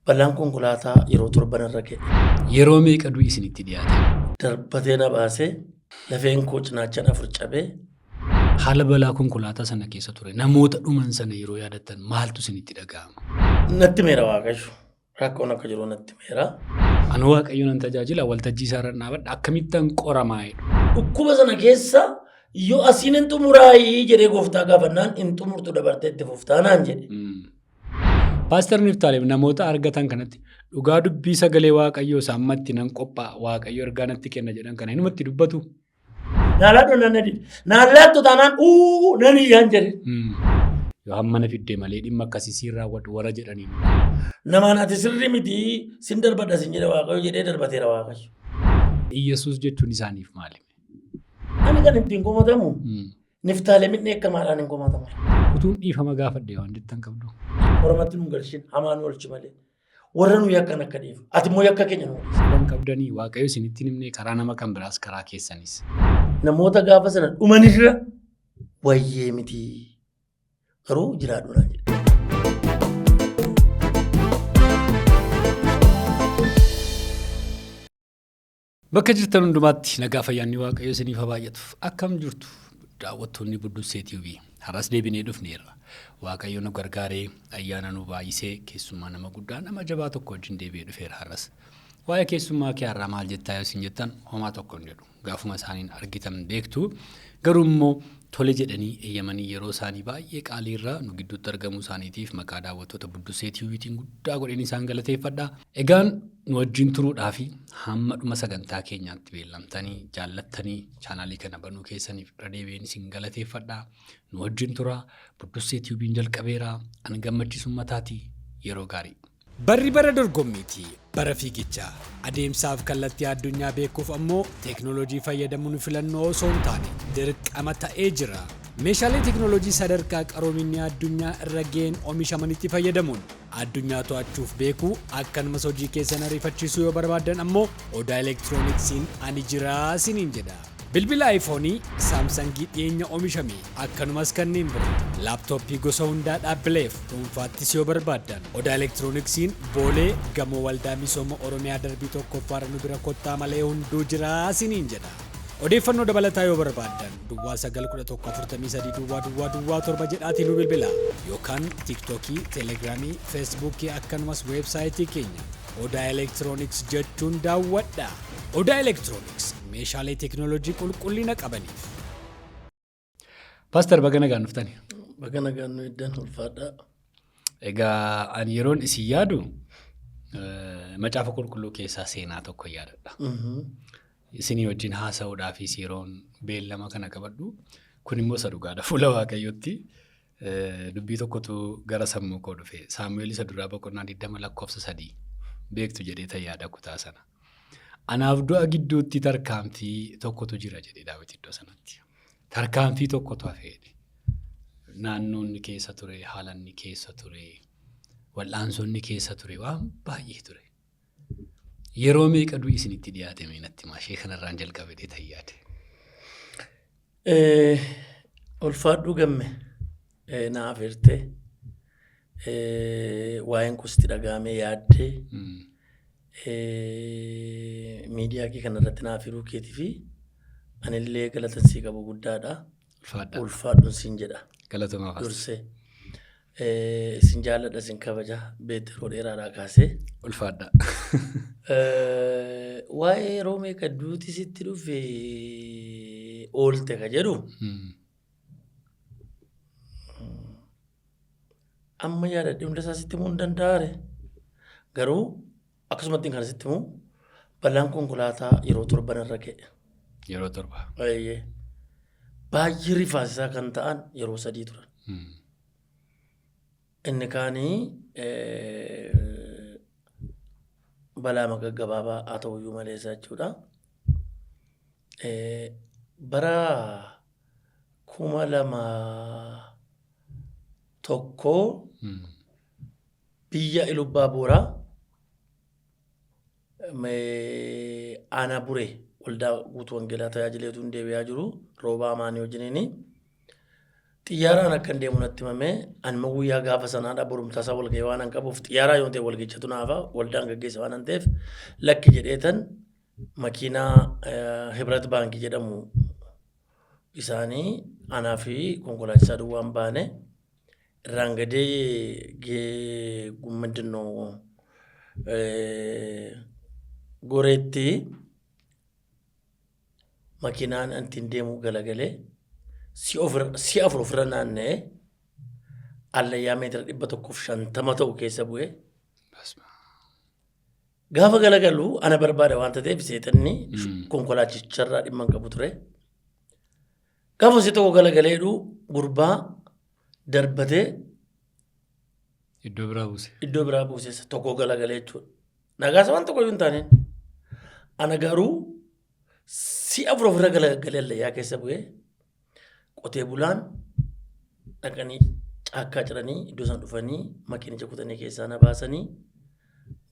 Balaan konkolaataa yeroo torban irra ga'e. Yeroo meeqa du'i isinitti dhiyaate? Darbatee na baasee lafeen koo cinaachaan afur cabee. Haala balaa konkolaataa sana keessa ture namoota dhuman sana yeroo yaadattan maaltu isinitti dhaga'ama? Natti meera Waaqayyo. Rakkoon akka jiru natti meera. Ani Waaqayyo nan tajaajila waltajjii isaarra dhaabadha akkamittan qoramaa jedhu. Dhukkuba sana keessa yoo asiin hin xumuraayii jedhee gooftaa gaafannaan hin xumurtu dabartee itti fuftaa naan jedhe. Paaster Niftaalem namoota argatan kanatti dhugaa dubbii sagalee Waaqayyoo isa ammatti nan qophaa'a Waaqayyo ergaa natti kenna jedhan kana inumatti dubbatu. Naalaa dhonnaan na dide. Naan laattu taanaan uu nan iyyaan jedhe. Yoo hammana fiddee malee dhimma akkasii siin raawwadhu warra jedhaniin. Namaan ati sirrii miti sin darbadha sin jedhe Waaqayyo jedhee darbateera Waaqayyo. Iyyasuus jechuun isaaniif maali? Ani kan ittiin komatamu Niftaalemin dheekkamaadhaan hin komatamu. Utuun dhiifama gaafadhe waan jettan qabdu. Ormatti nu galchin hamaa nu olchi malee. Warra nu yakkan akka dhiifu. Ati immoo yakka keenya nu dhiisi. Waan qabdanii Waaqayyo isinitti hin himne karaa nama kan biraas karaa keessanis. Namoota gaafa sana dhumanirra wayyee miti. Garuu jiraadhu naan jedhe. Bakka jirtan hundumaatti nagaa fayyaanni Waaqayyo isiniif haa baay'atu. Akkam jirtu daawwattoonni Buddussee TV. Har'as deebinee dhufneerra. Waaqayyo nu gargaaree ayyaana nu baay'isee keessummaa nama guddaa nama jabaa tokko wajjin deebi'ee dhufeera har'as. Waa'ee keessummaa kee har'aa maal jettaa yoo isin jettan homaa tokko hin jedhu. Gaafuma isaaniin argitan beektu. Garuu immoo tole jedhanii eeyyamanii yeroo isaanii baay'ee qaalii irraa nu gidduutti argamuu isaaniitiif maqaa daawwattoota Buddussee TVtiin guddaa godheen isaan galateeffadha. Egaan nu wajjin turuudhaa fi hamma dhuma sagantaa keenyaatti beellamtanii jaallattanii chaanaalii kana banuu keessaniif irra deebi'een isin galateeffadha. Nu wajjin turaa. Buddussee TV'n jalqabeera. Ani gammachiisu ummataatii yeroo gaarii. Barri bara dorgommiiti. Bara fiigichaa. Adeemsaaf kallattii addunyaa beekuuf ammoo teeknooloojii fayyadamuun filannoo osoo hin taane dirqama ta'ee jira. Meeshaalee teeknooloojii sadarkaa qaroominni addunyaa irra ga'een oomishamanitti fayyadamuun addunyaa to'achuuf beekuu akkanumas hojii keessan ariifachiisuu yoo barbaaddan ammoo Odaa Elektirooniksiin ani jiraa isiniin jedha. Bilbila Ayifoonii, Saamsangii dhiyeenya oomishame akkanumas kanneen biroo, laaptooppii gosa hundaa dhaabbileef dhuunfaattis yoo barbaaddan Odaa Elektirooniksiin Boolee gamoo Waldaa Misooma Oromiyaa darbii 1ffaarra nu bira kottaa malee hunduu jiraa isiniin jedha. Odeeffannoo dabalataa yoo barbaaddan duwwaa 9 11 43 duwwaa duwwaa duwwaa 7 jedhaatii nu bilbilaa yookaan Tiiktookii, Teeleegiraamii, Feesbuukii akkanumas weebsaayitii keenya Odaa Elektirooniks jechuun daawwadhaa. Odaa Elektirooniks meeshaalee teekinooloojii qulqullina qabaniif. Paaster baga nagaan dhuftani. Baga nagaan nu iddan ulfaadhaa. Egaa ani yeroon isin yaadu macaafa qulqulluu keessaa seenaa tokko yaadadha. Isinii wajjin haasa'uudhaafis yeroon beellama kana qabadhu. Kun immoo isa dhugaadha fuula Waaqayyootti. Dubbii tokkotu gara sammuu koo dhufe. Saamu'eel isa duraa boqonnaa 20 lakkoofsa 3 beektu jedhee tan yaada kutaa sana. Anaaf du'a gidduutti tarkaanfii tokkotu jira jedhe Daawit iddoo sanatti. Tarkaanfii tokkotu hafe jedhe. Naannoo inni keessa ture, haala inni keessa ture, wal'aansoo inni keessa ture waan baay'ee ture. Yeroo meeqa du'i isinitti dhiyaate mee natti himaa ishee kanarraan jalqabe jedhee tan yaade. Ulfaadhuu gamme na afeertee waa'een koo sitti dhaga'amee yaaddee miidiyaa kee kanarratti na afeeruu keetii fi anillee galatan sii qabu guddaadha. Ulfaadhaa. Ulfaadhuun siin jedha. Galatoomaa Pastor. Dursee. Isin jaalladha isin kabaja beektu yeroo dheeraadhaa kaasee. Ulfaadhaa. Waa'ee yeroo meeqa duuti sitti dhufe oolte ka jedhu amma yaadadhe hunda isaa sitti himuu hin danda'aare. Garuu akkasumatti kan sitti himu balaan konkolaataa yeroo torban irra ga'e. Yeroo torba. Eeyyee. Baay'ee rifaasisaa kan ta'an yeroo sadii turan. Inni kaanii balaa gaggabaabaa haa ta'uyyuu malee isaa jechuudha. Bara 2001 biyya Ilubbaa Booraa aanaa Buree waldaa guutuu wangeelaa tajaajileetu hin deebi'aa jiru roobaa amaanii wajjiniini. Xiyyaaraan akkan deemu natti himame. Anuma guyyaa gaafa sanaadha borumtaa isaa walgahii waan an qabuuf xiyyaaraa yoo ta'e walgichatu naafa waldaan gaggeessa waan an ta'eef lakki jedheetan makiinaa Hibrat Baankii jedhamu isaanii anaa fi konkolaachisaa duwwaan baane irraan gadee ምንድን goreetti makiinaan an ittiin deemu galagalee si'a afur ofirra naanna'ee allayyaa meetira 150 ta'u keessa bu'ee gaafa galagalu ana barbaada waanta ta'eef seexanni konkolaachicharraa dhimma hin qabu ture. Gaafa si tokko galagaleedhu gurbaa darbatee Iddoo biraa buuse. Iddoo biraa buuse tokko galagalee jechuudha. Nagaasa waan tokko iyyuu hin taaneen. Ana garuu si'a afur ofirra galagalee allayyaa keessa bu'ee qotee bulaan dhaqanii caakkaa ciranii iddoo isaan dhufanii makiinicha kutanii keessaa na baasanii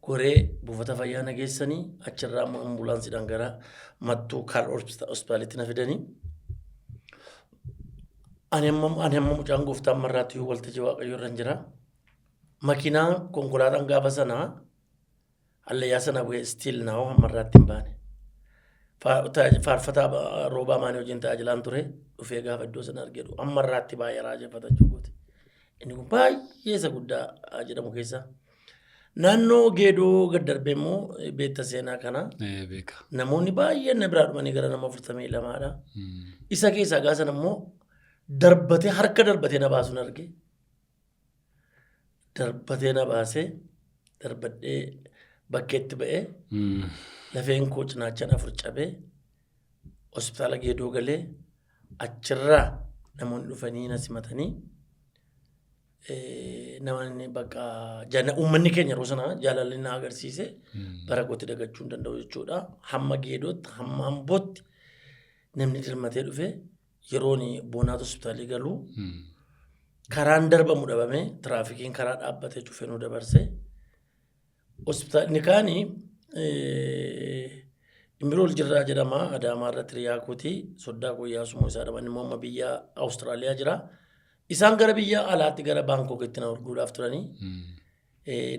goree buufata fayyaa na geessanii achirraa immoo ambulaansiidhaan gara Mattuu Kaar hospitaalitti na fidanii. Ani amma mucaan gooftaa ammarraatti iyyuu waltajjii Waaqayyoo irra hin jira. Makiinaa konkolaataan gaafa sanaa hallayyaa sana bu'ee still now ammarraatti hin baane. Faarfataa Roobaa Maanii wajjin tajaajilaan ture dhufee gaafa iddoo sana argeedhu ammarraatti baay'ee raajeffata jechuudha. Inni kun baay'ee isa guddaa jedhamu keessa. Naannoo Geedoo gad darbee immoo beekta seenaa kana. Beeka. Namoonni baay'een na biraa dhumanii gara nama 42dha. Isa keessaa gaafa sana immoo darbatee harka darbatee na baasuun arge. Darbatee na baasee darbadhee bakkeetti ba'ee lafeen koo cinaachaan afur cabee hospitaala Geedoo galee achirraa namoonni dhufanii na simatanii namoonni bakka uummanni keenya yeroo sana jaalalli na agarsiise bara kootti dagachuu hin danda'u jechuudha. Hamma Geedootti hamma Ambootti namni dirmatee dhufe yeroon Boonaat hospitaalii galuu karaan darbamu dhabame tiraafikiin karaa dhaabbatee cufee nu dabarse. Hospitaalli kaani Imbirool Jirraa jedhama. Adaamaa irratti hiriyaa kooti. Soddaa koo Iyyaasuu isaa jedhama. Inni immoo amma biyya Awustiraaliyaa jira. Isaan gara biyya alaatti gara Baankookitti na erguudhaaf turanii.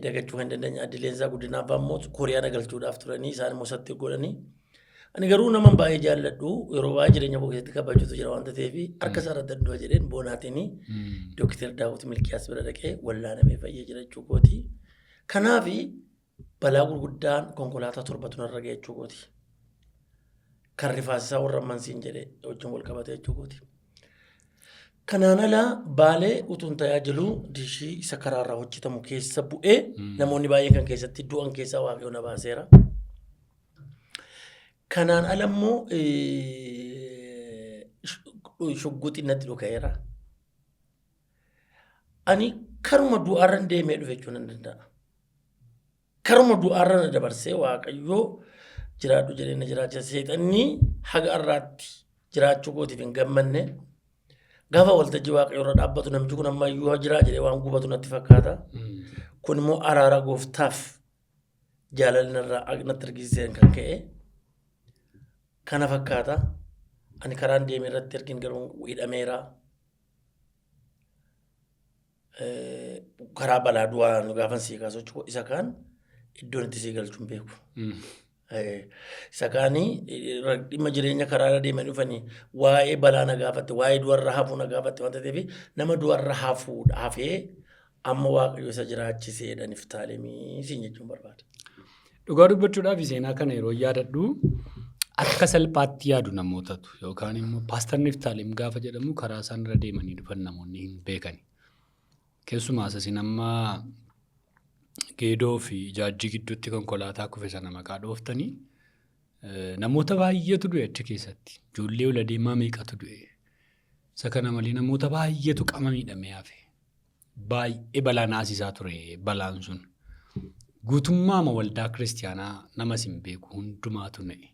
Dagachuu kan dandeenye addi Leensaa Guddinaa abbaa immoo Kooriyaa na galchuudhaaf turanii isaan immoo isatti godhanii. Ani garuu nama baay'ee jaalladhu yeroo baay'ee jireenya koo keessatti kabajuutu jira waanta ta'eef harka isaa irratti danda'u jedheen boonaatiin Dooktar Daawit Milkiyaas bira dhaqee wallaanamee fayyee jira jechuu kooti. Kanaaf balaa gurguddaan konkolaataa torbatu narra ga'e jechuu kooti. Kan rifaasisaa warra amman siin jedhe wajjin wal qabate jechuu kooti. Kanaan ala Baalee utuun tajaajilu diishii isa karaarraa hojjetamu keessa bu'ee namoonni baay'een kan keessatti du'an keessaa Waaqayyo na baaseera. Kanaan ala immoo shugguxii natti dhuka'eera. Ani karuma du'aarran deemee dhufe jechuu nan danda'a. Karuma du'aarra na dabarsee Waaqayyoo jiraadhu jedhee na jiraachisa. Seexanni haga har'aatti jiraachuu kootiif hin gammanne. Gaafa waltajjii Waaqayyoo irra dhaabbatu namichi kun amma iyyuu jiraa jedhee waan gubatu natti fakkaata. Kun immoo araara gooftaaf jaalalli narraa natti argisiiseen kan ka'e. Kana fakkaata. Ani karaan deeme irratti argin garuu hidhameera. Karaa balaa du'aa nu gaafan sii kaasu jechuudha. Isa kaan iddoon itti sii galchu hin beeku. Isa kaanii dhimma jireenya karaa irra deemanii dhufanii waa'ee balaa na gaafatte, waa'ee du'arra hafuu na gaafatte wanta ta'eef nama du'arra hafuudha hafee amma Waaqayyo isa jiraachiseedha Niftaalemii siin jechuun barbaada. Dhugaa dubbachuudhaaf seenaa kana yeroo yaadadhu akka salphaatti yaadu namootatu yookaan immoo Paastar Niftaalem gaafa jedhamu karaa isaan irra deemanii dhufan namoonni hin beekani. Keessumaa isin amma Geedoo fi Ijaajjii gidduutti konkolaataa kufe sana maqaa dhooftanii namoota baay'eetu du'e achi keessatti. Ijoollee ol adeemaa meeqatu du'e. Isa kana malee namoota baay'eetu qaama miidhamee hafe. Baay'ee balaa naasisaa ture balaan sun. Guutummaama waldaa kiristiyaanaa nama isin beeku hundumaatu na'e.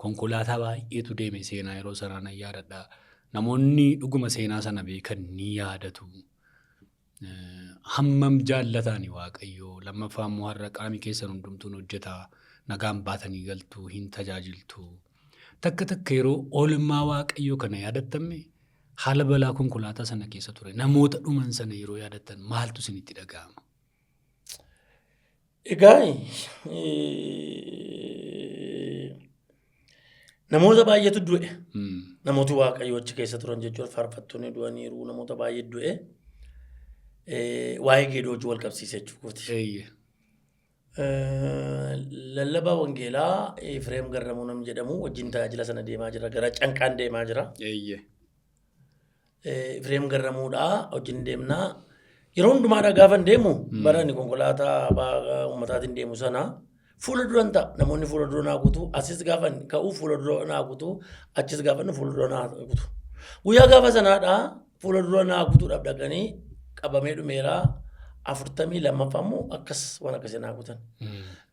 Konkolaataa baay'eetu deeme seenaa yeroo sanaa nan yaadadha. Namoonni dhuguma seenaa sana beekan ni yaadatu. Hammam jaallataani Waaqayyoo. Lammaffaa immoo har'a qaami keessan hundumtuun hojjeta. Nagaan baatanii galtu, hin tajaajiltu. Takka takka yeroo oolmaa Waaqayyoo kana yaadattamme Haala balaa konkolaataa sana keessa ture namoota dhuman sana yeroo yaadattan maaltu isinitti dhaga'ama? Egaa namoota baay'eetu du'e. Namooti Waaqayyoo achi keessa turan jechuudha. Faarfattoonni du'aniiru, namoota baay'ee du'e. Waa'ee Geedoo wajjin wal qabsiise jechuudha. Lallabaa Wangeelaa Efreem Garramuu namni jedhamu wajjin tajaajila sana deemaa jira. Gara Canqaan deemaa jira. Efreem Garramuudha wajjin deemnaa. Yeroo hundumaadhaa gaafa deemu bara inni konkolaataa uummataatiin deemu sana fuula duran ta'a. Namoonni fuula dura naa kutu. Asis gaafa ka'u fuula dura naa kutu. Achis gaafa inni fuula dura naa kutu. Guyyaa gaafa sanaadhaa fuula dura naa kutuudhaaf dhaqanii qabamee dhumeeraa 42ffaa immoo akkas waan akkasii naa kutan.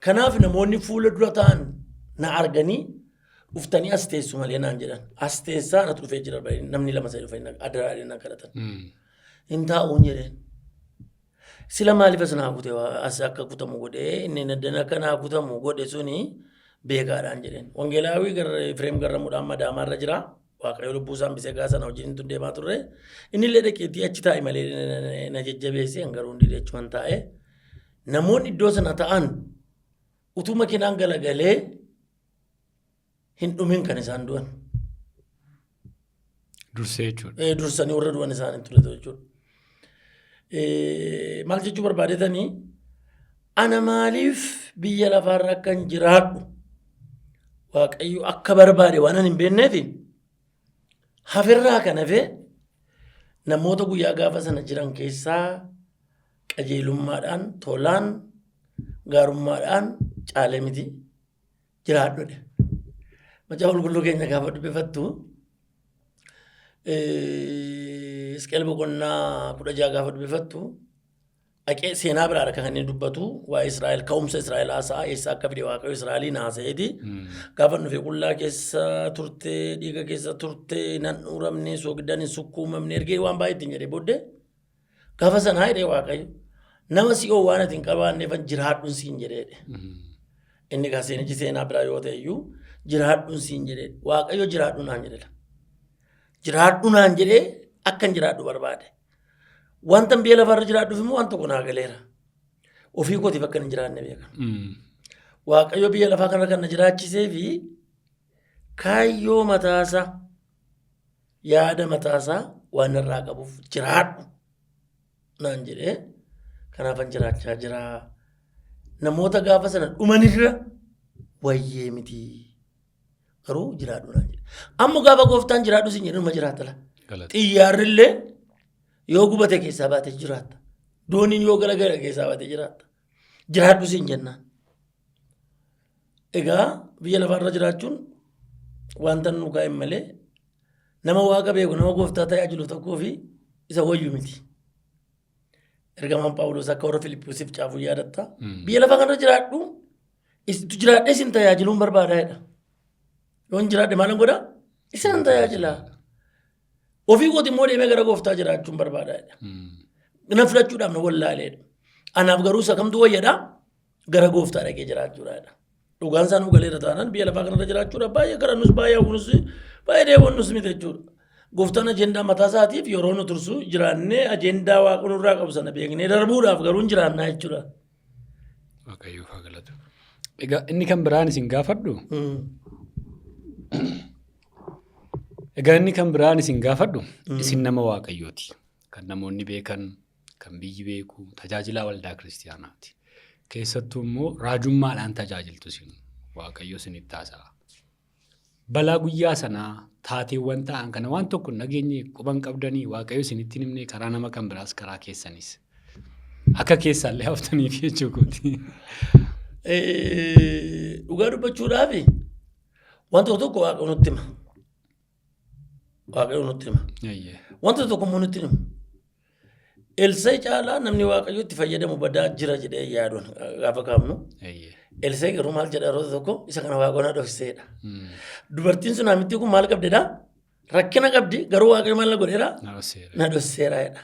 Kanaaf namoonni fuula dura ta'an na arganii dhuftanii as teessu malee naan jedhan. As teessaa natu dhufee jira namni lama sadii dhufanii adaraa na kadhatan. Hin taa'uun jedheen. Sila maaliif as naa kute as akka kutamu godhee inni akka naa kutamu godhe suni beekaadhaan jedheen. Wangeelaawii Efreem Garramuudhaan Madaamaa irra jira. Waaqayyo lubbuu isaa hambisee gaafa sana wajjin tun deemaa turre. Inni illee dhaqeetii achi taa'e malee na jajjabeesse garuu hundi achuman taa'e. Namoonni iddoo sana ta'an utuu makiinaan galagalee hin dhumin kan isaan du'an. Dursee jechuudha. Dursanii warra du'an isaanii ture jechuudha. Maal jechuu barbaadetanii ana maaliif biyya lafaarra akkan jiraadhu Waaqayyo akka barbaade waan ani hin beekneefi hafirraa kan hafe namoota guyyaa gaafa sana jiran keessaa qajeelummaadhaan tolaan gaarummaadhaan caalee miti jiraadhu jedhe. Macaafa qulqulluu keenya gaafa dubbifattu Hisqeel boqonnaa 16 gaafa dubbifattu dhaqee seenaa biraadha kan inni dubbatu waa'ee Israa'el ka'umsa Israa'el haasa'a eessa akka fide Waaqayyo Israa'eliin haasa'eeti. Gaafa dhufe qullaa keessa turte dhiiga keessa turte nan dhuramne soogiddan hin sukkuumamne ergee waan baay'ee ittiin jedhee booddee gaafa sanaa jedhee Waaqayyo nama si'oo waan ati hin qabaanneefan jiraadhuun siin jedheedhe. Inni gaa seenichi seenaa biraa yoo ta'e iyyuu jiraadhuun siin jedhee Waaqayyo jiraadhu naan jedhedha. Jiraadhu naan jedhee akkan jiraadhu barbaade. Wanta biyya lafarra jiraadhuuf immoo waan tokko naa galeera. Ofii kootiif akkan hin jiraanne beeka. Waaqayyo biyya lafaa kanarra kan na jiraachisee fi kaayyoo mataasaa yaada mataasaa waan narraa qabuuf jiraadhu naan jedhee kanaafan jiraachaa jira. Namoota gaafa sana dhumanirra wayyee miti. Garuu jiraadhu naan jedhe. Amma gaafa gooftaan jiraadhu siin jedhu numa jiraata la. Galata. Xiyyaarrillee yoo gubate keessaa baatee jiraatta. Dooniin yoo galagala keessaa baatee jiraatta. Jiraadhu siin jennaan. Egaa biyya lafaarra jiraachuun wanta nu kaa'e malee nama waaqa beeku nama gooftaa tajaajilu tokkoo fi isa wayyu miti. Ergamaan Phaawulos akka warra Filiphisiif caafuu yaadatta. Biyya lafaa kanarra jiraadhu jiraadhee isin tajaajiluun barbaada jedha. Yoon jiraadhe maalan godha? Isin tajaajila. Ofii kooti immoo deemee gara gooftaa jiraachuun barbaada jedha. Na filachuudhaaf na wallaaleedha. Anaaf garuu isa kamtu wayyadha? Gara gooftaa dhaqee jiraachuudha jedha. Dhugaan isaa nu galeera taanaan biyya lafaa kanarra jiraachuudha baay'ee kadhannus baay'ee hawwinus baay'ee dheebonnus miti jechuudha. Gooftaan ajendaa mataa isaatiif yeroo nu tursu jiraannee ajendaa waaqa nurraa qabu sana beeknee darbuudhaaf garuu hin jiraannaa jechuudha. Waaqayyoof haa galatu. Egaa inni kan biraan isin gaafadhu. Egaa inni kan biraan isin gaafadhu isin nama Waaqayyooti. Kan namoonni beekan, kan biyyi beeku, tajaajilaa waldaa kiristiyaanaati. Keessattuu immoo raajummaadhaan tajaajiltu isin. Waaqayyo isinitti haasa'a. Balaa guyyaa sanaa taateewwan ta'an kana waan tokko hin dhageenye quban qabdanii Waaqayyo isinitti hin himne karaa nama kan biraas karaa keessanis. Akka keessaallee haftaniif jechuu kooti. Dhugaa dubbachuudhaaf waan tokko tokko Waaqayyo nutti hima. Waaqayyo nutti hima. Wanta tokko immoo nutti himu. Elsay caalaa namni Waaqayyo itti fayyadamu badaa jira jedhee yaaduun gaafa kaafnu. Elsay garuu maal jedha yeroo tokko isa kana Waaqayyo na dhokseedha. Dubartiin sun namitti kun maal qabdedha? Rakkina qabdi garuu Waaqayyo maal na godheera? Na dhokseera jedha.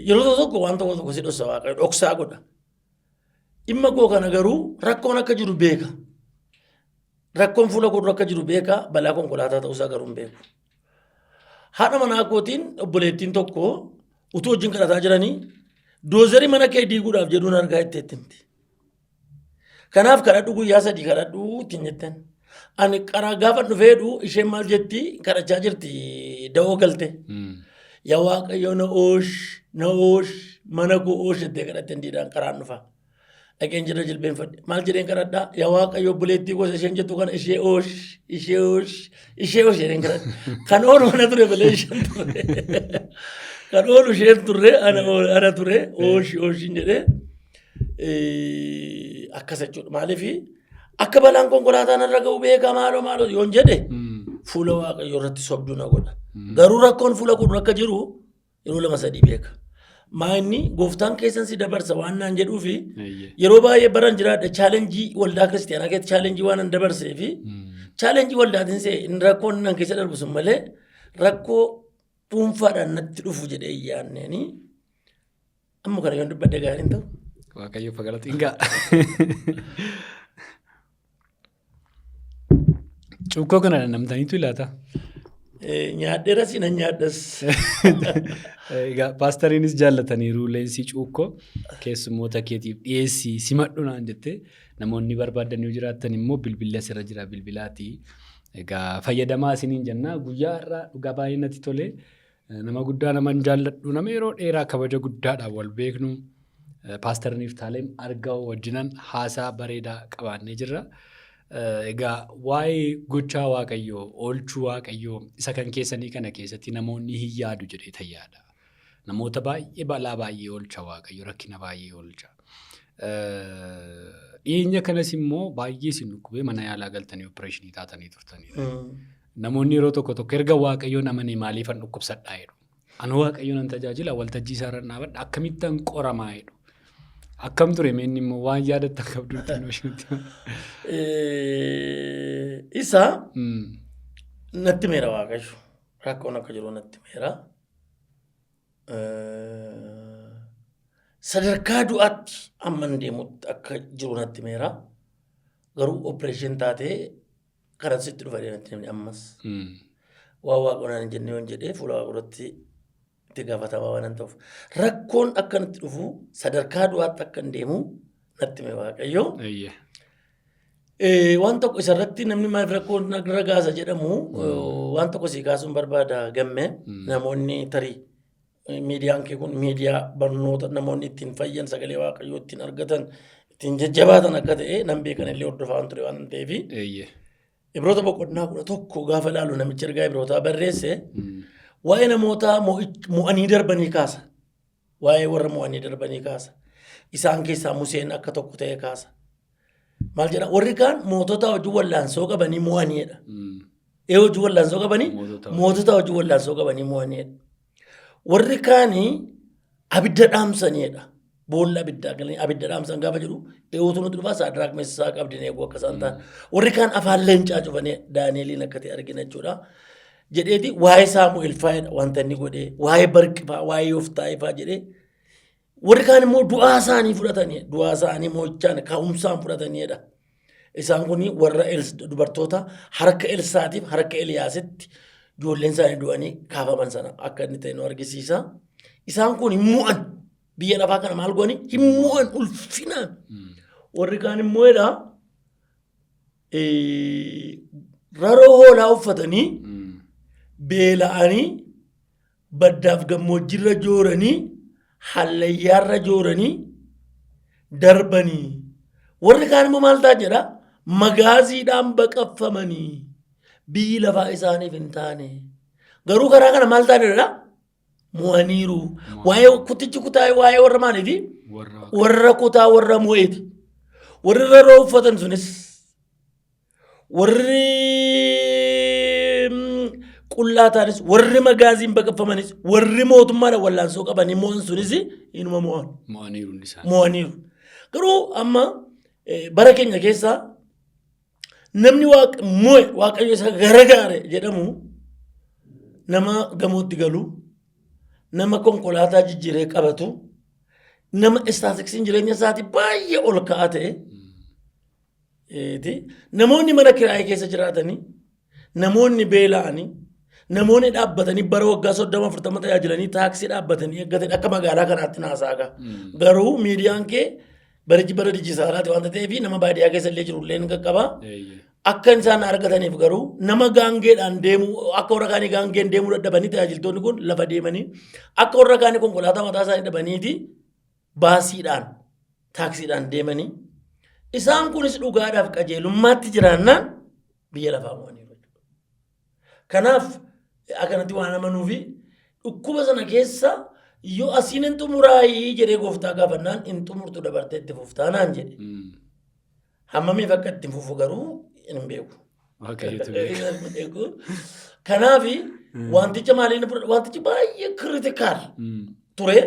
Yeroo tokko tokko waan tokko tokko si dhoksa Waaqayyo dhoksaa godha. Dhimma koo kana garuu rakkoon akka jiru beeka. Rakkoon fuula koo dura akka jiru beeka balaa konkolaataa ta'uusaa garuu hin beeku. Haadha manaa kootiin obboleettiin tokko utuu wajjin kadhataa jiranii doozerii mana kee diiguudhaaf jedhuun argaa itti himti. Kanaaf kadhadhu guyyaa 3 kadhadhu ittiin jettan. Ani qaraa gaafa dhufeedhu isheen maal jetti kadhachaa jirti da'oo galte. Yaa Waaqayyo na oosh na oosh mana koo oosh jettee kadhatte diidhaan qaraan dhufa. Dhaqeen jira jilbeenfadhe. Maal jedheen kadhadhaa? Yaa Waaqayyo obboleettii gosa isheen jettu kana ishee oosh ishee oosh ishee oosh jedheen kadhadhe. Kan oolu ana ture malee isheen ture. Kan oolu isheen turre ana ture oosh ooshin jedhee akkas jechuudha. Maaliif akka balaan konkolaataa narra ga'u beekaa maaloo maaloo yoon jedhe fuula Waaqayyoo irratti sobduu na godha. Garuu rakkoon fuula koo dura akka jiru yeroo lama sadii beeka. Maa inni gooftaan keessan si dabarsa waan naan jedhuufi yeroo baay'ee baran jiraadha chaalenjii waldaa kiristiyaanaa keessatti chaalenjii waan an dabarsee fi chaalenjii waldaatiin see inni rakkoon nan keessa darbu sun malee rakkoo dhuunfaadhaan natti dhufu jedhee hin yaadneeni. Amma kana yoon dubbadhe gaarii hin ta'u. Waaqayyo fagalatu hin ga'a. Cuukkoo kana namtaniitu ilaata. Nyaadheeras nan nyaadhas. Egaa paastariinis jaallataniiru leensii cuukkoo keessummoota keetiif dhiyeessii simadhu naan jettee namoonni barbaadan yoo jiraattan immoo bilbilli asirra jira bilbilaatii. Egaa fayyadamaa isiniin jenna guyyaa har'aa dhugaa baay'ee natti tole. Nama guddaa naman jaalladhu nama yeroo dheeraa kabaja guddaadhaan wal beeknu Paastar Niiftaaleem Argaw wajjinan haasaa bareedaa qabaannee jirra. Egaa waa'ee gochaa Waaqayyoo, oolchuu Waaqayyoo isa kan keessanii kana keessatti namoonni hin yaadu jedhee tayyaadha. Namoota baay'ee balaa baay'ee oolcha Waaqayyo, rakkina baay'ee oolcha. Dhiyeenya kanas immoo baay'ee isin dhukkubee mana yaalaa galtanii opereeshinii taatanii turtaniidha. Namoonni yeroo tokko tokko erga Waaqayyoon amanee maaliifan dhukkubsadhaa jedhu. Ani Waaqayyoon nan tajaajila waltajjii isaa irra dhaabadha akkamittan qoramaa jedhu. Akkam ture mee inni immoo waan yaadattan qabduutti nu isheetti. Isa natti meera Waaqayyo. Rakkoon akka jiru natti meera. Sadarkaa du'aatti amman deemutti akka jiru natti meera. Garuu opereeshin taatee kanan sitti dhufa jedhee natti himne ammas. Waan waaqa naan hin jenne yoon jedhee fuula waaqa duratti itti gaafatamaa waan ta'uuf. Rakkoon akka natti dhufu sadarkaa du'aatti akka hin deemu natti hime Waaqayyo. Waan tokko isarratti namni maaliif rakkoo narra gaasa jedhamu waan tokko sii kaasuun barbaada gamme namoonni tarii miidiyaan kee kun miidiyaa barnoota namoonni ittiin fayyan sagalee waaqayyoo ittiin argatan ittiin jajjabaatan akka ta'e nan beekan illee hordofaan ture waan ta'eef. Ibroota boqonnaa 11 gaafa ilaalu namichi ergaa Ibrootaa barreesse waa'ee namoota mo'anii darbanii kaasa. Waa'ee warra mo'anii darbanii kaasa. Isaan keessaa Museen akka tokko ta'e kaasa. Maal jedha warri kaan mootota wajjin wallaansoo qabanii mo'aniidha. Ee wajjin wallaansoo qabanii Mootota wajjin. mootota wajjin wallaansoo qabanii mo'aniidha. Warri kaanii abidda dhaamsaniidha. Boolla abiddaa galanii abidda dhaamsan gaafa jedhu eewwatu nutti dhufaa Saadiraak Meesaaq Abdineegoo akka isaan ta'an. Warri kaan afaan leencaa cufanii Daani'eliin akka ta'e argina jechuudha. Jedheeti waa'ee Saamu'eel faayidha wanta inni godhee waa'ee Barqi fa'aa waa'ee Yooftaa'ee fa'aa jedhee warri kaan immoo du'aa isaanii fudhatanii du'aa isaanii mo'ichaan ka'umsaan fudhataniidha. Isaan kun warra dubartoota harka Elsaatiif harka Eliyaasitti ijoolleen isaanii du'anii kaafaman sana akka inni ta'e nu argisiisa. Isaan kun hin mo'an. Biyya lafaa kana maal go'anii hin mo'an ulfinaan. Warri kaan immoo jedha raroo hoolaa uffatanii beela'anii baddaaf gammoojjiirra jooranii hallayyaarra jooranii darbanii warri kaan immoo maal ta'a jedha magaaziidhaan baqaffamanii biyyi lafaa isaaniif hin taane garuu karaa kana maal ta'an jedha mo'aniiru waa'ee kutichi kutaa waa'ee warra maaliiti Warra warra kutaa warra mo'eeti warri raroo uffatan sunis Warri qullaa ta'anis, warri magaaziin baqaffamanis, warri mootummaadhaan wallaansoo qabanii mo'an sunis inuma mo'an. Mo'aniiru hundi isaanii. Mo'aniiru. Garuu amma bara keenya keessa namni mo'e waaqayyo isa gargaare jedhamu nama gamootti galu, nama konkolaataa jijjiiree qabatu, nama istaatiksiin jireenya isaatii baay'ee ol ka'aa ta'e Eeti. Namoonni mana kiraayii keessa jiraatanii, namoonni beela'anii, Namoonni dhaabbatanii bara waggaa 30 40 tajaajilanii taaksii dhaabbatanii eeggatan akka magaalaa kanaatti naasaaga. Garuu miidiyaan kee barichi bara dijitaalaati waanta ta'eef nama baadiyyaa keessa illee jiru illee ni qaqqaba. Akka isaan argataniif garuu nama gaangeedhaan deemuu akka warra kaanii gaangeen deemuu dadhabanii tajaajiltoonni kun lafa deemanii akka warra kaanii konkolaataa mataa isaanii dhabaniiti baasiidhaan taaksiidhaan deemanii isaan kunis dhugaadhaaf qajeelummaatti jiraannaan biyya lafaa mo'aniiru jechuudha. Kanaaf akkanatti waan amanuufi dhukkuba sana keessa yoo asiin hin xumuraayii jedhee gooftaa gaafannaan hin xumurtu dabartee itti fuftaa naan jedhe. Hammamiif akka itti fufu garuu hin beeku. Waaqayyotu beeka. Hin beeku. Kanaaf wanticha maaliin fudhadha? Wantichi baay'ee critical ture.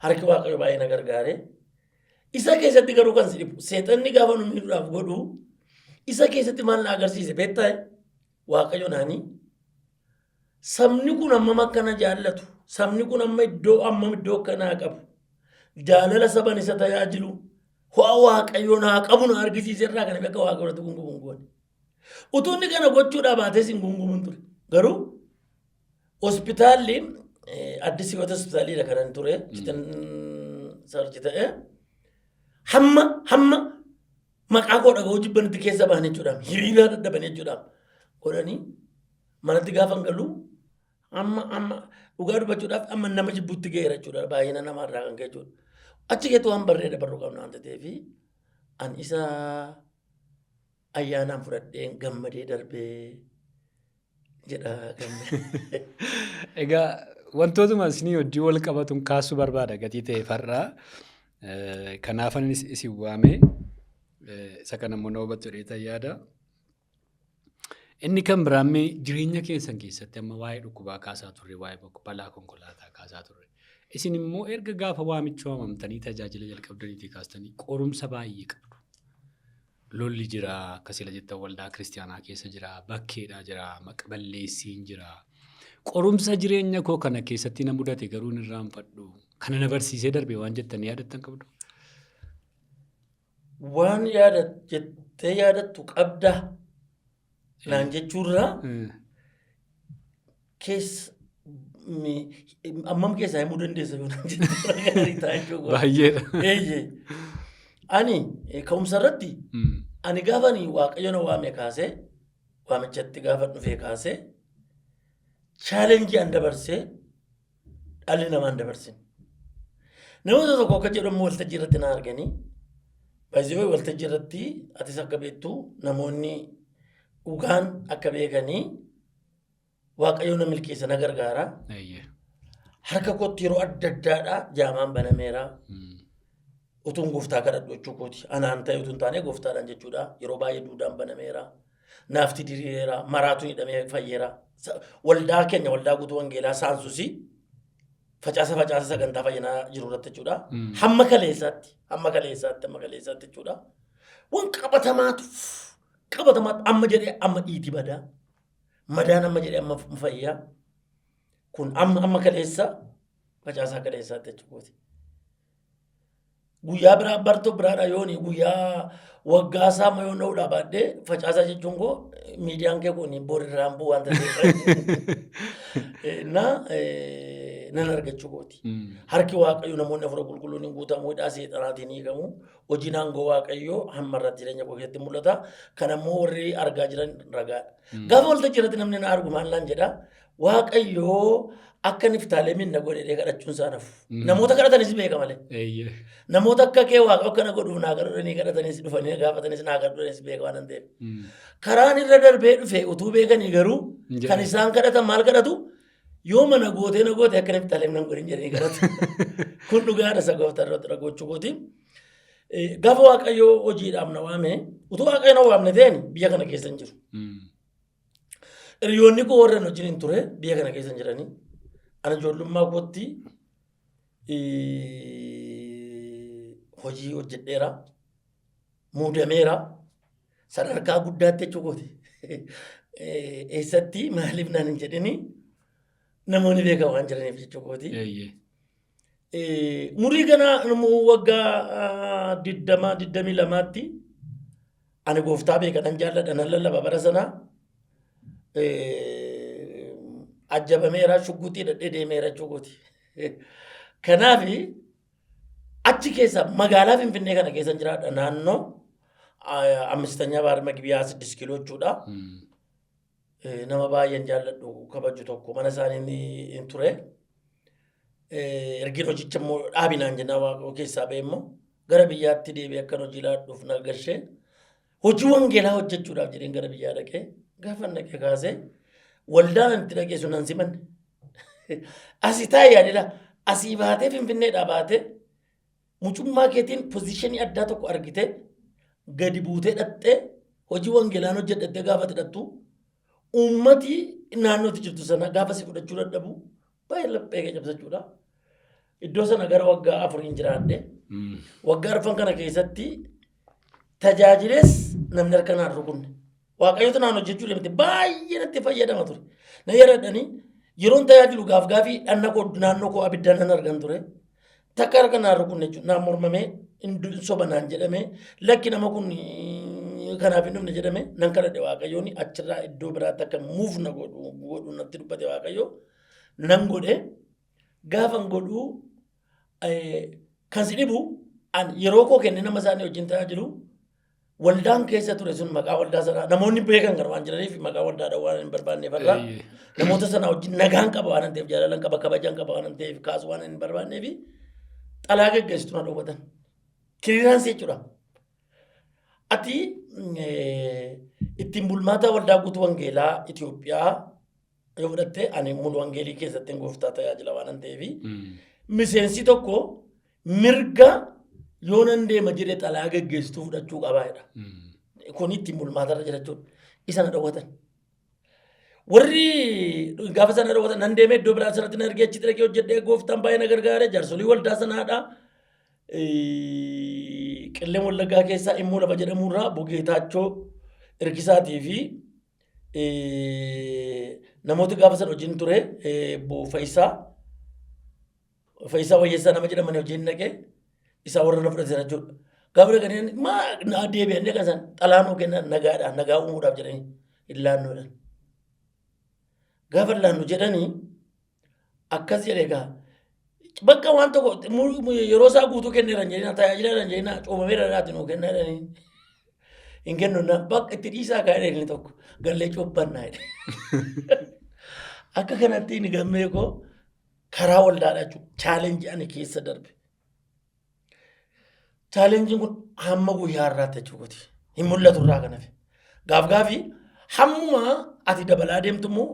Harki Waaqayyo baay'ee na gargaare. Isa keessatti garuu kan si dhibu seexanni gaafa nu miidhuudhaaf godhu isa keessatti maal na agarsiise beektaa? Waaqayyo naanii sabni kun hammam akka na jaallatu, sabni kun amma iddoo hammam iddoo akka naa qabu, jaalala saban isa tajaajilu, ho'a Waaqayyo naa qabu na argisiise irraa kan akka Waaqayyo irratti gungumu hin goone. Utuu inni kana gochuudhaa baatees hin gungumun ture. Garuu hospitaalli Addis Hiwat hospitaaliidha kanan ture. Chitan sarji ta'e. Hamma hamma maqaa koo dhaga'uu jibbanitti keessa bahan jechuudha. Hiriiraa dadhaban jechuudha. Godhanii manatti gaafa galu amma amma dhugaa dubbachuudhaaf amma nama jibbuutti ga'eera jechuudha. Baay'ina namaarraa kan ka'e jechuudha. Achi keetu waan barree dabarru qabna waan ta'eef an isa ayyaanaan fudhadheen gammadee darbee jedha gammee. Egaa wantootuma isinii wajjin wal qabatuun kaasuu barbaada gatii ta'e farraa. Kanaafan isin waame isa kana immoo na hubattu jedheetan yaada. Inni kan biraan mee jireenya keessan keessatti amma waa'ee dhukkubaa kaasaa turre, waa'ee balaa konkolaataa kaasaa turre. Isin immoo erga gaafa waamicha waamamtanii tajaajila jalqabdaniitii kaastanii qorumsa baay'ee qabdu. Lolli jira, akka sila jettan waldaa kiristiyaanaa keessa jira, bakkeedhaa jira, maqaballeessiin jira. Qorumsa jireenya koo kana keessatti na mudate garuu hin irraanfadhu. Kana na barsiisee darbe waan jettanii yaadattan qabdu. Waan yaadat jettee yaadattu qabdaa naan jechuurraa keessa ammam keessaa himuu dandeessa yoo naan jette gaarii ta'a jechuudha. Baay'eedha. Eeyyee. Ani ka'umsa irratti ani gaafa ani Waaqayyo na waame kaasee waamichatti gaafa dhufee kaasee chaalenjii an dabarsee dhalli namaa hin dabarsin. Namoota tokko akka jedhamu waltajjii irratti na arganii baay'ee waltajjii irratti atis akka beektu namoonni dhugaan akka beekanii Waaqayyo na milkeessa na gargaara. Harka kootti yeroo adda addaadha jaamaan banameera. Utuun gooftaa kadhadhu jechuu kooti. Anaan ta'e utuun taane gooftaadhaan jechuudha. Yeroo baay'ee duudaan banameera. Naafti diriireera. Maraatuun hidhamee fayyeera. Waldaa keenya waldaa guutuu wangeelaa saansusi facaasa facaasa sagantaa fayyinaa jiru irratti jechuudha. Hamma kaleessaatti hamma kaleessaatti hamma kaleessaatti jechuudha. Waan qabatamaatu qabatamaatu amma jedhee amma dhiiti badaa. Madaan amma jedhee amma fayyaa. Kun amma amma kaleessa facaasaa kaleessaatti jechuudha. Guyyaa biraa bartoo biraadha yooni guyyaa waggaa isaa amma yoon dha'uudhaa baadhee facaasaa jechuun koo miidiyaan kee kun borirraan bu'u waan ta'eef. Na nan argachuu kooti. Harki Waaqayyo namoonni afura qulqulluun hin guutamu hidhaa seexanaatiin hiikamu. Hojiin aangoo Waaqayyoo hamma irratti jireenya koo keessatti mul'ata. Kan ammoo warri argaa jiran ragaadha. Gaafa waltajjii irratti namni na argu maal naan jedha? Waaqayyoo akka Niftaalemin na godhe jedhee kadhachuun isaa nafu. Namoota kadhatanis beeka malee. Namoota akka kee Waaqa akka na godhuuf naa kadhatanii kadhatanis dhufanii gaafatanis naa kadhatanis beeka waan ta'eef. Karaan irra darbee dhufe utuu beekanii garuu Hin kan jedhan. isaan kadhatan maal kadhatu? Yoo mana gootee na goote akka Niftaaleem nan godhin jedhanii kadhatu. Kun dhugaadha isa gooftaa irratti ragochuu kooti. Gaafa Waaqayyoo hojiidhaaf na waame utuu Waaqayyo na waamne ta'een biyya kana keessa hin jiru. Hiriyoonni koo warra wajjin hin ture biyya kana keessa hin jiranii. Ani ijoollummaa kootti hojii hojjedheera. Muudameera. Sadarkaa guddaatti jechuu kooti. Eessatti maaliif naan hin jedhini namoonni beekan waan jiraniif jechuu kooti. Umurii ganaa waggaa 20 22tti ani gooftaa beeka nan jaalladha nan lallaba bara sana. Ajjabameera, shugguxii hidhadhee deemeera jechuukooti. Kanaaf achi keessa magaalaa Finfinnee kana keessa jiraadha naannoo Ammistanyaa Baar Magbiyaa 6 kiiloo jechuudha. Nama baay'een jaalladhu kabaju tokko mana isaanii hin ture. Ergiin hojicha immoo dhaabinaan jennaan Waaqayyoo keessaa ba'e immoo gara biyyaatti deebi'ee akkan hojii laadhuuf na gashee hojii wangeelaa hojjechuudhaaf jedheen gara biyyaa dhaqee gaafa dhaqee kaasee waldaan ani itti dhaqee sun nan simanne. Asii taa'ee yaadila asii baatee Finfinneedhaa baatee mucummaa keetiin pozishinii addaa tokko argitee gadi buutee dhattee hojii wangeelaan hojjedhattee gaafa hidhattu uummati naannootti jirtu sana gaafa si fudhachuu dadhabu baay'ee laphee kee cabsachuudha. Iddoo sana gara waggaa 4 jiraadhe. Waggaa arfan kana keessatti tajaajilees namni harka naan rukunne. Waaqayyotu naan hojjechuu deemte baay'ee natti fayyadama ture. Na yaadadhanii yeroon tajaajilu gaaf gaafii dhanna koo naannoo koo abiddaan nan argan ture. Takka harka naan rukunne jechuudha. Naan mormamee hin soba naan jedhamee lakki nama kun kanaaf hin dhufne jedhame nan kadhadhe Waaqayyoon achirraa iddoo biraatti akka muuf na godhu natti dubbate Waaqayyo nan godhe. Gaafan godhu kan si dhibu an yeroo koo kenne nama isaanii wajjin tajaajilu waldaan keessa ture sun maqaa waldaa sanaa namoonni beekan kan waan jiraniif maqaa waldaadha waan hin barbaanneef irraa namoota sanaa wajjin nagaan qaba waan ta'eef jaalalan qaba kabajaan qaba waan ta'eef kaasu waan hin barbaanneef xalaa geggeessitu na dhowwatan. Kiriiraansii jechuudha. Ati ittiin bulmaata waldaa guutuu wangeelaa Itoophiyaa yoo fudhatte ani mulu wangeelii keessatti gooftaa tajaajila waan ta'eef miseensi tokko mirga yoo nan deema jedhe xalaa geggeessituu fudhachuu qabaa jedha. Kun ittiin bulmaatarra jira jechuudha. Isa na dhowwatan. Warri gaafa sana dhowwatan nan deemee iddoo biraa sanatti na ergee achitti dhaqee hojjedhee gooftaan baay'ee na gargaare jaarsolii waldaa sanaadha. Qilleen Wallaggaa keessaa immoo lafa jedhamurraa Bogeetaachoo Irkisaatii fi namooti gaafa sana hojiin ture Obbo Fayisaa Fayisaa Wayyeessaa nama jedhaman hojiin dhaqee isaa warra na fudhate sana jechuudha. Gaafa dhaqanii maa naa deebi'anii dhaqan sana xalaa nuu kennan nagaadha nagaa uumuudhaaf jedhanii hin laannuudhaan. Gaafa laannu jedhanii akkas jedhe egaa bakka waan tokko yeroo isaa guutuu kenneera hin jedhina tajaajileera hin jedhina cuubameera jedhaati nuu kennaa jedhanii hin kennu na bakka itti dhiisaa kaa'ee inni tokko gallee cuubbannaa jedhe. Akka kanatti inni gammee koo karaa waldaadha jechuudha. Chaalenjii ani keessa darbe. Chaalenjiin kun hamma guyyaa har'aatti jechuudha. Hin mul'atu irraa kan hafe. Gaaf gaafii hammuma ati dabalaa deemtu immoo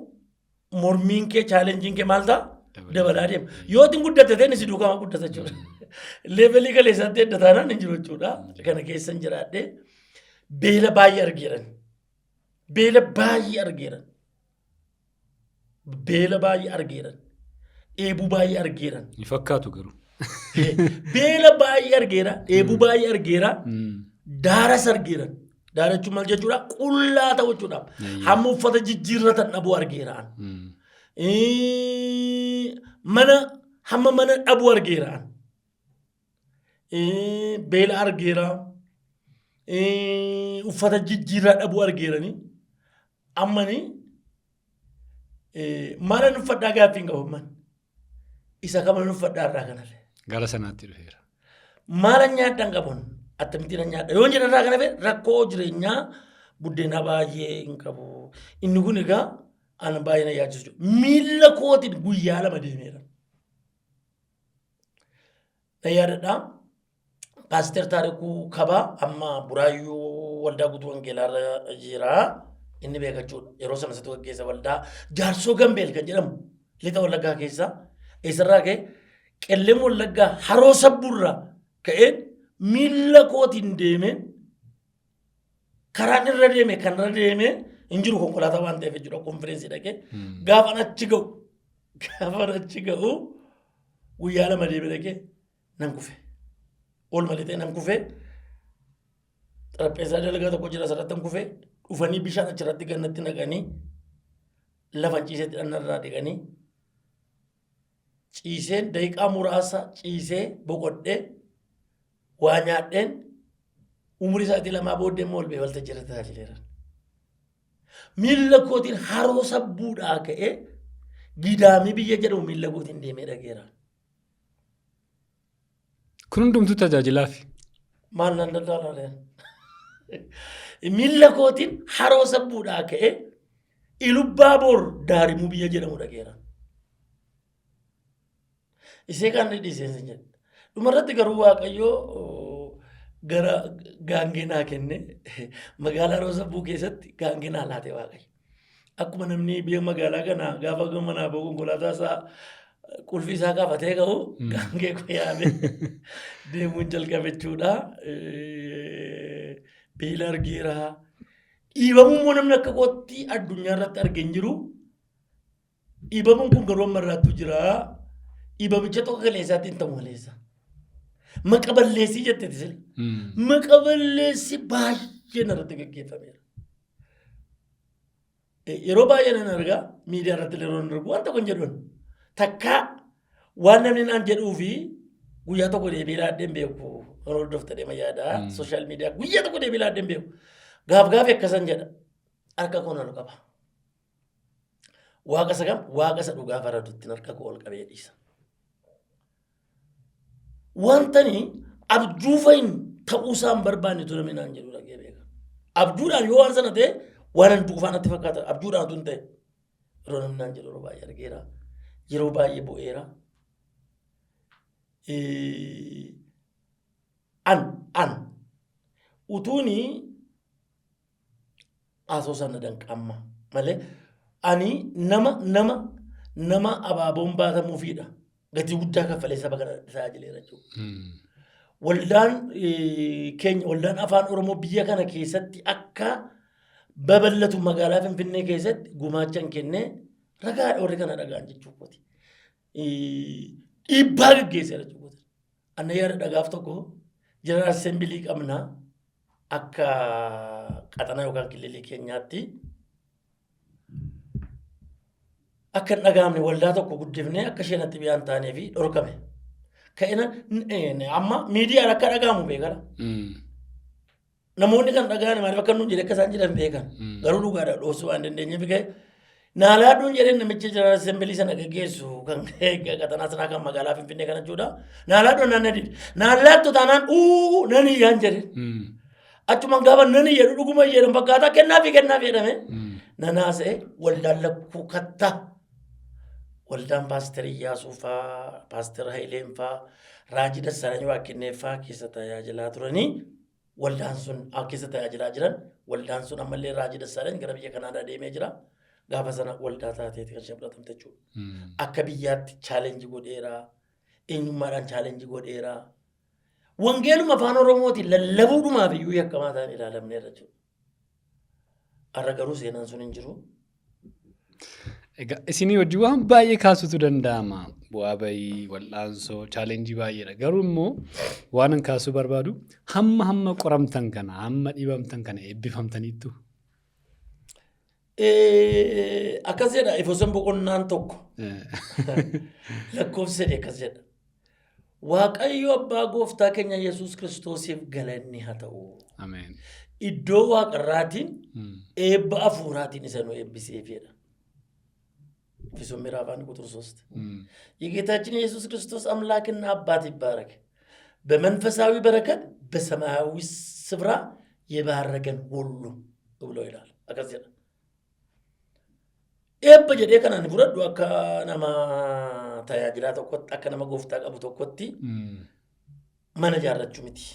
mormiin kee chaalenjiin kee maal ta'a? Dabalaa deema. Yoo itti guddatte ta'e si duukaa guddata jechuudha. Leevelii kaleessaatti edda taanaan hin jiru jechuudha. Kana keessa hin jiraadhe beela baay'ee argeeran. Beela baay'ee argeeran. Beela baay'ee argeeran. Dheebuu baay'ee argeeran. Ni fakkaatu garuu. Beela baay'ee argeera. Dheebuu baay'ee argeera. Daaras argeera. Daara jechuun maal jechuudha? Qullaa ta'uu jechuudha. Hamma uffata jijjiirratan dhabuu argeera. Mana hamma mana dhabuu argeera. Beela argeera. Uffata jijjiirraa dhabuu argeerani. Ammani maalan uffadhaa gaaffii hin qabu amman. Isa kaman uffadhaa irraa kan hafe. Gara sanaatti dhufeera. Maalan nyaadhaan qabuun akkamittiin an nyaadha yoon jedhan irraa kan hafe rakkoo jireenyaa buddeenaa baay'ee hin qabu. Inni kun egaa ana baay'ee na yaachisu. Miilla kootiin guyyaa 2 deemeera. Na yaadadha. Paaster Taarikuu Kabaa amma Buraayyuu waldaa guutuu wangeelaarra jira. Inni beeka jechuudha. Yeroo sana isatu gaggeessa waldaa Jaarsoo Gambeel kan jedhamu lixa Wallaggaa keessa. Eessarraa ka'e Qellem Wallaggaa Haroo Sabbuurraa ka'een miilla kootiin deemee karaan irra deeme kan irra deeme hin jiru konkolaataa waan ta'eef jechuudha konfireensii dhaqee gaafan achi ga'u gaafan achi ga'u guyyaa 2 deeme dhaqee nan kufe ol malee ta'e nan kufe xarapheessaa dalagaa tokko jira asirratti nan kufe dhufanii bishaan achirratti gannatti naqanii lafa ciisetti dhannarraa dhiqanii ciiseen daqiiqaa muraasa ciisee boqodhee waa nyaadheen umurii isaatii lamaa booddee immoo ol ba'ee waltajjii irratti tajaajileera. Miilla kootiin haroo sabbuudhaa ka'ee Gidaamii biyya jedhamu miilla kootiin deemee dhageera. Kun hundumtuu tajaajilaaf. Maal nan danda'aa Miilla kootiin Haroo Sabbuudhaa ka'ee Ilubbaaboor Daarimuu biyya jedhamu dhaqeera. Isee kan dhiisee sin jedhe. Dhumarratti garuu Waaqayyoo gara gaangee naa kenne, magaalaa Haroo Sabbuu keessatti gaangee naa laate Waaqayyo. Akkuma namni biyya magaalaa kana gaafa manaa bahu konkolaataa isaa qulfii isaa kaafatee ka'u, gaangee koo yaabee deemuun jalqabe jechuudha. Beela argeera. Dhiibamuu immoo namni akka kootti addunyaa irratti arge hin jiru. Dhiibamuun kun garuu amma irraattuu jira. Dhiibamicha tokko kaleessaatti hin ta'u maleessa. Maqa balleessii jetteeti sila. Maqa balleessi baay'ee narratti gaggeeffameera. Yeroo baay'ee nan argaa, miidiyaa irratti illee yeroo nan argu waan tokko hin jedhuun. Takkaa waan namni naan jedhuu fi guyyaa tokko deebii laadhee hin beeku. Yeroo hordofta deema yaada. Social media guyyaa tokko deebii laadhee hin beeku. Gaaf gaafi akkasan jedha. Harka koo ol qaba. Waaqa isa kam? Waaqa isa dhugaa faradutti harka koo ol qabee dhiisa. Wantani abjuu fayin ta'uu isaa hin barbaanne tu namni naan jedhu dhagee beeka. Abjuudhaan yoo waan sana ta'e waan an du'u natti fakkaata. Abjuudhaan tun ta'e yeroo namni naan jedhu yeroo baay'ee argeera. Yeroo baay'ee bo'eera. An utuuni asoosan na danqamma malee ani nama abaaboon baatamuufiidha. Gatii guddaa kaffalee saba kana tajaajileera jechuudha. Waldaan keenya, waldaan Afaan Oromoo biyya kana keessatti akka babal'atu magaalaa Finfinnee keessatti gumaachan kennee ragaadha, warri kana dhagaan jechuudha. Dhiibbaa gaggeesseera jechuudha. Anna yaada dhagaaf tokko general assembly qabna akka qaxanaa yookaan kililii keenyaatti, akka hin dhagaamne waldaa tokko guddifnee akka isheen natti biyaan taanee fi dhorkame. Ka'ina amma miidiyaan akka dhagaamu beekara. Namoonni kan dhaga'an maaliif akka nuun jedhe akka isaan jedhan beekan. Garuu dhugaadha dhoosuu waan dandeenyeef ka'e. Naalaadhuun jedheen namicha general assembly sana gaggeessu kan qaxanaa sanaa kan magaalaa Finfinnee kana jechuudha. Naalaadhuun naan dide. Naalaattu taanaan uu nan iyyaan jedheen. Achumaan gaafa nan iyya dhuguma iyyeedhan fakkaataa kennaafi kennaafi jedhame. Nanaasee waldaan lakkuu kattaa. Waldaan Paaster Iyyaasuu faa, Paaster Hayileen faa, Raajii Dassaalany Waaqqinnee faa keessa tajaajilaa turanii, waldaan sun keessa tajaajilaa jiran, waldaan sun ammallee Raajii Dassaalany gara biyya Kanaadaa deemee jira. Gaafa sana waldaa taateeti kan isheen fudhatamte jechuudha. Akka biyyaatti challenge godheera. Eenyummaadhaan challenge godheera. Wangeeluma Afaan Oromootiin lallabuudhumaaf iyyuu yakkamaa ta'an ilaalamneerra jechuudha. Har'a garuu seenaan sun hin jiru. Egaa isinii wajjin waan baay'ee kaasutu danda'ama. Bu'aa bayii, wal'aansoo, challenge baay'eedha. Garuu immoo waan an kaasuu barbaadu, hamma qoramtan kana, hamma dhibamtan kana eebbifamtaniittu. Akkas jedha Efesoon boqonnaan 1 lakkoofsa 3 akkas jedha. Waaqayyo abbaa gooftaa keenya Yesuus Kiristoosiif galanni haa ta'u. Ameen. Iddoo waaqarraatiin eebba hafuuraatiin isa nu eebbiseef jedha. ኤፌሶን ምዕራፍ 1 ቁጥር 3። የጌታችን የኢየሱስ ክርስቶስ አምላክና አባት ይባረክ። በመንፈሳዊ በረከት በሰማያዊ ስፍራ የባረከን ሁሉ ብሎ ይላል። Akkas jedha. Eebba jedhee kan ani fudhadhu akka nama tajaajilaa tokkotti, akka nama gooftaa qabu tokkotti, mana ijaarrachuu miti.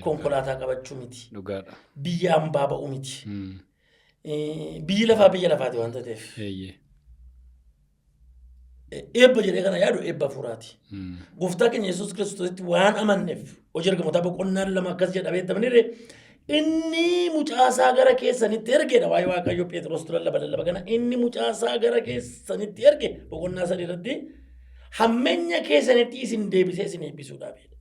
Konkolaataa qabachuu miti. Biyya hambaa ba'uu miti. Biyyi lafaa biyya lafaati waan ta'eef. Eebba jedhee kana yaadu eebba hafuuraati. Gooftaa keenya Yesuus Kiristoositti waan amanneef, Hojii Ergamootaa boqonnaan 2 akkas jedha, beektamaniire, inni mucaasaa gara keessanitti ergeedha. Waa'ee Waaqayyo Phexros lallaba lallaba kana, inni mucaasaa gara keessanitti erge boqonnaa 3 irratti hammeenya keessanitti isin deebisee isin eebbisuudhaaf jedha.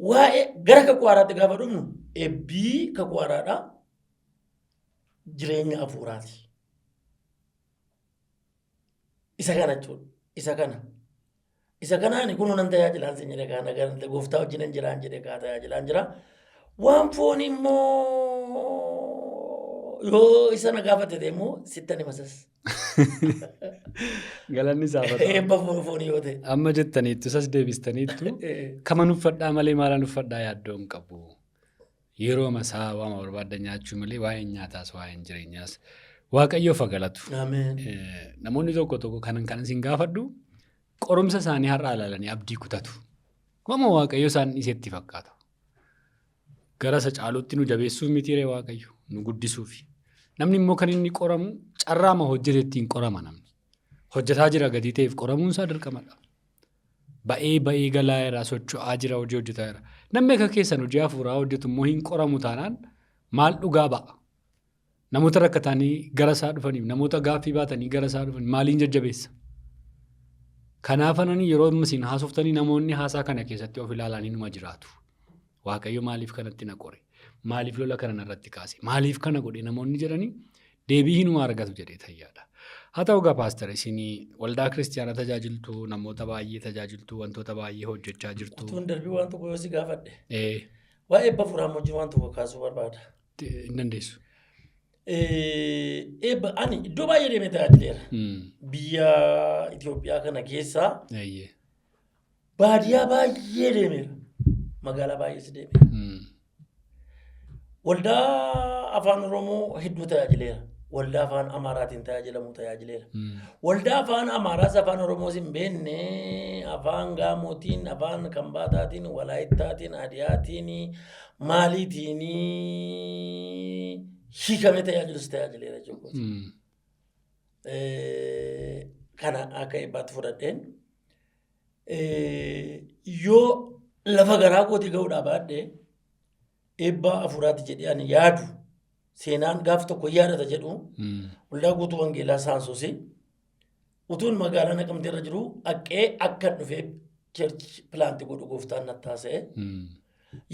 Waa'ee gara kakuu haaraatti gaafa dhufnu, eebbii kakuu haaraadha. Jireenya hafuuraati. Isa kana jechuudha. Isa kana. Isa kanaan kun nan tajaajilaan sin jedhe, kana gara gooftaa wajjin nan jiraan jedhe kaa tajaajilaan jira. Waan foon immoo Yoo isa na gaafate ta'e immoo sittan himasas. Galanni isaaf haa ta'u. Eebba foonii yoo ta'e. Amma jettaniittu isas deebistaniittu kaman uffadhaa malee maalan uffadhaa yaaddoo hin qabu. Yeroo masaa waama barbaadda nyaachuu malee waa'een nyaataas waa'een jireenyaas Waaqayyoof haa galatu. Ameen. Namoonni tokko tokko kanan kan isin gaafadhu qorumsa isaanii har'aa ilaalanii abdii kutatu. Waama Waaqayyo isaan dhiisetti fakkaata. Gara isa caalutti nu jabeessuuf mitiiree Waaqayyo nu guddisuufi. Namni immoo kan inni qoramu carraama hojjete ittiin qorama namni. Hojjetaa jira gatii ta'eef qoramuun isaa dirqamadha. Ba'ee ba'ee galaa jira, socho'aa jira, hojii hojjetaa jira. Namni akka keessan hojii hafuuraa hojjetu immoo hin qoramu taanaan maal dhugaa ba'a? Namoota rakkatanii gara isaa dhufaniif, namoota gaaffii baatanii gara isaa dhufaniif maaliin jajjabeessa? Kanaaf anani yeroo amma isin haasoftanii namoonni haasaa kana keessatti of ilaalanii numa jiraatu. Waaqayyo maaliif kanatti na qore? Maaliif lola kana narratti kaase? Maaliif kana godhe namoonni jedhanii deebii hinuma argatu jedhee tayyaadha. Haa ta'u egaa pastor, isin waldaa kiristiyaanaa tajaajiltu, namoota baay'ee tajaajiltu, wantoota baay'ee hojjechaa jirtu. Utuun darbii waan tokko yoo si gaafadhe. Waa'ee eebba furaa wajjin waan tokko kaasuu barbaada. Hin dandeessu. Eebba ani iddoo baay'ee deemee tajaajileera. Biyya Itoophiyaa kana keessa baadiyyaa baay'ee deemeera. Magaalaa baay'ees deemeera. Waldaa afaan Oromoo hedduu tajaajileera. Waldaa afaan Amaaraatiin tajaajilamu tajaajileera. Waldaa afaan Amaaraas afaan Oromoos hin beekne afaan Gaamootiin, afaan Kambaataatiin, Walaayittaatiin, Adiyaatiin, maaliitiin hiikamee tajaajilus tajaajileera jechuudha. Kana akka eebbaatti fudhadheen yoo lafa garaa kootii ga'uudhaa baadhee eebba hafuuraati jedhee ani yaadu seenaan gaaf tokko yaadata jedhu waldaa guutuu wangeelaa Saansuusii utuun magaalaa Naqamtee irra jiru dhaqee akka dhufee church plant godhu gooftaan natti haasa'e.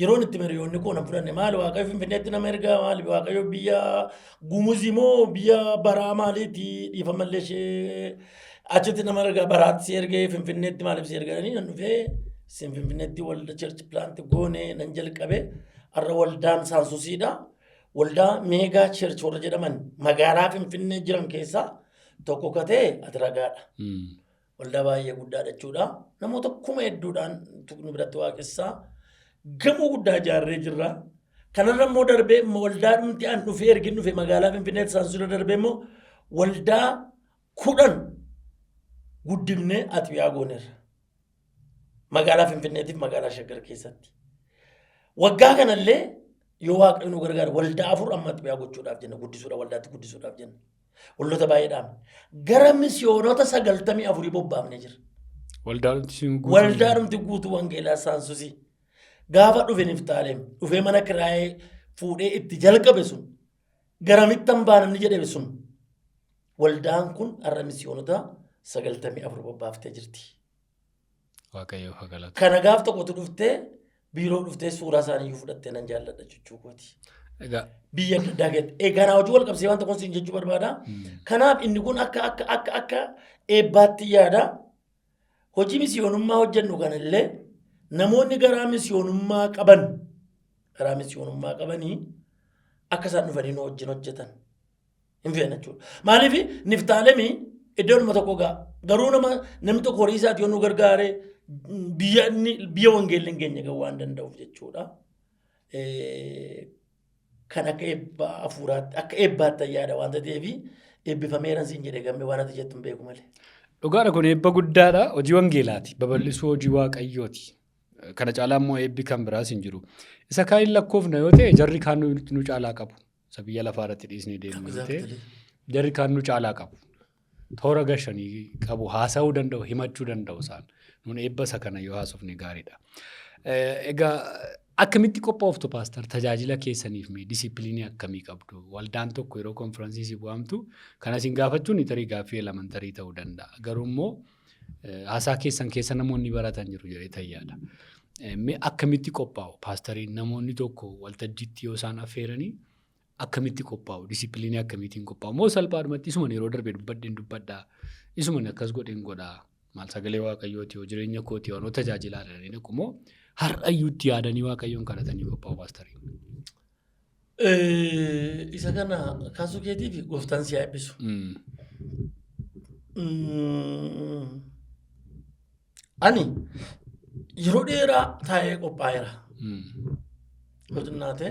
Yeroon itti hiriyoonni koo nan fudhanne, maali Waaqayyo Finfinneetti nama ergaa, maali Waaqayyo biyya Gumuzii moo biyya baraa maaliiti, dhiifamallee ishee, achitti nama ergaa, baraatti si ergee Finfinneetti maaliif si erganii, nan dhufee sin Finfinneetti walda church plant goone nan jalqabe. Har'a waldaan Saansusiidha. Waldaa mega church warra jedhaman magaalaa Finfinnee jiran keessaa tokko ka ta'e ati ragaadha. Waldaa baay'ee guddaadha jechuudha. Namoota kuma hedduudhaan nu biratti waaqessaa. Gamoo guddaa ijaarree jirra. Kanarra immoo darbee immoo waldaa dhumti an dhufee ergin dhufe magaalaa Finfinneetti Saansusiirra darbee immoo waldaa 10 guddifnee atibiyaa gooneerra. Magaalaa Finfinneetiif magaalaa Shaggar keessatti. Waggaa kanallee yoo Waaqayyo nu gargaare waldaa afur amma atibiyaa gochuudhaaf jenna, guddisuudha, waldaatti guddisuudhaaf jenna. Waldoota baay'eedhaan gara misiyoonota 94 bobbaafnee jira. Waldaadhumti sun guutuu. Waldaadhumti guutuu wangeelaa Saansusii. Gaafa dhufe Niftaaleem dhufee mana kiraayee fuudhee itti jalqabe sun garamittan baanamni jedhame sun waldaan kun har'a misiyoonota 94 bobbaaftee jirti. Waaqayyoof haa galatu. Kana gaaf tokkotu dhuftee biiroo dhuftee suuraa isaanii iyyuu fudhattee nan jaalladha jechuu kooti. Egaa Biyya adda addaa keessatti. Egaa naa hojii wal qabsiisee waan tokkoon siin jechuu barbaada. Kanaaf inni kun akka eebbaatti yaada. Hojii misiyoonummaa hojjennu kanallee namoonni garaa misiyoonummaa qabanii akka isaan dhufanii nu wajjin hojjetan hin feena jechuudha. Maaliif Niftaalemii iddoonuma tokko ga'a. Garuu namni tokko horii isaati yoo nu gargaare biyya inni biyya wangeelli hin geenye ga'uu waan danda'uuf jechuudha. Kan akka eebba hafuuraatti akka eebbaatti yaada waan ta'eef eebbifameeran siin jedhee gammee waan ati jettu hin beeku malee. Dhugaadha, kun eebba guddaadha. Hojii wangeelaati. Babal'isuu hojii Waaqayyooti. Kana caalaa immoo eebbi kan biraas hin jiru. Isa kaan hin lakkoofna yoo ta'e jarri kaan nu caalaa qabu. Isa biyya lafaa irratti dhiisnee deemnu yoo ta'e jarri kaan nu caalaa qabu. Toora gashanii qabu, haasa'uu danda'u, himachuu danda'u isaan. Nun eebba isa kana yoo haasofne gaariidha. Egaa akkamitti qophooftu pastor, tajaajila keessaniif mee discipline akkamii qabdu? Waldaan tokko yeroo konfiraansii si waamtu kana isin gaafachuun tarii gaaffii elementary ta'uu danda'a. Garuu immoo haasaa keessan keessa namoonni baratan jiru jedhee tayyaadha. Mee akkamitti qophaa'u paastariin, namoonni tokko waltajjiitti yoo isaan affeeranii akkamitti qophaa'u? Discipline akkamiitiin qophaa'u? Moo salphaadhumatti isuman yeroo darbe dubbadheen dubbadhaa? Isuman akkas godheen godhaa? Maal sagalee Waaqayyooti yoo jireenya kooti yoo tajaajilaa jedhanii dhaqu moo har'ayyuutti yaadanii Waaqayyoon kadhatanii qophaa'u paastariin? Isa kana kaasuu keetiif gooftaan si haa eebbisu. Ani yeroo dheeraa taa'ee qophaa'eera. Yoo xinnaate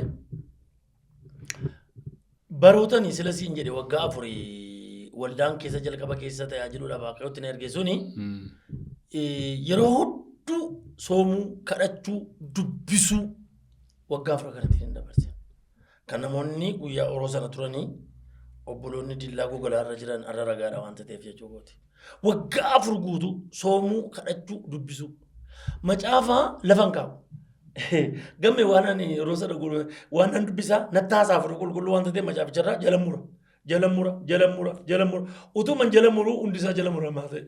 barootani sila siin jedhe waggaa afurii waldaan keessa jalqaba keessa tajaajiluudhaaf Waaqayyotti na erge suni yeroo hedduu soomuu, kadhachuu, dubbisuu waggaa afur kanatti hin dabarse. Kan namoonni guyyaa oroo sana turanii obboloonni dillaa gogalaa irra jiran irra ragaadha waanta ta'eef jechuu kooti. Waggaa 4 guutuu soomuu, kadhachuu, dubbisuu. Macaafa lafa hin kaa'u. Gamme waan ani yeroo sana godhu waan nan dubbisaa natti haasaa hafuura qulqulluu waanta ta'eef macaaficharraa jala mura. Jala mura, jala mura, jala mura. Utuu man jala muruu hundisaa jala muramaa ta'e.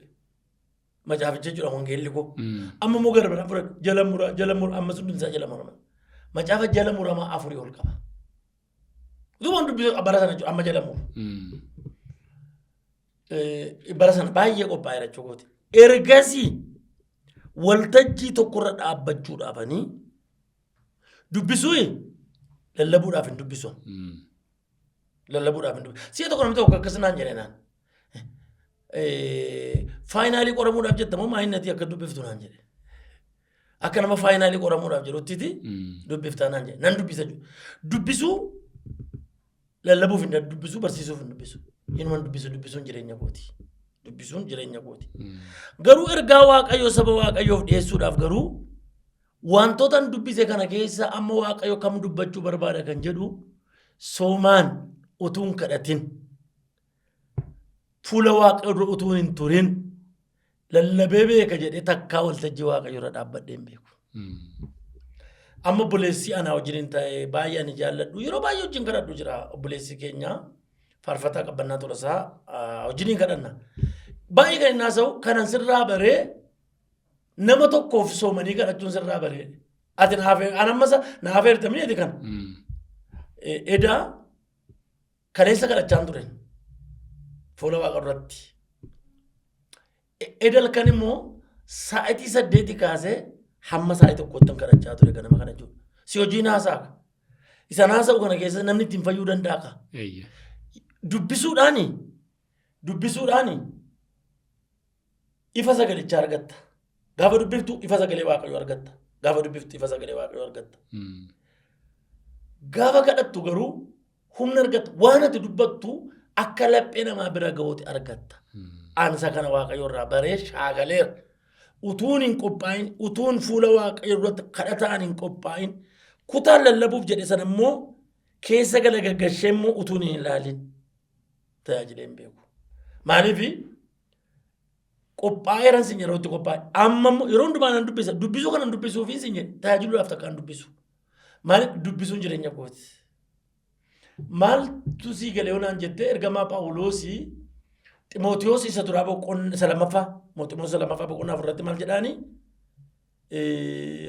Macaaficha jechuudha wangeelli koo. Amma immoo gara biraa fudhadhu. Jala mura, jala mura, ammas hundisaa jala murama. Macaafa jala muramaa afurii ol qaba. Utuu man dubbisu bara sana jechuudha amma jala muru. Bara sana baay'ee qophaa'eera jechuu kooti. Ergasii waltajjii tokkorra dhaabbachuudhaafanii dubbisuu lallabuudhaaf hin dubbisu. Lallabuudhaaf hin dubbisu. Si'a tokko namni tokko akkas naan jedhe naan. Faayinaalii qoramuudhaaf jetta moo maayinnati akka dubbiftu naan jedhe. Akka nama faayinaalii qoramuudhaaf jedhuttiti dubbiftaa naan jedhe. Nan dubbisa jechuudha. Dubbisuu lallabuuf hin dubbisu barsiisuuf hin dubbisu. Inuman dubbisu dubbisuun jireenya kooti. Dubbisuun jireenya kooti. Garuu ergaa Waaqayyoo saba Waaqayyoof dhiyeessuudhaaf garuu wantoota dubbise kana keessa amma Waaqayyo kam dubbachuu barbaada kan jedhu soomaan utuu hin kadhatin fuula Waaqayyoo dura utuu hin turin lallabee beeka jedhee takkaa waltajjii Waaqayyoo irra dhaabbadhee hin beeku. Amma obboleessi anaa wajjin ta'e baay'ee ani jaalladhu yeroo baay'ee wajjin kadhadhu jira obboleessi keenya faarfataa Qabbannaa Tolasaa wajjiniin kadhanna. Baay'ee kan inni haasa'u kanan sirraa baree nama tokkoof soomanii kadhachuun sirraa baree. Ati naaf an amma naaf eertamni ati kana. Edaa kaleessa kadhachaan ture fuula waaqa duratti. Edal kan immoo sa'aatii 8 kaasee hamma sa'aatii 1tti kadhachaa ture ganama kana jechuudha. Si hojiin haasa'a. Isaan haasa'u kana keessa namni ittiin fayyuu danda'a ka. Dubbisuudhaani dubbisuudhaani ifa sagalichaa argatta. Gaafa dubbiftu ifa sagalee Waaqayyoo argatta. Gaafa dubbiftu ifa sagalee Waaqayyoo argatta. Gaafa kadhattu garuu humna argatta. Waan ati dubbattu akka laphee namaa bira ga'uuti argatta. Ansa kana Waaqayyo irraa baree shaakaleera. Utuun hin qophaa'in, utuun fuula Waaqayyo duratti kadhataan hin qophaa'in, kutaan lallabuuf jedhe sana immoo keessa gala gaggashee immoo utuun hin ilaalin tajaajilee hin beeku. Maaliif qophaa'eeran sin yeroo itti qophaa'e. Amma immoo yeroo hundumaa nan dubbisa. Dubbisuu kanan dubbisuuf sin jedhe tajaajiluudhaaf takkaan dubbisu. Maaliif dubbisuun jireenya kooti. Maaltu sii galee naan jettee ergamaa Phaawuloosii Ximootiyoos isa duraa boqonnaa isa lammaffaa Ximootiyoos isa lammaffaa boqonnaa 4 irratti maal jedhaani?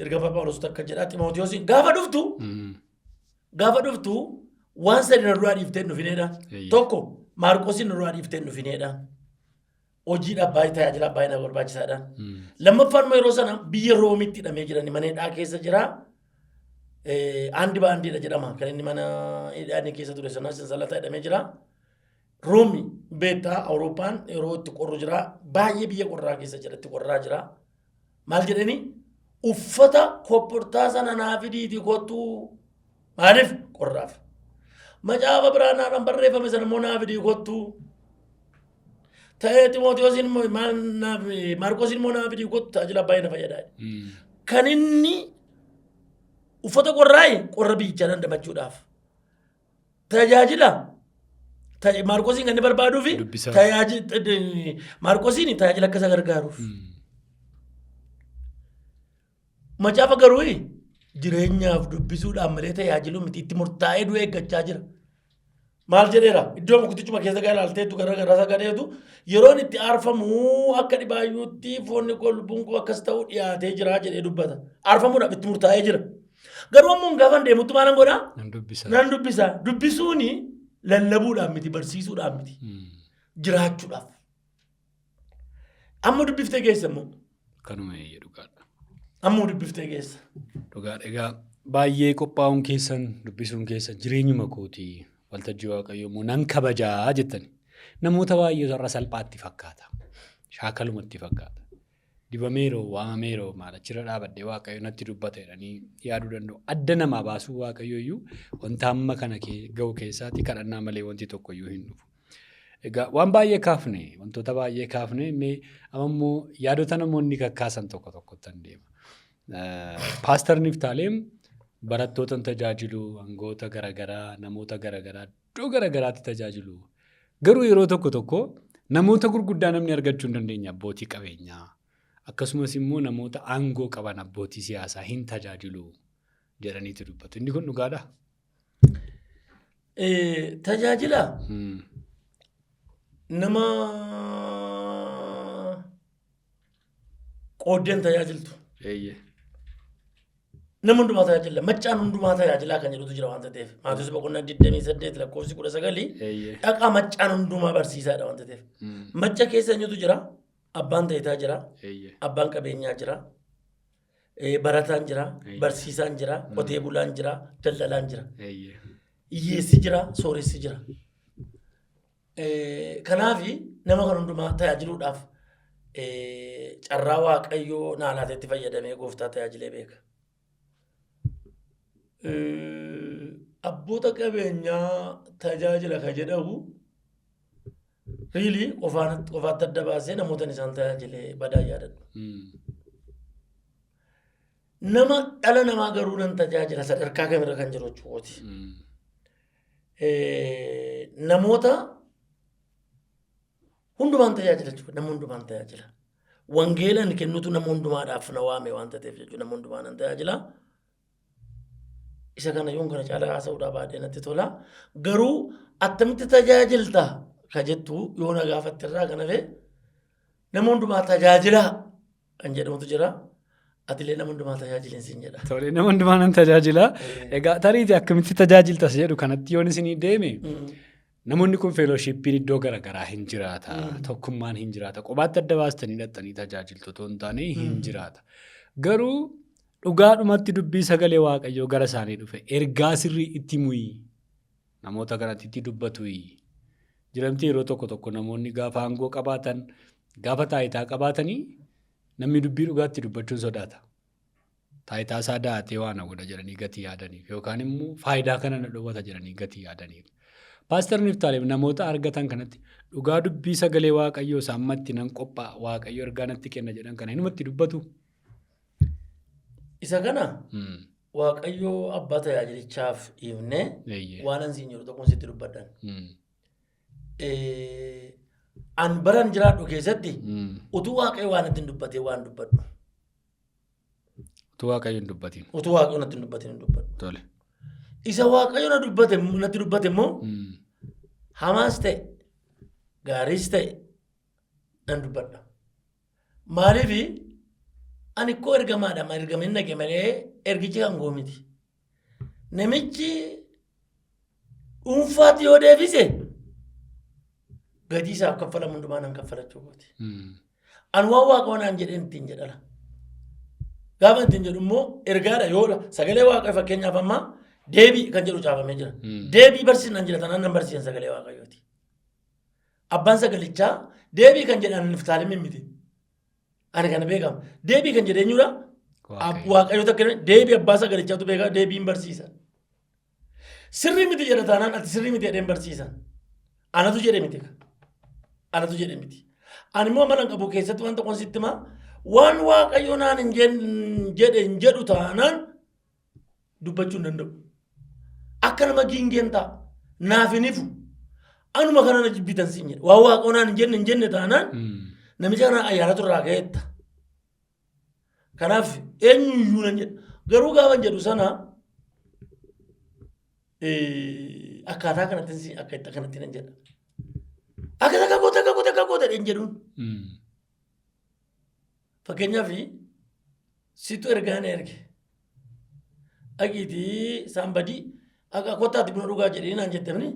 Ergamaa Phaawulos takka jedhaa Ximootiyoos gaafa dhuftu gaafa dhuftu waan sadi na duraa dhiiftee hin dhufineedha. Tokko Maarqosin na duraa dhiiftee hin dhufineedha. Hojiidhaaf baay'ee tajaajila baay'ee na barbaachisaadha. Lammaffaan immoo yeroo sana biyya Roomitti hidhamee jiran mana hidhaa keessa jira. Aandi baandiidha jedhama kan inni mana hidhaa inni keessa ture sana sansalata hidhamee jira. Roomi beektaa Awurooppaan yeroo itti qorru jira. Baay'ee biyya qorraa keessa jira itti qorraa jira. Maal jedhani uffata kopportaa sana naa fidiitii kottuu maaliif qorraaf. Macaafa biraanaadhaan barreeffame sana immoo naa fidii kottuu. Ta'ee Ximootiyoosiin immoo maal naaf Maarqoosiin immoo naa fidii kottu tajaajila baay'ee na fayyadaa. Kan inni uffata qorraayi qorra biyyichaa dandamachuudhaaf. Tajaajila Maarqoosiin kan inni barbaaduu fi Dubbisaa. Maarqoosiin tajaajila akka isa gargaaruuf. Macaafa garuu jireenyaaf dubbisuudhaan malee tajaajiluu miti itti murtaa'ee du'ee eeggachaa jira. Maal jedheera? Iddoo muktichuma keessa gara ilaalteetu gara gara sagadeetu yeroon itti aarfamu akka dhibaayyuutti foonni koo lubbuun koo akkas ta'u dhiyaatee jira jedhee dubbata. Aarfamuudhaaf itti murtaa'ee jira. Garuu ammoo gaafa deemutti maalan godhaa? Nan dubbisa. Nan dubbisa. Dubbisuuni lallabuudhaaf miti barsiisuudhaaf miti jiraachuudhaaf. Amma dubbiftee geessa immoo. Kanuma eeyyee dhugaadha. Amma dubbiftee geessa. Dhugaadha. Egaa Baay'ee qophaa'uun keessan, dubbisuun keessan jireenyuma kooti, waltajjii Waaqayyoo immoo nan kabajaa jettani. Namoota baay'ee irra salphaatti fakkaata. Shaakalumatti fakkaata. Dibameeroo, waamameeroo, maal achirra dhaabadhee Waaqayyo natti dubbata jedhanii yaaduu danda'u. Adda namaa baasuu Waaqayyo iyyuu wanta hamma kana ga'u keessaatti kadhannaa malee wanti tokko iyyuu hin dhufu. Egaa waan baay'ee kaafne, wantoota baay'ee kaafne, mee amma immoo yaadota namoonni kakkaasan tokko tokkottan deema. Paastar Niftaaleem barattoota tajaajilu, aangoota garaagaraa, namoota garaagaraa iddoo garaagaraatti tajaajilu. Garuu yeroo tokko tokko namoota gurguddaa namni argachuu hin dandeenye, abbootii qabeenyaa, akkasumas immoo namoota aangoo qaban, abbootii siyaasaa hin tajaajilu jedhaniitu dubbatu. Inni kun dhugaadhaa? Tajaajila nama qooddeen tajaajiltu. Nama hundumaa tajaajila. Maccaan hundumaa tajaajilaa kan jedhutu jira waanta ta'eef. Maatewos boqonnaa 28 lakkoofsi 19 dhaqaa maccaan hundumaa barsiisaadha waanta ta'eef. Macca keessa eenyutu jira? Abbaan taayitaa jira. Abbaan qabeenyaa jira. Barataan jira. Barsiisaan jira. Qotee bulaan jira. Daldalaan jira. Hiyyeessi jira. Sooressi jira. Kanaafi nama kan hundumaa tajaajiluudhaaf carraa Waaqayyoo naa laatetti fayyadamee gooftaa tajaajilee beeka. Abboota qabeenyaa tajaajila ka jedhamu riilii qofaatti adda baasee namoota isaan tajaajilee badaa yaadadhu. Nama dhala namaa garuu nan tajaajila sadarkaa kamirra kan jiru jechuudha. Namoota hundumaan tajaajila jechuudha. Nama hundumaan tajaajila. Wangeela inni kennutu nama hundumaadhaaf na waame waan ta'eef jechuudha. Nama hundumaa nan tajaajila. Isa kana yoon kana caalaa haasa'uudhaa baadhee natti tola. Garuu attamitti tajaajilta ka jettu yoo na gaafatte irraa kan hafe, nama hundumaa tajaajila kan jedhamutu jira. Atilee nama hundumaa tajaajilin siin jedha. Tole, nama hundumaa nan tajaajila. Egaa tariitii akkamitti tajaajiltas jedhu kanatti yoon isinii deeme, namoonni kun fellowshippiin iddoo garaagaraa hin jiraata. Tokkummaan hin jiraata. Qobaatti adda baastanii dhaxxanii tajaajiltu otoo hin taane hin jiraata. Garuu dhugaadhumatti dubbii sagalee Waaqayyoo gara isaanii dhufe ergaa sirrii itti muyi. Namoota kanatti itti dubbatu. Jiramti yeroo tokko tokko namoonni gaafa aangoo qabaatan, gaafa taayitaa qabaatanii, namni dubbii dhugaatti dubbachuun sodaata. Taayitaa isaa da'atee waan godha jedhanii gatii yaadaniif yookaan immoo faayidaa kana na dhowwata jedhanii gatii yaadaniif. Paaster Niftaaleem namoota argatan kanatti dhugaa dubbii sagalee Waaqayyoo isaan ammatti nan qophaa'a, Waaqayyo ergaa natti kenna jedhan kana inumatti dubbatu. Isa kana Waaqayyo abbaa tajaajilichaaf dhiifnee waan an siin jedhu tokkoon sitti dubbadhan. An baran jiraadhu keessatti utuu Waaqayyo waan natti hin dubbatee waan dubbadhu. Utuu Waaqayyo hin dubbatin. Utuu Waaqayyo natti hin dubbatin hin dubbadhu. Isa Waaqayyo na dubbate natti dubbate immoo hamaas ta'e gaariis ta'e nan dubbadha. Maaliif? Ani koo ergamaadha, ergameen dhaqe malee ergichi kan koo miti. Namichi dhuunfaatti yoo deebise gatii isaaf kaffalamu hundumaa nan kaffalachuu kooti. Ani waan Waaqa naan jedheen ittiin jedhala. Gaafa ittiin jedhu immoo ergaadha yoo sagalee Waaqa, fakkeenyaaf amma deebii kan jedhu caafamee jira. Deebii barsiisan jira tanaan nan barsiisan sagalee Waaqayyooti. Abbaan sagalichaa deebii kan jedhan Niftaalem miti. Ani kana beekama. Deebii kan jedhe eenyudha? Waaqayyo takka deebii abbaa sagalichaatu beekaa, deebiin barsiisa. Sirrii miti jedha taanaan ati sirrii miti jedheen barsiisan. Anatu jedhe miti. Anatu jedhe miti. Ani immoo amala hin qabu keessatti waan tokkoon sitti himaa, waan Waaqayyo naan hin jedhe hin jedhu taanaan dubbachuu hin danda'u. Akka nama giingeen ta'a. Naaf hin ifu. Anuma kana na jibbitan siin jedhe. Waan Waaqayyo naan hin jenne hin jenne taanaan namicha kana ayyaanatu irraa ga'eetta. Kanaaf eenyuyyuu nan jedha. Garuu gaafa jedhu sana akkaataa kanatti akka itti kanatti nan jedha. Akka takka goota akka goota akka goota hin jedhuun. Fakkeenyaaf situ ergaa na erge. Dhaqiitii isaan badii akka kottaatti buna dhugaa jedhee naan jettamni.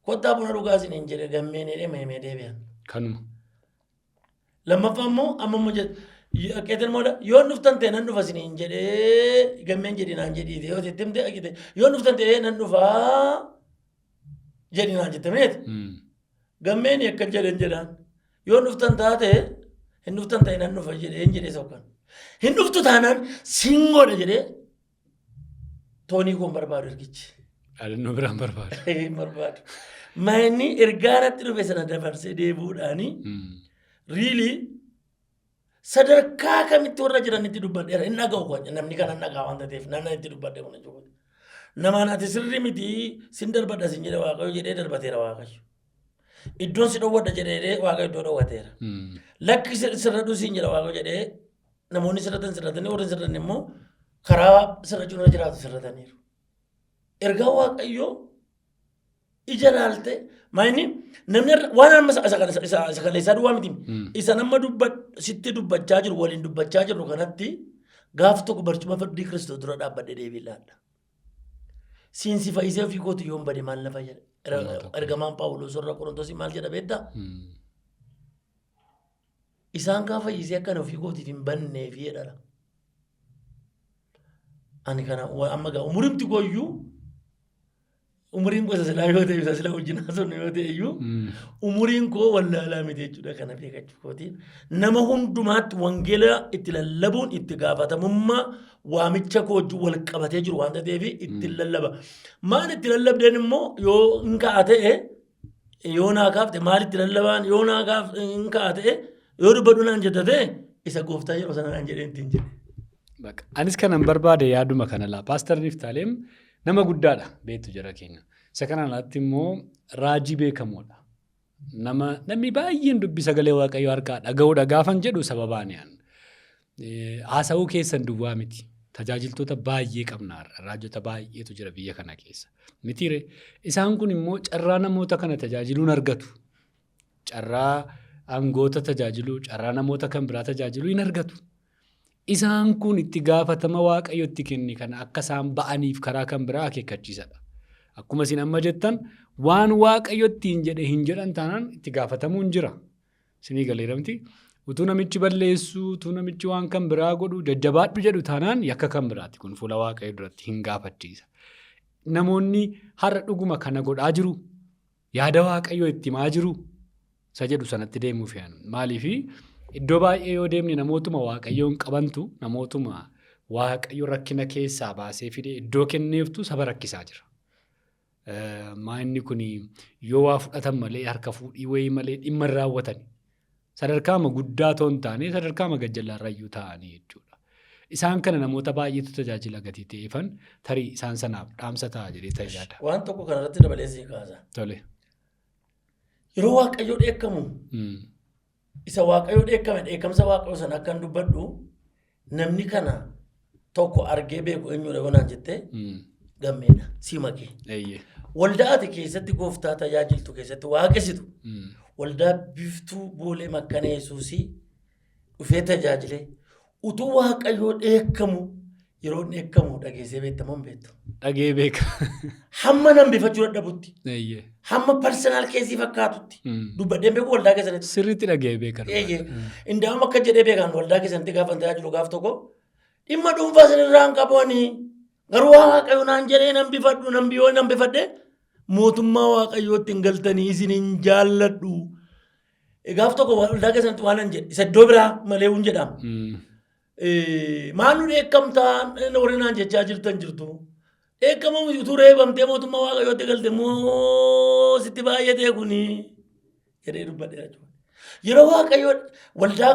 Kottaa buna dhugaa isiniin jedhe gammeen jedhee meemee deebi'an. Kanuma. Lammaffaa immoo amma immoo jedhe Dhaqeetiin immoo yoon dhuftan ta'e nan dhufa isiniin jedhee gammeen jedhi naan jedhiite yoo itti himte dhaqite yoon dhuftan ta'e nan dhufaa jedhi naan jette meeti. Gammeen akka jedhan jedhaan yoon dhuftan taate hin dhuftan ta'e nan dhufa jedheen jedhee sokkan. Hin dhuftu taanaan siin godha jedhee toonii koon barbaadu ergichi. Dhaadannoo biraan barbaadu. Hin barbaadu. Mayinni ergaa natti dhufe sana dabarsee deebi'uudhaani really sadarkaa kamitti warra jiranitti dubbadheera. Hin dhaga'u kun namni kana hin dhaga'a waan ta'eef namni itti dubbadhe kun jechuudha. Namaan ati sirrii miti sin darbadha sin jedhe Waaqayyo jedhee darbateera Waaqayyo. Iddoon si dhowwadha jedhee Waaqayyo iddoo dhowwateera. Lakki sirradhu siin jedha Waaqayyo jedhee namoonni sirratan sirratanii warri hin sirranne immoo karaa sirrachuun irra jiraatu sirrataniiru. Ergaa Waaqayyoo ija laalte maayini namni waan amma isa kaleessaa duwwaa miti. Isa nama sitti dubbachaa jiru waliin dubbachaa jirru kanatti gaaf tokko barcuma firdii Kiristoos dura dhaabbadhee deebii laadha. Siin si fayyisee ofii kootu yoon bade maal na fayyada? Ergamaan Phaawulos warra Qorontosii maal jedha beektaa? Isaan kaan fayyisee akkan ofii kootiif hin banneefi jedhara. Ani kana amma gaa umurimti kooyyuu umuriin koo isa silaa yoo ta'e isa silaa wajjin haasofnu yoo ta'e iyyuu umuriin koo wallaalaa miti jechuudha kana beekachuu kootiin. Nama hundumaatti wangeela itti lallabuun itti gaafatamummaa waamicha koo wajjin wal qabatee jiru waan ta'eef ittiin lallaba. Maal itti lallabdeen immoo yoo hin ka'a ta'e yoo naa kaafte maal itti lallabaan yoo naa kaaf hin ka'a ta'e yoo dubbadhu naan jetta ta'e isa gooftaa yeroo sana naan jedhee ittiin jedhe. Bakka. Anis kanan barbaade yaaduma kana laa. Paastar Niftaaleem nama guddaadha beektu jara keenya. Isa kanaan alatti immoo raajii beekamoodha. Nama namni baay'een dubbii sagalee Waaqayyoo harkaa dhaga'uudha gaafan jedhu sababaan yaan. Haasa'uu keessan duwwaa miti. Tajaajiltoota baay'ee qabna har'a. Raajota baay'eetu jira biyya kana keessa. Mitiire isaan kun immoo carraa namoota kana tajaajiluun argatu. Carraa aangoota tajaajiluu, carraa namoota kan biraa tajaajiluu hin argatu. Isaan kun itti gaafatama Waaqayyo itti kenne kana akka isaan ba'aniif karaa kan biraa akeekkachiisadha. Akkuma isin amma jettan waan Waaqayyo ittiin jedhe hin jedhan taanaan itti gaafatamuun jira. Isinii galeera miti. Utuu namichi balleessu, utuu namichi waan kan biraa godhu jajjabaadhu jedhu taanaan yakka kan biraati kun fuula Waaqayyo duratti hin gaafachiisa. Namoonni har'a dhuguma kana godhaa jiru. Yaada Waaqayyoo itti himaa jiru. Isa jedhu sanatti deemuuf yaanu. Maaliif iddoo baay'ee yoo deemne namootuma Waaqayyoon qabantu namootuma Waaqayyo rakkina keessaa baasee fide iddoo kenneeftu saba rakkisaa jira. Maa inni kun yoo waa fudhatan malee harka fuudhii wayii malee dhimma hin raawwatan. Sadarkaama guddaa otoo hin taane sadarkaama gajjallaarrayyuu taa'anii jechuudha. Isaan kana namoota baay'eetu tajaajila gatii ta'eefan tarii isaan sanaaf dhaamsa ta'a jedhee tan yaada. Waan tokko kanarratti dabalee sii kaasa. Tole. Yeroo Waaqayyo dheekkamu isa Waaqayyo dheekkame dheekkamsa Waaqayyo sana akkan dubbadhu namni kana tokko argee beeku eenyudha yoo naan jette gammeedha sii makee. Eeyyee. Waldaa ati keessatti gooftaa tajaajiltu keessatti waaqessitu waldaa biftuu boolee makkana Yesuusii dhufee tajaajilee utuu Waaqayyoo dheekkamu yeroo inni dheekkamu dhageessee beekta moo hin beektu? Dhagee beeka. Hamma nan bifachuu dadhabutti, Eeyyee. hamma personal keesii fakkaatutti dubbadheen beeku waldaa keessanitti. Sirriitti dhagee beeka. Eeyyee. Indaa'uma akka jedhee beekan waldaa keessanitti gaafa tajaajilu gaaf tokko dhimma dhuunfaa isinirraa hin qabu ani garuu waa Waaqayyo naan jedhee nan bifadhu nan biyoo nan bifadhe mootummaa Waaqayyootti hin galtanii isin hin jaalladhu. Gaaf tokko waldaa keessanitti waan nan jedhe isa iddoo biraa malee hin jedhamu. Maal nu dheekkamtaa warri naan jechaa jirtan jirtu. Dheekkamuu utuu reebamtee mootummaa Waaqayyootti galte moo sitti baay'atee kuni jedhee dubbadhe jechuudha. Yeroo Waaqayyo waldaa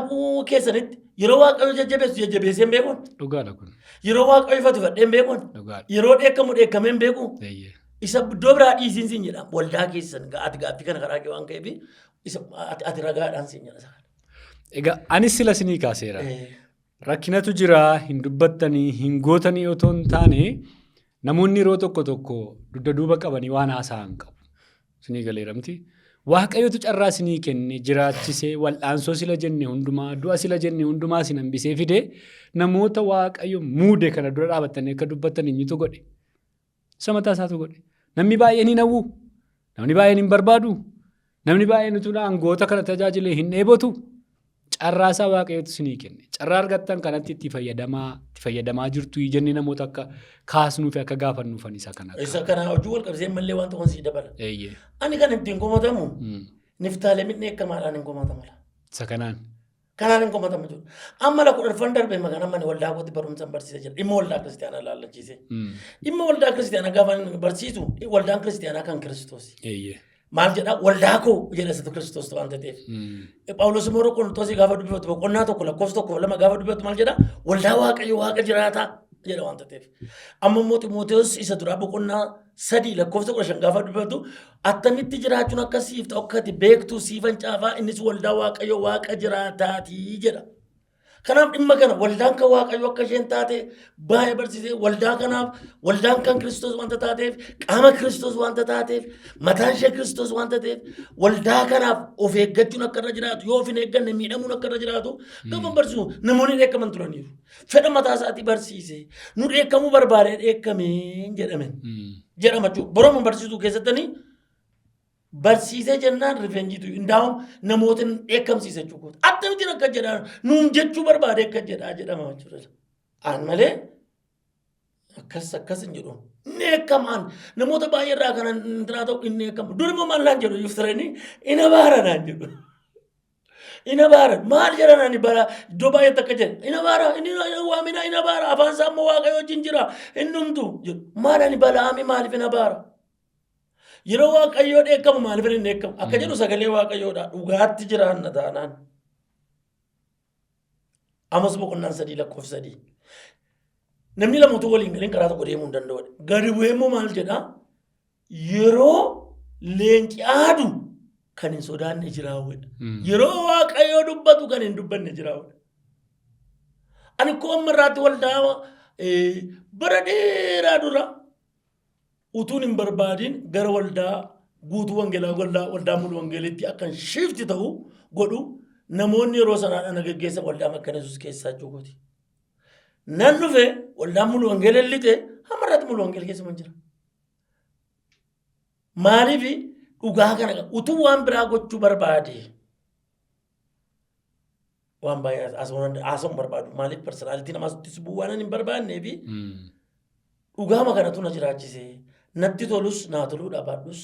keessanitti yeroo Waaqayyo jajjabeessu jajjabeessee hin beekuun. Dhugaadha kun. Yeroo Waaqayyo ifatu ifadhee hin beekuun. Dhugaadha. Yeroo dheekkamu dheekkamee hin beeku. Eeyyee. Isa iddoo biraa dhiisiin siin jedha. Waldaa keessan ati gaaffii kana karaa kee waan ka'eef isa ati ragaadhaan siin jedha isa kana. Egaa anis sila isinii kaaseera. Rakkinatu jira hin dubbattanii hin gootanii otoo hin taane namoonni yeroo tokko tokko dugda duuba qabanii waan haasa'an qabu. Isinii galeera miti. Waaqayyotu carraa isinii kenne jiraachisee wal'aansoo sila jenne hundumaa du'a sila jenne hundumaa isin hambisee fide namoota Waaqayyo muude kana dura dhaabattanii akka dubbattan eenyutu godhe? Isa mataa isaatu godhe. Namni baay'een hin hawwu. Namni baay'een hin barbaadu. Namni baay'een utuu aangoota kana tajaajilee hin dheebotu. Carraa isaa Waaqayyotu isinii kenne. Carraa argattan kanatti itti fayyadamaa jirtu jennee namoota akka kaasnuu fi akka gaafannuufan isa kana. Isa kana hojii wal qabsee mallee waan tokkoon sii dabala. Eeyyee. Ani kan ittiin komatamu Niftaalemin dheekkamaadhaan hin komatamala. Isa kanaan. Kanaan hin komatamu jechuudha. Amma la 10ffan darbe maqaan amma waldaa kootti barumsa barsiisa jira. Dhimma waldaa kiristaanaa laallachiise. Dhimma waldaa kiristaanaa gaafa inni barsiisu, waldaan kiristaanaa kan Kiristoos. Maal jedhaa? Waldaa koo jedha isatu Kiristoos waan ta'eef. Phaawulos immoo Qorontoosii gaafa dubbifatu, boqonnaa 1 lakkoofsa 1 2 gaafa dubbifatu maal jedhaa? Waldaa Waaqayyo Waaqa jiraataa jedha waan ta'eef. Amma immoo Ximooteos isa duraa boqonnaa 3 lakkoofsa 15 gaafa dubbifatu, attamitti jiraachuun akka siif ta'u akka ati beektu siifan caafaa, innis waldaa Waaqayyo Waaqa jiraataatii jedha. Kanaaf dhimma kana, waldaan kan Waaqayyo akka isheen taate baay'ee barsiisee, waldaa kanaaf waldaan kan Kiristoos wanta taateef, qaama Kiristoos wanta taateef, mataan ishee Kiristoos wanta ta'eef, waldaa kanaaf of eeggachuun akka irra jiraatu, yoo of hin eegganne miidhamuun akka irra jiraatu gaafa barsiisu namoonni dheekkaman turaniiru. Fedha mataa isaatii barsiise, nu dheekkamuu barbaadee dheekkamee jedhame jedhama jechuudha. Boroma barsiisuu keessattanii barsiisee jennaan rifeenjiitu indaa'uun namoota dheekkamsiisa jechuudha. Akkamittiin akka jedhaa nuun jechuu barbaade akka jedhaa jedhama jechuudha. Aan malee akkas akkas hin jedhu. Inni dheekkamaan namoota baay'ee irraa kan intinaa ta'u inni dheekkamu. Dur immoo maal naan jedhu yuftiranii ina baara naan jedhu. Ina baara maal jedhan? Ani bara iddoo baay'eetti akka jedhe ina baara, inni waamina ina baara, afaan isaa immoo Waaqayyo wajjin jira inni humtu jedhu. Maal ani Bala'aami? Maaliif ina baara? Yeroo Waaqayyoo dheekkamu maaliif hin dheekkamu? Akka jedhu sagalee Waaqayyoodha. Dhugaatti jiraanna taanaan. Amos boqonnaan 3 lakkoofsa 3. Namni lama utuu waliin galiin karaa tokko deemuu hin danda'u. Gadi bu'ee immoo maal jedhaa? Yeroo leenci aadu kan hin sodaanne jiraawwedha. Yeroo Waaqayyoo dubbatu kan hin dubbanne jiraawwedha. Ani koo amma irraatti waldaa bara dheeraa dura utuun hin barbaadin gara waldaa guutuu wangeelaa, waldaa mulu wangeelitti akkan shift ta'u godhu, namoonni yeroo sanaa ana geggeessan waldaa Makkana Yesuus keessaa jechuukooti. Nan dhufe, waldaa mulu wangeela lixe, hamma irraatti mulu wangeela keessa man jira. Maaliif? Dhugaa kana utuu waan biraa gochuu barbaade waan baay'ee haasa'uun barbaadu. Maaliif? Personality namaatti bu'uu waan hin barbaannee fi dhugaama kanatu na jiraachise, natti tolus naa toluu dhabaadhus.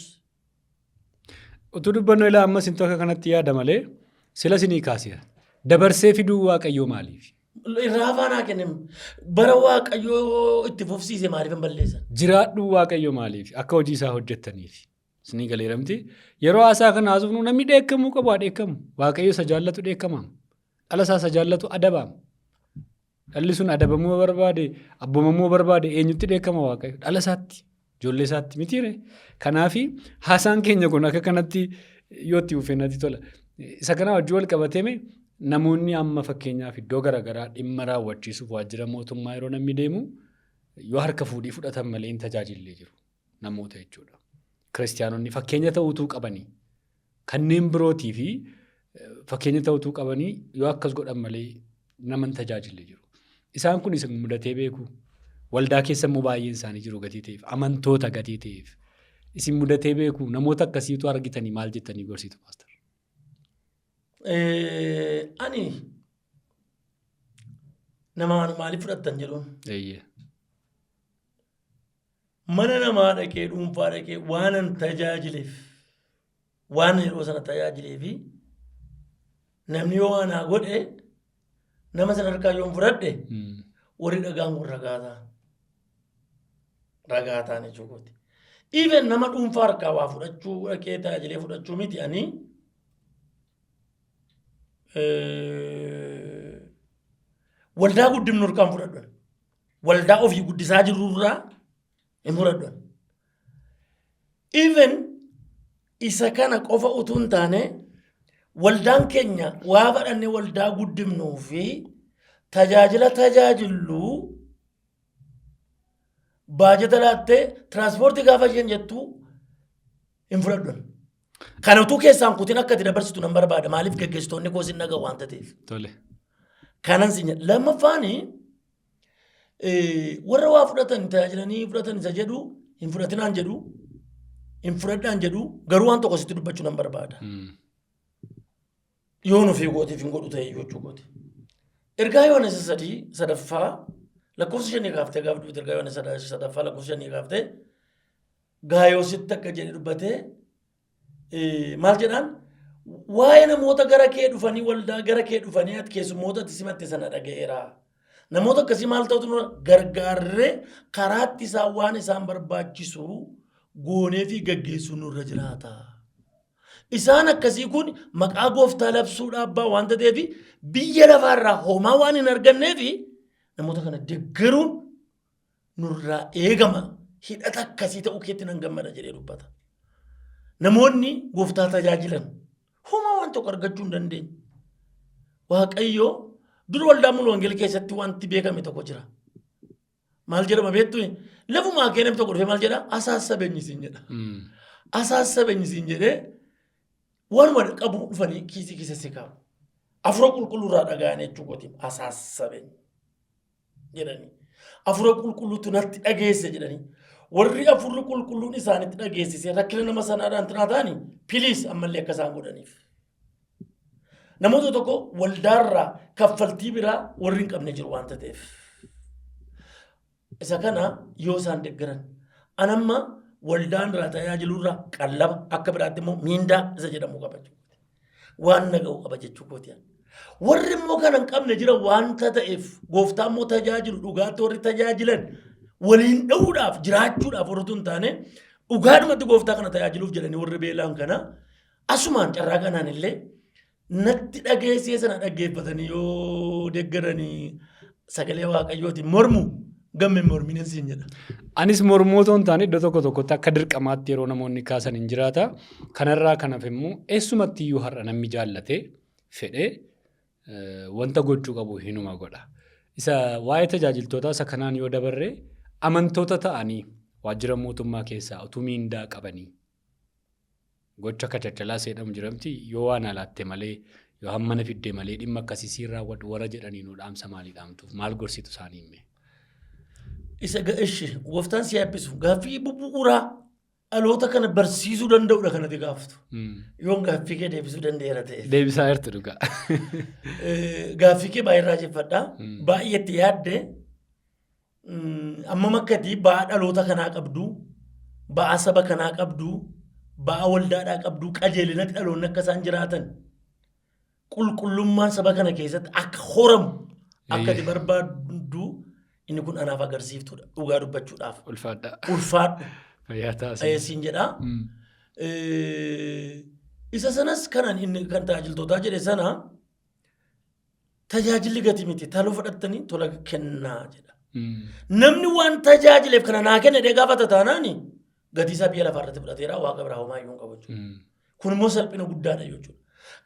Utuu dubbannoo ilaa ammas hin akka kanatti yaada malee sila sinii kaaseera. Dabarsee fiduu Waaqayyoo maaliif? Irraa afaanaa kennem bara Waaqayyoo itti fufsiise maaliif hin balleessan? Jiraadhuu Waaqayyoo maaliif? Akka hojii isaa hojjettaniif. Isinii galeeramti. Yeroo haasaa kana haasofnu namni dheekkamuu qabu haa dheekkamu. Waaqayyo isa jaallatu dheekkamaam. Dhala isaa isa jaallatu adabaam. Dhalli sun adabamuu barbaade, abboomamuu barbaade, eenyutti dheekkama Waaqayyo? Dhala isaatti. Ijoollee isaatti mitiire. Kanaafi haasaan keenya kun akka kanatti yoo itti fufee natti tola. Isa kana wajjin wal qabateeme namoonni amma fakkeenyaaf iddoo garaagaraa dhimma raawwachiisuuf waajjira mootummaa yeroo namni deemu yoo harka fuudhii fudhatan malee hin tajaajillee jiru namoota jechuudha. Kiristiyaanonni fakkeenya ta'uutuu qabanii kanneen birootii fi fakkeenya ta'uutuu qabanii yoo akkas godhan malee nama hin tajaajille jiru. Isaan kun isin mudatee beeku. Waldaa keessa immoo baay'een isaanii jiru gatii ta'eef, amantoota gatii ta'eef. Isin mudatee beeku, namoota akkasiitu argitanii maal jettanii gorsitu, Pastor? Ani nama maaliif fudhattan jedhuun. Mana namaa dhaqee, dhuunfaa dhaqee waanan tajaajileef, waan yeroo sana tajaajilee fi namni yoo waan haa godhe nama sana harkaa yoon fudhadhe, warri dhagaan kun ragaa ta'an. Ragaa ta'an jechuudha. Even nama dhuunfaa harkaa waa fudhachuu dhaqee tajaajilee fudhachuu miti, ani waldaa guddifnu harkaan fudhadhu. Waldaa ofii guddisaa jirrurraa hin fudhadhu. Even isa kana qofa utuu hin taane, waldaan keenya waa fadhannee waldaa guddifnuu fi tajaajila tajaajillu baajata laattee tiraanspoortii gaafa isheen jettu hin fudhadhu. Kana utuu keessaan kutin akka itti dabarsitu nan barbaada. Maaliif? Geggeessitoonni koo sin dhaga'u waan ta'eef. Tole. Kanan sin jedha. Lammaffaani, warra waa fudhatan tajaajilanii fudhatan isa jedhu hin fudhatinaan jedhu, hin fudhadhaan jedhu, garuu waan tokko sitti dubbachuu nan barbaada. Yoon ofii kootiif hin godhu ta'e jechuu kooti. Ergaa Yohaannis sadii sadaffaa lakkoofsa shanii kaaftee gaafa dubbate ergaa Yohaannis sadaffaa lakkoofsa shanii kaaftee Gaayoositti akka jedhe dubbatee maal jedhaan waa'ee namoota gara kee dhufanii waldaa gara kee dhufanii ati keessummoota ati simatte sana dhaga'eera. Namoota akkasii maal ta'utu nurra gargaarree karaatti isaan waan isaan barbaachisu goonee fi gaggeessuu nurra jiraata. Isaan akkasii kun maqaa gooftaa labsuudhaaf ba'an waanta ta'eef biyya lafaarraa homaa waan hin arganneef namoota kana deeggaruun nurraa eegama. Hidhata akkasii ta'uu keetti nan gammada jedhee dubbata. Namoonni gooftaa tajaajilan homaa waan tokko argachuu hin dandeenye. Waaqayyo dur waldaa mulu wangeela keessatti wanti beekame tokko jira. Maal jedhama beektu? Lafumaa kee namni tokko dhufee maal jedha? Asaassabenyi siin jedha. Asaassabenyi siin jedhee waanuma qabu dhufanii kiisii keessa si kaa'u. Afura qulqulluu irraa dhaga'an jechuu kooti. Asaassabenyi jedhanii. Afura qulqulluutu natti dhageesse jedhanii. Warri afurri qulqulluun isaanitti dhageessise rakkina nama sanaadhaan tinaa ta'anii piliis ammallee akka isaan godhaniif. Namoota tokko waldaarraa kaffaltii biraa warri hin qabne jiru waanta ta'eef. Isa kana yoo isaan deeggaran. Anamma waldaan irraa tajaajilurraa qallaba akka biraatti immoo miindaa isa jedhamu qaba jechuudha. Waan na ga'u qaba jechuu kooti. Warri immoo kana hin qabne jira waanta ta'eef gooftaa immoo tajaajilu dhugaatti warri tajaajilan waliin dha'uudhaaf jiraachuudhaaf warri hin taane dhugaadhumatti gooftaa kana tajaajiluuf jedhanii warri beelaan kana asumaan carraa kanaan illee natti dhageessee sana dhaggeeffatanii yoo deeggaranii sagalee waaqayyootiin mormu gamme morminen siin jedha. Anis mormuu otoo hin taane iddoo tokko tokkotti akka dirqamaatti yeroo namoonni kaasan hin jiraata. Kanarraa kan hafe immoo eessumatti iyyuu har'a namni jaallate fedhee wanta gochuu qabu hinuma godha. Isa waa'ee tajaajiltootaa isa kanaan yoo dabarre amantoota ta'anii waajjira mootummaa keessaa utuu miindaa qabanii gocha kachachalaas jedhamu jiramti yoo waan alaatte malee yoo hammana fidde malee dhimma akkasii siin raawwadhu warra jedhanii nu dhaamsa maalii dhaamtuuf maal gorsitu isaanii himme. Isa ishi gooftaan si eebbisu gaaffii bu'uuraa dhaloota kana barsiisuu danda'udha kanati gaaftu. Yoon gaaffii kee deebisuu danda'eera ta'e. Deebisaa jirtu dhugaa. Gaaffii kee baay'ee raajeffadha. Baay'ee itti yaadde. Ammam akka ati ba'aa dhaloota kanaa qabdu, ba'aa saba kanaa qabdu, ba'aa waldaadhaa qabdu, qajeelinatti dhaloonni akka isaan jiraatan, qulqullummaan saba kana keessatti akka horamu akka ati barbaaddu inni kun anaaf agarsiiftuudha dhugaa dubbachuudhaaf. Ulfaadha. Ulfaadhu. Fayyaa taasisa. Siin jedha. Isa sanas kanan inni kan tajaajiltootaa jedhe sana Tajaajilli gatii miti. Tola fudhattanii tola kennaa jedha. Namni waan tajaajileef kana naa kenne jedhee gaafata taanaan gatii isaa biyya lafaa irratti fudhateera waaqa biraa homaa iyyuu hin qabu jechuudha. Kun immoo salphina guddaadha jechuudha.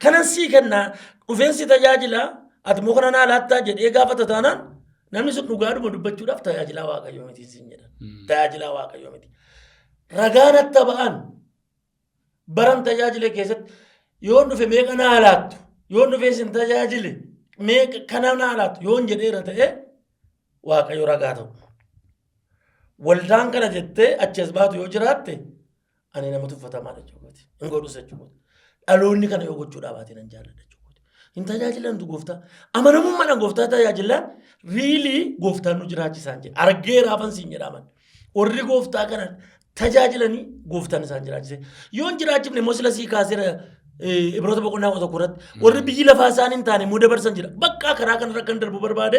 Kanan sii kennaa dhufeen si tajaajila ati immoo kana naa laattaa jedhee gaafata taanaan namni sun dhugaadhuma dubbachuudhaaf tajaajilaa waaqayyoo miti siin jedha. Tajaajilaa waaqayyoo miti. Ragaa natti ba'an baran tajaajile keessatti yoon dhufe meeqa naa laattu yoon dhufe isin tajaajile meeqa kana naa laattu yoon jedheera ta'e waaqayyo ragaa ta'u. Waldaan kana jettee achi as baatu yoo jiraatte ani nama tuffatamaadha jechuudha. Hin godhus jechuudha. Dhaloonni kana yoo gochuudhaa baate nan jaalladha jechuudha. Hin tajaajilantu gooftaa. Amanamummaadhaan gooftaa tajaajilaan riilii gooftaan nu jiraachisaan jedha. Argee raafan siin jedhaman. Warri gooftaa kana tajaajilanii gooftaan isaan jiraachise. Yoo hin jiraachifne immoo sila sii kaaseera Ibroota boqonnaa 11 irratti warri biyyi lafaa isaan hin taane immoo dabarsan jira. Bakka karaa kanarra kan darbu barbaade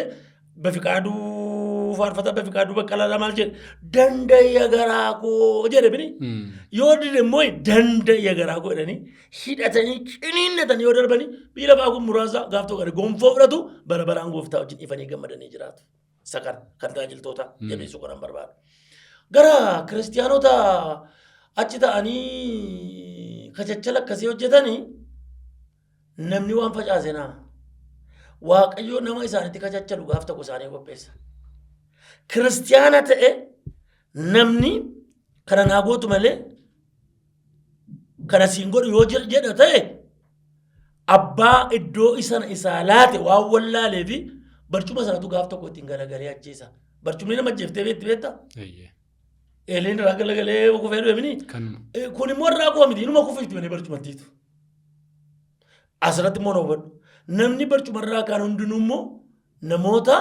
Bafiqaaduu faarfataa Bafiqaaduu Baqqalaa maal jedhe danda'ya garaa koo jedhe bini. Yoo dide immoo danda'ya garaa koo jedhanii hidhatanii ciniinnatanii yoo darbanii biyyi lafaa kun muraasa gaaf tokko gonfoo fudhatu bara baraan gooftaa wajjin ifanii gammadanii jiraatu. Isa kana kan tajaajiltoota jabeessuu kanan barbaadu. Gara kiristiyaanota achi ta'anii kachachala akkasii hojjetanii namni waan facaase naa. Waaqayyo nama isaanitti kachachalu gaaf tokko isaanii qopheessa. Kiristiyaana ta'e namni kana naa gootu malee kana siin godhu yoo jedha ta'e abbaa iddoo isana isaa laate waan wallaalee fi barcuma sanatu gaaf tokko ittiin galagalee ajjeesa. Barcumni nama ajjeeftee beekti beektaa? Eeyyee. Eeleen irraa galagalee kufee du'e mini. Kanuma. Kun immoo irraa kufa miti inuma kufifti malee barcumattiitu. Asirratti immoo na hubadhu. Namni barcumarraa kaan hundinuu immoo namoota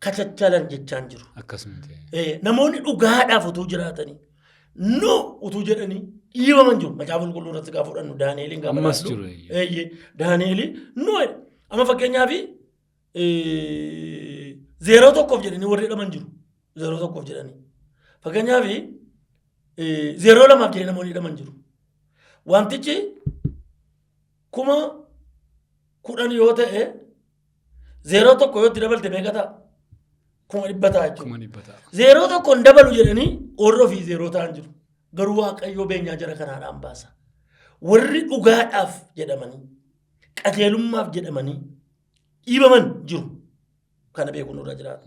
kachachalan jechaan jiru. Akkasumti. Namoonni dhugaadhaaf utuu jiraatanii nu utuu jedhanii dhiibaman jiru. Macaafa qulqulluu irratti gaafa fudhannu Daani'eliin gaafa Ammas ilaallu, jiru, eeyyee. Eeyyee. Daani'eli nu jedhe. Amma fakkeenyaaf zeeroo tokkoof jedhanii warri hidhaman jiru. Zeeroo tokkoof jedhanii. Fakkeenyaaf zeeroo lamaaf jedhanii namoonni hidhaman jiru. Wantichi 10,000 yoo ta'e zeeroo tokko yoo itti dabalte meeqa ta'a? 100,000 ta'a jechuudha. 100,000 ta'a. Zeeroo tokko hin dabalu jedhanii warri ofii zeeroo ta'an jiru. Garuu Waaqayyoo beenyaa jara kanaadhaan baasa. Warri dhugaadhaaf jedhamanii qajeelummaaf jedhamanii dhiibaman jiru. Kana beekuun nurra jiraata.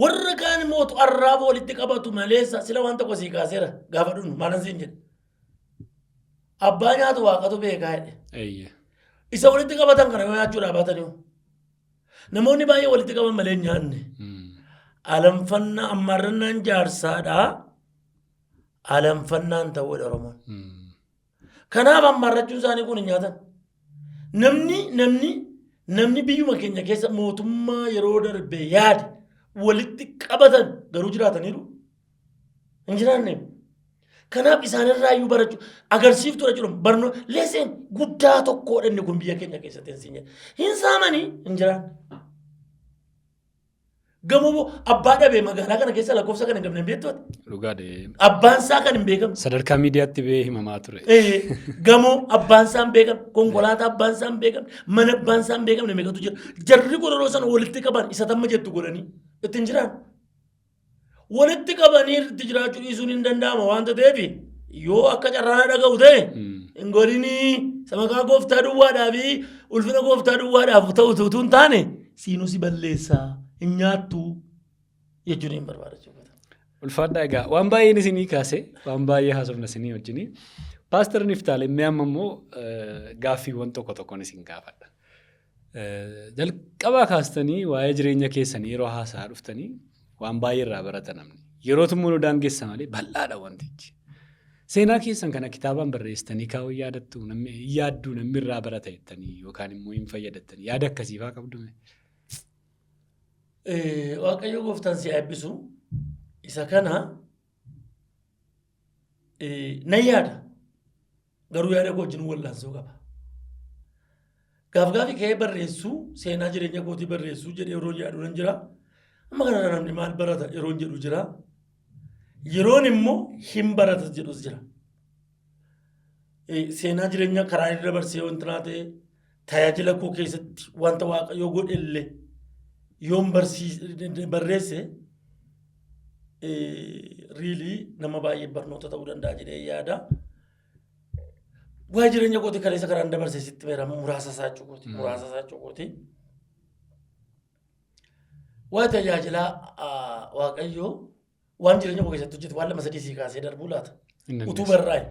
Warra kaan immoo arraaba walitti qabatu maleessa sila waan tokko sii kaaseera gaafa dhufnu maalan siin jedhe. Abbaa nyaatu waaqatu beekaa jedhe. Isa walitti qabatan kana yoo nyaachuudhaa baatanii namoonni baay'ee walitti qaban malee hin nyaanne. Alanfannaa ammaarrannaan jaarsaadhaa alanfannaan ta'uudha Oromoon. Kanaaf ammaarrachuun isaanii kun hin nyaatan. Namni biyyuma keenya keessa mootummaa yeroo darbe yaade walitti qabatan garuu jiraataniiru. Hin jiraanne. Kanaaf isaanirraa iyyuu barachuu agarsiiftuudha jechuudha. Barnoo leeseen guddaa tokkodha inni kun biyya keenya keessatti hin siinye. Hin saamanii hin jiraanne. Gamoo abbaa dhabee magaalaa kana keessa lakkoofsa kan hin qabne hin beektu ati? Dhugaadha. Abbaan isaa kan hin beekamne. Sadarkaa miidiyaatti ba'ee himamaa ture. Gamoo abbaan isaa hin beekamne, konkolaataa abbaan isaa hin beekamne, mana abbaan isaa hin beekamne meeqatu jira. Jarri kun yeroo sana walitti qaban isa tamma jettu godhanii ittiin jiraan. Walitti qabanii itti jiraachuu dhiisuun hin danda'ama waanta ta'eef yoo akka carraana dhaga'u ta'e hin godhinii maqaa gooftaa duwwaadhaa fi ulfina gooftaa duwwaadhaaf ta'u utuu hin taane siinuu si balleessaa hin nyaattu jechuun hin barbaada jechuudha. Ulfaadhaa egaa waan baay'een isinii kaase waan baay'ee haasofna isinii wajjinii. Paaster Niftaalem mee amma immoo gaaffiiwwan tokko tokkoon isin gaafadha. Jalqabaa kaastanii waa'ee jireenya keessanii yeroo haasa'aa dhuftanii waan baay'ee irraa barata namni. Yerootu immoo nu daangessa malee bal'aadha wantichi. Seenaa keessan kana kitaabaan barreessitanii kaa'uu yaadattu namni yaadduu namni irraa barata jettanii yookaan immoo hin fayyadattanii yaada akkasii fa'aa qabdu mee? Waaqayyo gooftaan si eebbisu isa kana nan yaada. Garuu yaada koo wajjin wallaansoo qaba. Gaaf gaafi ka'ee barreessuu seenaa jireenya kootii barreessuu jedhee yeroo yaadu nan jira. Amma kana namni maal barata yeroon jedhu jira. Yeroon immoo hin barata jedhus jira. Seenaa jireenya karaa irra dabarsee wanti naa ta'e tajaajila koo keessatti wanta waaqayyoo godhe illee yoon barreesse riilii nama baay'ee barnoota ta'uu danda'a jedhee yaada. Waa'ee jireenya kooti kaleessa karaan dabarse sitti beera muraasa isaa cuquuti muraasa isaa cuquuti. Waa'ee tajaajilaa waaqayyoo waan jireenya koo keessatti hojjetu waan lama sadii sii kaasee darbuu laata. Utuu barraa'e.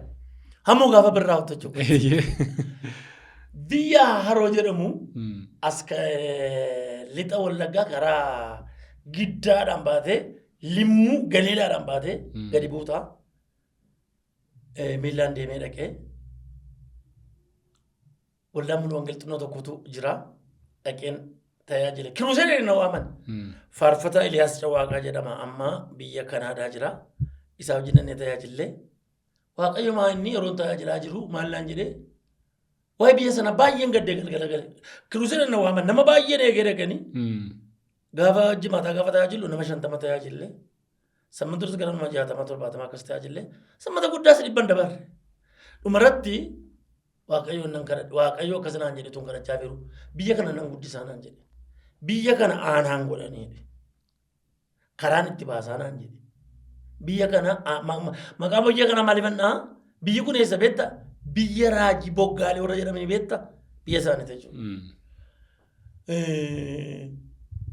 Hammoo gaafa barraa'u jechuudha. Biyya Haroo jedhamu as lixa Wallaggaa karaa giddaadhaan baatee limmuu galiilaadhaan baatee gadi buutaa. Miillaan deemee dhaqee waldaa muluu wangeelaa xinnoo tokkotu jira. Dhaqeen tajaajile. Kiruuseedhaan na waaman. Faarfataa Iliyaas Cawaaqaa jedhama amma biyya Kanaadaa jira. Isaa wajjin inni tajaajille. Waaqayyo maa inni yeroo tajaajilaa jiru maal naan jedhee waa'ee biyya sana baay'een gaddee galgala gale. Kiruuseedhaan na waaman nama baay'een eegee dhaqanii gaafa jimaataa gaafa tajaajilu nama 50 tajaajille. Sammata duras gara nama 60 70 akkas tajaajille. Sammata guddaas dhibban dabarre. Dhumarratti Waaqayyo nan kadhadhe. Waaqayyo akkas naan jedhe tun kadhachaa jiru. Biyya kana nan guddisaa naan jedhe. Biyya kana aanaan godhanii jedhe. Karaan itti baasaa naan jedhe. Biyya kana maqaa biyya kana maaliifan dhahaa? Biyyi kun eessa beekta? Biyya raajii boggaalee warra jedhamanii beekta? Biyya isaanii jechuudha.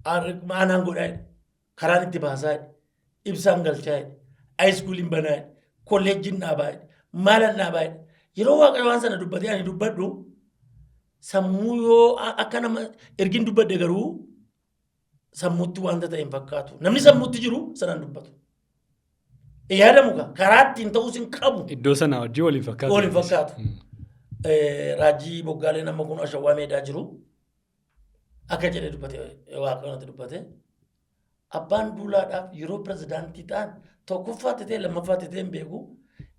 Aanaan godhaa jedhe. Karaan itti baasaa jedhe. Ibsaan galchaa jedhe. Haayiskuuliin banaa jedhe. Kolleejjiin dhaabaa jedhe. Maalan dhaabaa jedhe. Yeroo Waaqayyo waan sana dubbatee ani dubbadhu sammuu yoo akka nama ergin dubbadhe garuu sammuutti wanta ta'e hin fakkaatu. Namni sammuutti jiru sanaan dubbatu. Yaadamu karaa ittiin ta'uus hin qabu. Iddoo sanaa wajjin waliin fakkaatu. Waliin fakkaatu. Raajii Boggaaleen amma kun Ashawwaa Meedaa jiru. Akka jedhee dubbate, Waaqayyo natti dubbate. Abbaan Duulaadhaaf yeroo pirezidaantii ta'an tokkoffaatti ta'e lammaffaatti ta'e hin beeku.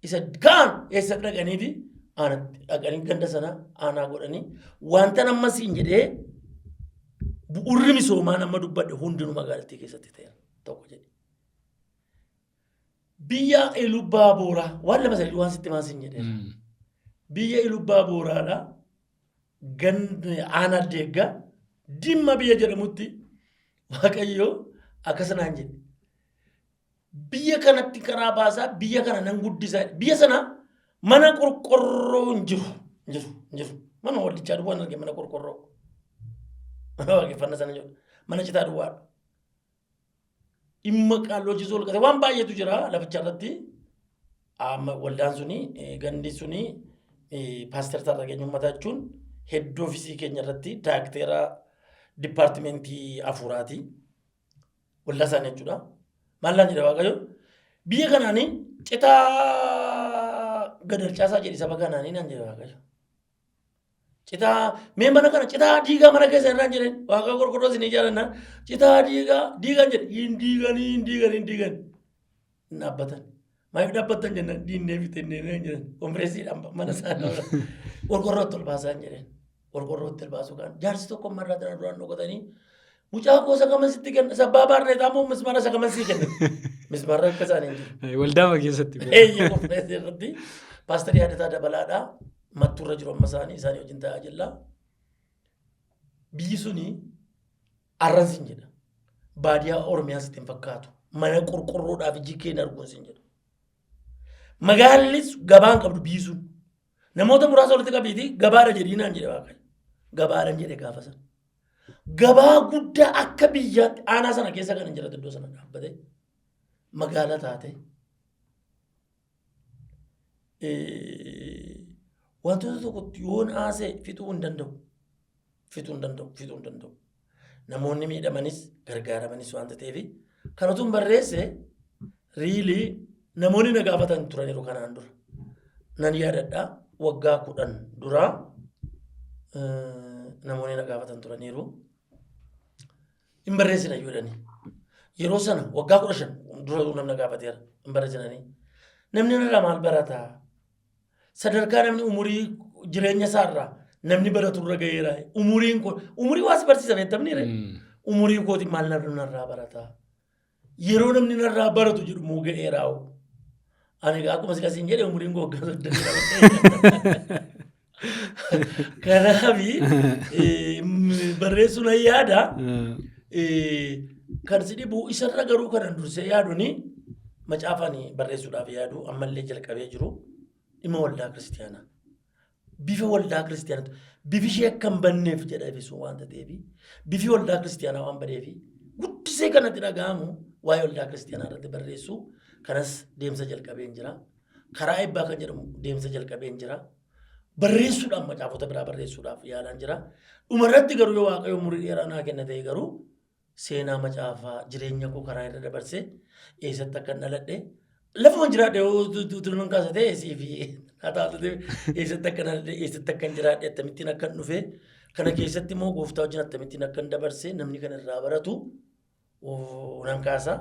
Isa kaan eessa dhaqaniiti aanatti dhaqanii ganda sana aanaa godhanii wanta amma siin jedhee bu'urri misoomaa nama dubbadhe hundinuu magaalattii keessatti ta'eera tokko jedhe. Biyya Ilubbaa Booraa waan lama sadii waan sitti maasiin jedheera. Biyya Ilubbaa Booraadha. Ganda aanaa Deeggaa Dimma biyya jedhamutti Waaqayyo akkas naan jedhe. Biyya kanatti karaa baasaa, biyya kana nan guddisaa. Biyya sana mana qorqorroo hin jiru. Hin jiru. Hin jiru. Mana waldichaa duwwaan arge mana qorqorroo. Mana waaqeffannaa sana jiru. Mana citaa duwwaadha. Dhimma qaalloo hojii ol qate waan baay'eetu jira laficha irratti. Amma waldaan suni gandi suni paaster Tarraqeeny Uummataa jechuun hedduu ofisii keenya irratti daakteera dipaartimentii hafuuraati. Waldaa isaanii jechuudha. Maal naan jedhe Waaqayyo? Biyya kanaanii citaa gadarcaasaa jedhi saba kanaanii naan jedhe Waaqayyo. Citaa mee mana kana citaa diigaa mana keessa irraan jedheen Waaqayyo qorqorroo isin ijaarannaan citaa diigaa diigaan jedhe hin diiganii hin diiganii hin diigan hin dhaabbatan. Maaliif dhaabbattan jennaan diinnee fixennee hin jedhan konfirensiidhaan mana isaanii qorqorrootti ol baasaa hin jedheen. Qorqorrootti ol baasuu kaan jaarsi tokko marraa tana duraan dhokatanii mucaa koo isa kaman sitti kenna isa abbaa baarneetaa moo mismaara isa kaman sii kenna mismaarra akka isaanii hin jiru. Waldaama keessatti. Eeyyee konfireensii irratti paasterii Yaadataa Dabalaadha. Mattuurra jiru amma isaanii isaanii wajjin taa'aa jilla. Biyyi suni arran sin jedha. Baadiyaa Oromiyaa sitti hin fakkaatu. Mana qorqorroodhaaf iji kee hin arguun sin jedha. Magaallis gabaa hin qabdu biyyi sun. Namoota muraasa walitti qabiitii gabaadha jedhii naan jedhe Waaqayyo. Gabaadhan jedhe gaafa sana. Gabaa guddaa akka biyyaatti aanaa sana keessa kan hin jiratu iddoo sana dhaabbate magaala taate. Wantoota tokkotti yoon haasa'e fixuu hin danda'u. Fixuu hin danda'u. Fixuu hin danda'u. Namoonni miidhamanis gargaaramanis waanta ta'eef kan utuu hin barreesse riilii namoonni na gaafatan turaniiru kanaan dura. Nan yaadadha waggaa 10 dura namoonni na gaafatan turaniiru. Hin barreessina jedhanii. Yeroo sana waggaa 15 dura namni na gaafateera. Hin barreessinanii. Namni irraa maal barataa? Sadarkaa namni umurii jireenya isaarraa namni baratu irra gaheera. Umuriin kun umurii waa si barsiisa beektamni ree. Umurii kootiin maal narraa barataa? Yeroo namni narraa baratu jedhu immoo ga'eera. Ani egaa akkuma sila siin jedhe umuriin koo waggaa 32. Kanaaf barreessuu nan yaada. Kan si dhibu isarra garuu kanan dursee yaaduni macaafaan barreessuudhaaf yaadu ammallee jalqabee jiru dhimma waldaa kiristiyaanaa. Bifa waldaa kiristiyaanaa bifi ishee akka hin banneef jedha Efesoon waanta ta'eef bifi waldaa kiristiyaanaa waan badeef guddisee kanatti dhaga'amu waa'ee waldaa kiristiyaanaa irratti barreessuu kanas deemsa jalqabeen jira. Karaa eebbaa kan jedhamu deemsa jalqabeen jira. Barreessuudhaaf macaafota biraa barreessuudhaaf yaalaan jira. Dhumarratti garuu yoo Waaqayyo umurii dheeraa naa kenna ta'e garuu seenaa macaafaa jireenya koo karaa irra dabarsee eessatti akkan dhaladhe lafuma jiraadhe yoo turuun kaasa ta'e sii fi haa taatu ta'e eessatti akkan dhaladhe eessatti akkan jiraadhe akkamittiin akkan dhufe kana keessatti immoo gooftaa wajjin akkamittiin akkan dabarse namni kan irraa baratu nan kaasa.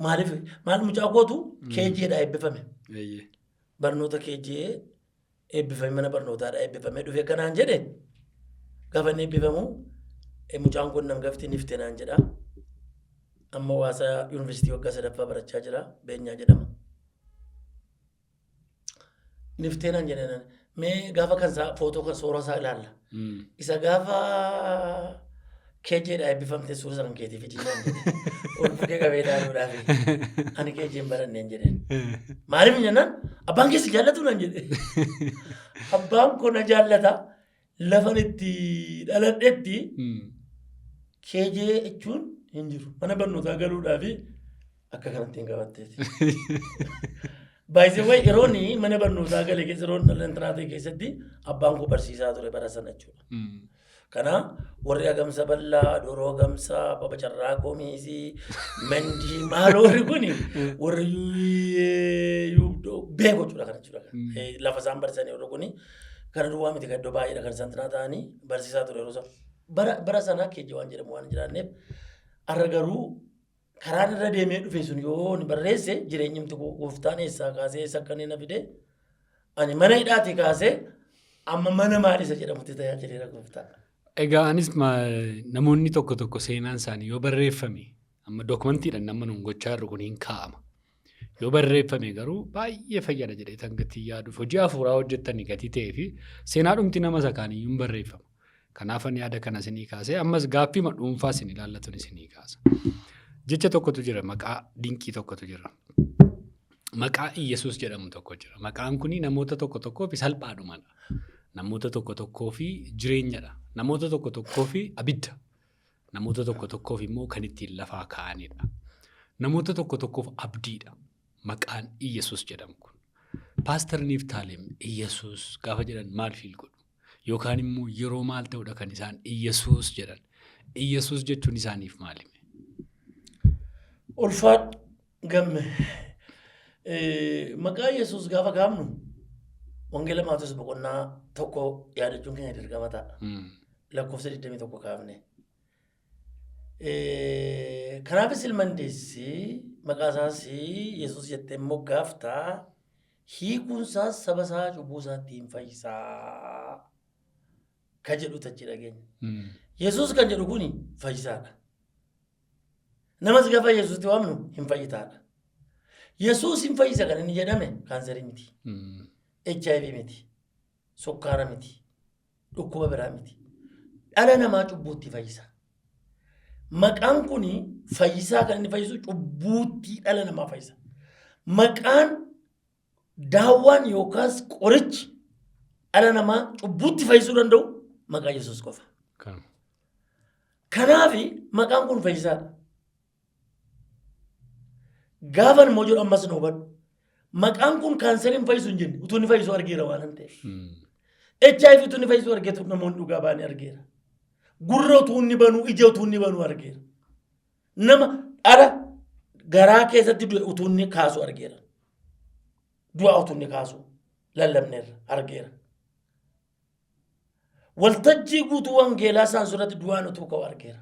Maaliif maal mucaa kootu keejiidhaa eebbifame. Barnoota keejii eebbifame mana barnootaadhaa eebbifamee dhufe kanaan jedhe gaafa inni eebbifamu mucaan kun nan gafti nifte naan jedha. Amma waasa yuunivarsiitii waggaa sadaffaa barachaa jira Beenyaa jedhama. Niftee naan jedhe naan mee gaafa kan isaa footoo kan suuraa isaa ilaalla. Isa gaafa keejeedhaa eebbifamte suura sana keetii fidii naan jedhe. Ol bukkee qabee ilaaluudhaaf ani keejeen baranneen jedheen. Maaliif jennaan abbaan kee si jaallatu naan jedhe. Abbaan koo na jaallata lafan itti dhaladhetti keejee jechuun hin jiru. Mana barnootaa galuudhaaf akka kanatti hin qabatteeti. Baay'ee yeroon mana barnootaa gale keessa yeroon dhala intinaa ta'e keessatti abbaan koo barsiisaa ture bara sana jechuudha. Kana warri agamsa bal'aa, dooroo agamsaa, baba carraa koomiisii, mandii maal warri kuni warri beeku jechuudha kana jechuudha. Lafa isaan barsiisan yeroo kuni kana duwwaa miti kan iddoo baay'eedha kan isaan xinaa ta'anii barsiisaa ture yeroo sana. Bara sanaa keejji waan jedhamu waan hin jiraanneef har'a garuu karaan irra deemee dhufe sun yoo ni barreesse jireenyumti gooftaan eessaa kaasee eessa akka inni na fide ani mana hidhaatii kaasee amma mana maal isa jedhamutti tajaajileera gooftaa. Egaa anis namoonni tokko tokko seenaan isaanii yoo barreeffame amma dookumantiidhaan nama nuun gochaa jirru kun hin kaa'ama. Yoo barreeffame garuu baay'ee fayyada jedhee tan gatii yaaduuf hojii hafuuraa hojjettanii gatii ta'ee fi seenaa dhumti nama isa kaaniyyuu hin barreeffama. Kanaaf ani yaada kana isinii kaasee ammas gaaffii dhuunfaa isin ilaallatuun isinii kaasa. Jecha tokkotu jira, maqaa dinqii tokkotu jira. Maqaa Iyyasuus jedhamu tokko jira. Maqaan kuni namoota tokko tokkoof salphaadhumadha. Namoota tokko tokkoof jireenyadha. Namoota tokko tokkoof abidda. Namoota tokko tokkoof immoo kan ittiin lafaa ka'anidha. Namoota tokko tokkoof abdiidha. Maqaan Iyyasuus jedhamu kun. Paastar Niftaalem Iyyasuus gaafa jedhan maal feel godhu? Yookaan immoo yeroo maal ta'udha kan isaan Iyyasuus jedhan? Iyyasuus jechuun isaaniif maali? Ulfaadhu gamme. Maqaa Yesuus gaafa kaafnu Wangeela Maatewos boqonnaa 1 yaadachuun keenya dirqama ta'a. Lakkoofsa 21 kaafne. Kanaafis ilma hin deessi maqaa isaas Yesuus jettee moggaafta hiikuun isaas saba isaa cubbuu isaatti hin fayyisaa ka jedhu tachi dhageenya. Yesuus kan jedhu kuni fayyisaadha. Namas gaafa Yesuusitti waamnu hin fayyitaadha. Yesuus hin fayyisa kan inni jedhame kaanserii miti. HIV miti. Sukkaara miti. Dhukkuba biraa miti. Dhala namaa cubbuutti fayyisa. Maqaan kun fayyisaa kan inni fayyisu cubbuutti dhala namaa fayyisa. Maqaan daawwaan yookaas qorichi dhala namaa cubbuutti fayyisuu danda'u maqaa Yesuus qofa. Kanaaf maqaan kun fayyisaadha. Gaafan immoo jedhu ammas nu hubadhu. Maqaan kun kaanserii hin fayyisu hin jenne utuu inni fayyisu argeera waan ta'eef. HIV utuu inni fayyisu argeetu namoonni dhugaa ba'anii argeera. Gurra utuu inni banuu ija utuu inni banuu argeera. Nama dhala garaa keessatti du'e utuu inni kaasu argeera. Du'a utuu inni kaasu lallabneerra argeera. Waltajjii guutuu wangeelaa isaan irratti du'aan utuu ka'u argeera.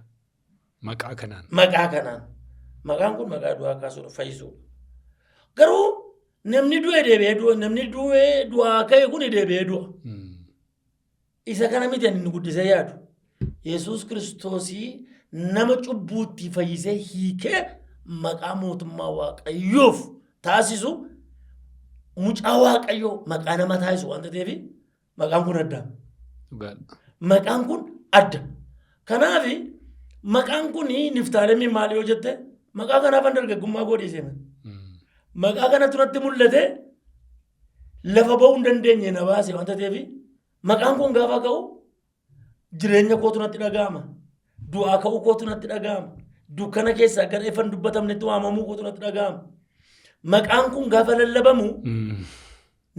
Maqaa kanaan. Maqaa kanaan. Maqaan kun maqaa du'aa kaasuudha fayyisuudha. Garuu namni du'e deebi'ee du'a namni du'e du'aa ka'e kun deebi'ee du'a. Isa kana miti ani inni guddisee yaadu. Yesuus Kiristoosii nama cubbuutti fayyisee hiikee maqaa mootummaa Waaqayyoof taasisu mucaa Waaqayyoo maqaa nama taasisu waan ta'eef maqaan kun adda. Dhugaadha. Maqaan kun adda. Kanaaf maqaan kun Niftaalemiin maali yoo jette maqaa kanaaf an dargaggummaa koo dhiisee. Maqaa kana turatti mul'ate lafa ba'uu hin dandeenye na baase waan ta'eef maqaan kun gaafa ka'u jireenya kootu natti dhaga'ama. Du'aa ka'uu kootu natti dhaga'ama. Dukkana keessaa gara ifa hin dubbatamnetti waamamuu kootu natti dhaga'ama. Maqaan kun gaafa lallabamu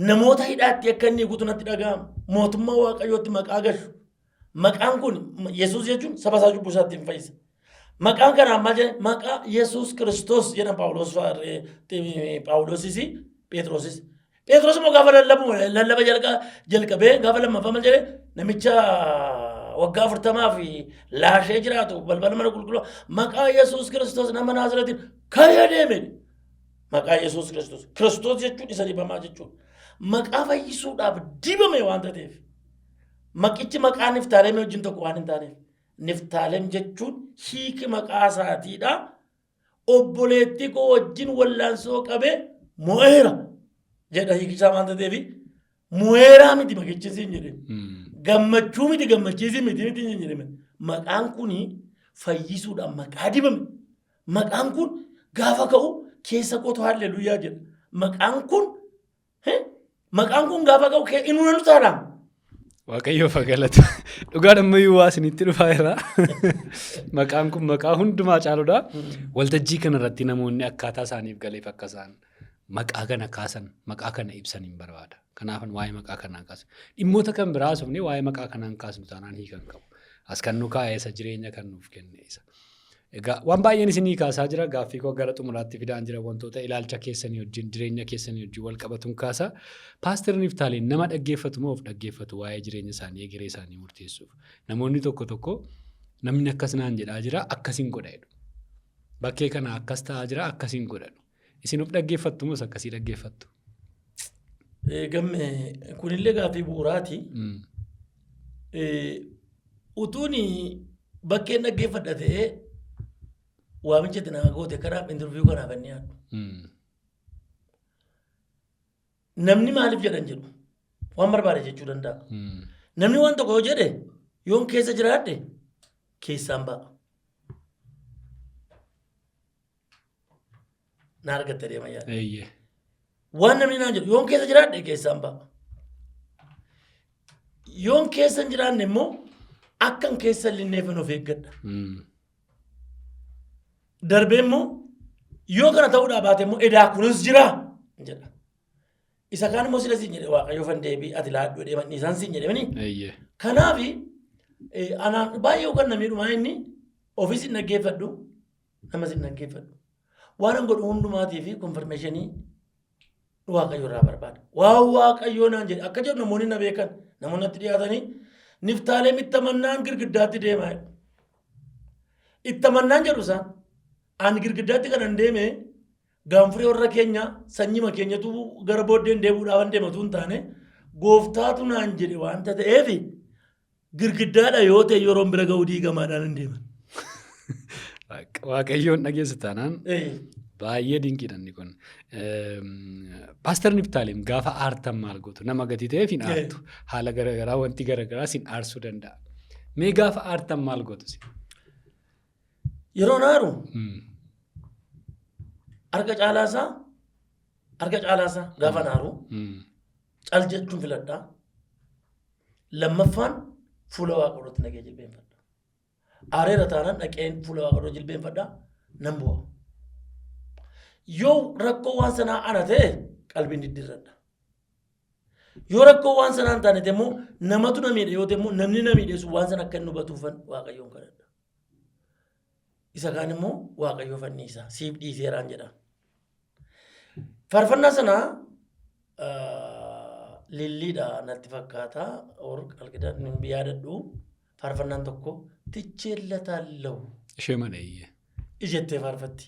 namoota hidhaatti akka inni hiikutu natti dhaga'ama. Mootummaa Waaqayyootti maqaa gashu. Maqaan kun Yesuus jechuun saba isaa cubbuu isaatti hin fayyisa. Maqaan kana ammaa jedhan maqaa Yesuus Kiristoos jedhan Phaawulosis Phexrosis. Phexros immoo gaafa lallabu lallaba jalqabee gaafa lammaffaa maal jedhee namicha waggaa 40 fi laashee jiraatu balbala mana qulqulluu maqaa Yesuus Kiristoos nama Naazreetiin ka'ee deeme. Maqaa Yesuus Kiristoos. Kiristoos jechuun isa dibamaa jechuudha. Maqaa fayyisuudhaaf dibame waan ta'eef. Maqichi maqaa Niftaalem wajjin tokko waan hin taaneef. Niftaalem jechuun hiiki maqaa isaatiidha. Obboleettii koo wajjin wallaansoo qabee mo'eera jedha hiikisaa waan ta'eef mo'eeraa miti maqichi siin jedhe. Gammachuu miti gammachiisii miti miti siin jedhame. Maqaan kuni fayyisuudhaan maqaa dibame. Maqaan kun gaafa ka'u keessa kootu haalleluuyaa jedha. Maqaan kun maqaan kun gaafa ka'u inuu nan utaala. Waaqayyoof haa galatu. Dhugaan ammayyuu waa isinitti dhufaa jira. Maqaan kun maqaa hundumaa caaludha. Waltajjii kanarratti namoonni akkaataa isaaniif galeef akka isaan maqaa kana kaasan, maqaa kana ibsan hin barbaada. Kanaafan waa'ee maqaa kanaa kaasa. Dhimmoota kan biraa haasofnee waa'ee maqaa kanaan kaasnu taanaan hiika hin qabu. As kan nu kaa'e isa jireenya kan nuuf kenne isa. Egaa waan baay'een isinii kaasaa jira. Gaaffii koo gara xumuraatti fidaan jira. Wantoota ilaalcha keessanii wajjin, jireenya keessanii wajjin wal qabatuun kaasa. Paaster Niftaaleen nama dhaggeeffatu moo of dhaggeeffatu waa'ee jireenya isaanii, egeree isaanii murteessuuf? Namoonni tokko tokko namni akkas naan jedhaa jira, akkasiin godha jedhu. Bakkee kana akkas ta'aa jira, akkasiin godha jedhu. Isin of dhaggeeffattu moo akkasii dhaggeeffattu? Gamme, kunillee gaaffii bu'uuraati. Utuun bakkeen dhaggeeffadha ta'ee, waamicha itti naa goote kanaaf, interview kanaaf inni yaaddu. Namni maaliif jedhan jedhu waan barbaade jechuu danda'a. Namni waan tokko yoo jedhe, yoon keessa jiraadhe keessaan ba'a. Na argatte deema yaada. Eeyyee. Waan namni naan jedhu yoon keessa jiraadhe keessaan ba'a. Yoon keessa hin jiraanne immoo akkan keessa hin linneefin of eeggadha. Darbee immoo yoo kana ta'uudhaa baate immoo edaa kunis jira jedha. Isa kaan immoo sila siin jedhe, Waaqayyo fan deebii ati laadhu jedhee manni isaan siin jedhe mini. Eeyyee. Kanaaf anaan baay'ee kan namni dhumaa inni ofiis hin dhaggeeffadhu, namas hin dhaggeeffadhu. Waan an godhu hundumaatii fi confirmation Waaqayyo irraa barbaada. Waan Waaqayyoo naan jedhe akka jedhu namoonni na beekan, namoonni natti dhiyaatanii, Niftaaleem ittamannaan girgiddaatti deemaa jedhu. Ittamannaan jedhu isaan. Ani girgiddaatti kanan deeme gaanfuree warra keenya, sanyima keenyatu gara booddeen deebi'uudhaaf an deematu hin taane, gooftaatu naan jedhe waanta ta'eef, girgiddaadha yoo ta'e yeroon bira ga'uu diigamaadhaan hin deeman. Waaqayyoon dhageessa taanaan baay'ee dinqiidha inni kun. Paaster Niftaaleem, gaafa aartan maal gootu? Nama gatii ta'eef hin aartu. Haala garaagaraa, wanti garaagaraa sin aarsuu danda'a. Mee gaafa aartan maal gootu? Yeroon aaru harka caalaasaa gaafa aaru cal jechuun filadhaa. Lammaffaan fuula Waaqayyootti nagee jilbeenfadha. Aareera taanaan dhaqeen fuula Waaqayyoo jilbeenfadha, nan bu'a. Yoo rakkoo waan sanaa ana ta'e qalbiin diddiirradha. Yoo rakkoo waan sanaa hin taane immoo, namatu na miidhe yoo ta'e immoo, namni na miidhe sun waan sana akka inni hubatuufan Waaqayyoon kadhadha. Isa kaan immoo Waaqayyoo fanniisa siif dhiiseeraan jedha. Faarfannaa sana Lilliidha natti fakkaata. Or qalqidaan hin yaadadhu. Faarfannaan tokko "ትቼለታለሁ" Ishee mana, eeyyee. ijettee faarfatti.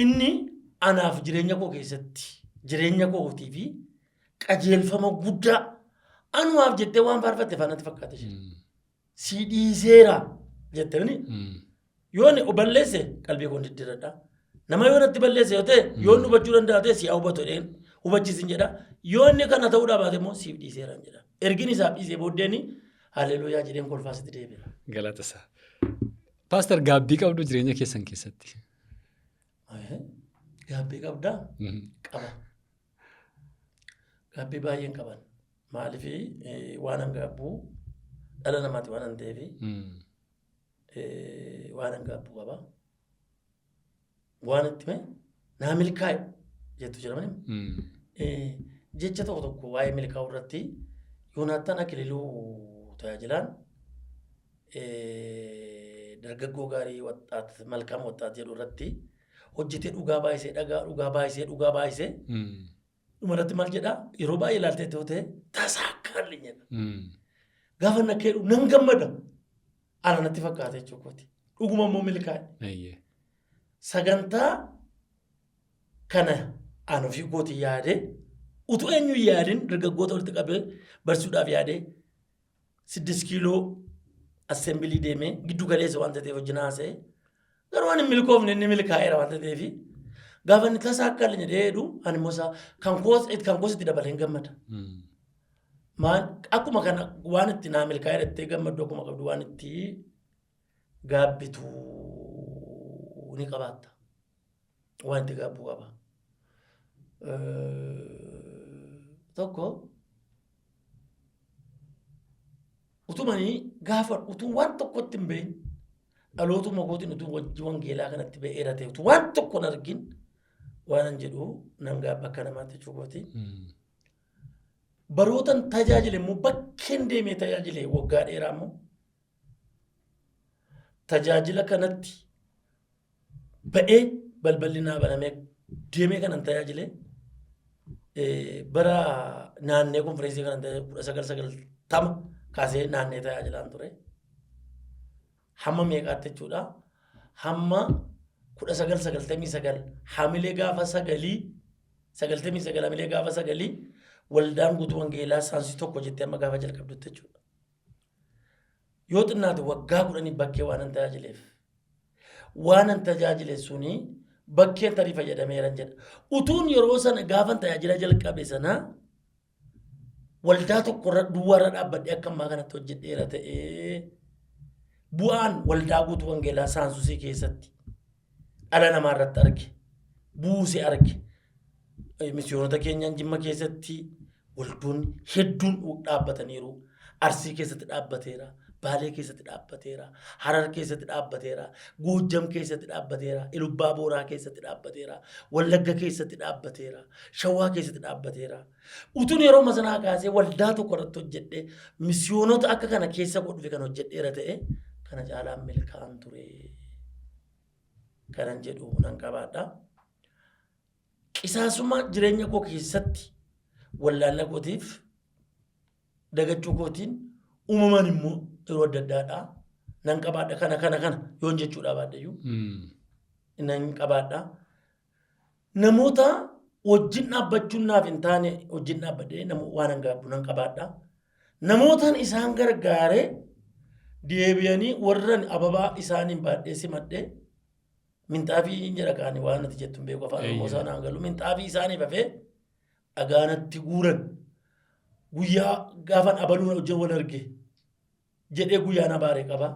Inni anaaf jireenya koo keessatti, jireenya kootii fi qajeelfama guddaa anumaaf jettee waan faarfatte faanatti fakkaata ishee. Si dhiiseera jettee yoo inni balleesse qalbii koon diddiiradha. Nama yoo natti balleesse yoo ta'e, yoo inni hubachuu danda'a ta'e, si haa hubatu jedheen hubachiisin jedha. Yoo inni kana ta'uudhaa baate immoo siif dhiiseera jedha. Ergin isaaf dhiisee booddeen haleluuyaa jedheen kolfaa sitti deebi'a. Galata isaa. Paaster, gaabbii qabdu jireenya keessan keessatti? Gaabbii qabdaa? Qaba. Gaabbii baay'een qaban. Maaliif waan an gaabbuu, dhala namaati waan an ta'eef waan an gaabbuu qaba. Waan itti mee naa milkaa'e jettu jira malee. Jecha tokko tokko waa'ee milkaa'uu irratti Yoonaattaan Akililuu tajaajilaan dargaggoo gaarii ወጣት መልካም ወጣት jedhu irratti hojjetee dhugaa baay'isee, dhagaa dhugaa baay'isee, dhugaa baay'isee, dhumarratti maal jedhaa? Yeroo baay'ee ilaaltee ta'u ta'e "ተሳካልኝ" jedha. Gaafa inni akka jedhu nan gammada. Ana natti fakkaata jechuudha. Dhuguma immoo milkaa'e. Sagantaa kana ani ofii kootii yaadee, utuu eenyu hin yaadin, dargaggoota walitti qabee barsiisuudhaaf yaadee, 6 kiiloo assembly deemee giddu galeessa waan ta'eef wajjin haasa'e, garuu ani hin milkoofne, inni milkaa'eera waan ta'eef, gaafa inni "ተሳካልኝ" jedhee jedhu ani immoo isaa kan koos itti dabalee hin gammada. Maal akkuma kana waan itti naa milkaa'eera jettee gammaddu akkuma qabdu, waan itti gaabbitu ni qabaatta. Waan itti gaabbuu qaba. Tokko utumanii gaafa utuu waan tokkotti hin beekin, dhalootuma kootiin utuu wajji wangeelaa kanatti ba'eera ta'e, utuu waan tokko hin argin, waan an jedhu nan gaabba akka namaatti jechuukooti. Barootan tajaajile immoo, bakkeen deemee tajaajile waggaa dheeraa immoo, tajaajila kanatti Ba'ee balballi naa banamee deemee kanan tajaajile bara naannee konfireensii kanan tajaajile 1990 kaasee naannee tajaajilaan ture. Hamma meeqaatti jechuudha? Hamma 1999 hamilee gaafa sagalii 99 hamilee gaafa sagalii waldaan guutuu wangeelaa saansii tokko jettee amma gaafa jalqabdutti jechuudha. Yoo xinnaate waggaa 10 bakkee waan hin tajaajileef. Waan an tajaajile suni bakkeen tarii fayyadameeran jedha. Utuun yeroo sana gaafan tajaajila jalqabe sana waldaa tokkorra duwwaarra dhaabbadhee akka ammaa kanatti hojjedheera ta'ee bu'aan waldaa guutuu wangeelaa saansusii keessatti dhala namaa irratti arge buuse arge. Misiyoonota keenyaan Jimma keessatti waldoonni hedduun dhaabbataniiru. Arsii keessatti dhaabbateera. Baalee keessatti dhaabbateera. Harar keessatti dhaabbateera. Goojjam keessatti dhaabbateera. Ilubbaa Booraa keessatti dhaabbateera. Wallagga keessatti dhaabbateera. Shawaa keessatti dhaabbateera. Utuun yeroo sanaa kaasee waldaa tokko irratti hojjedhee misiyoonota akka kana keessa godhufe kan hojjedheera ta'e kana caalaan milkaa'an ture. Kanan jedhu nan qabaadha. Qisaasuma jireenya koo keessatti wallaalla kootiif dagachuu kootiin uumamaan immoo yeroo adda addaadha. Nan qabaadha kana kana kana yoon jechuudha baadhayyuu nan qabaadha. Namoota wajjin dhaabbachuun naaf hin taane wajjin dhaabbadhee waan an gaabbu nan qabaadha. Namootaan isaan gargaaree deebi'anii warran ababaa isaaniin baadhee simadhee minxaafii hin jedha kaani waan ati jettu hin beeku afaan Oromoo isaa naan galu minxaafii isaaniif hafee dhagaanatti guuran guyyaa gaafan abaluun hojii wal arge jedhee guyyaan abaare qaba.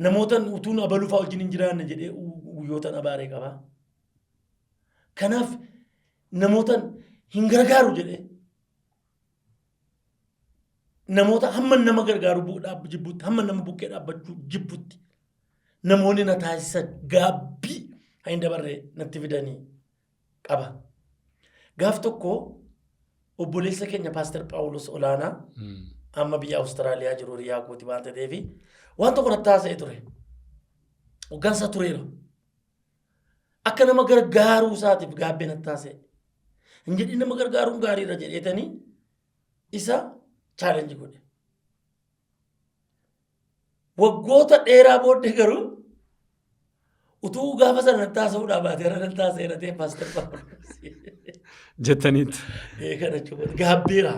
Namootan utuun abaluu fa'aa wajjin hin jiraanne jedhee guyyootan abaare qaba. Kanaaf namootan hin gargaaru jedhee namoota hamma nama gargaaru jibbutti hamma nama bukkee dhaabbachuu jibbutti namoonni na taasisan gaabbii hin dabarre natti fidanii qaba. Gaaf tokko obboleessa keenya Paaster Phaawulos Olaanaa amma biyya Awustiraaliyaa jiru hiriyaa kooti waan ta'eef waan tokko natti haasa'ee ture. Hoggansa tureera. Akka nama gargaaruu isaatiif gaabbee natti haasa'e. Hin jedhin nama gargaaruun gaariidha jedheetanii isa chaalenji godhe. Waggoota dheeraa booddee garuu utuu gaafa sana natti haasa'uudhaa baatee irra natti haasa'eera ta'e Paaster Phaawulos. Jettaniitu. Kana jechuudha. Gaabbeera.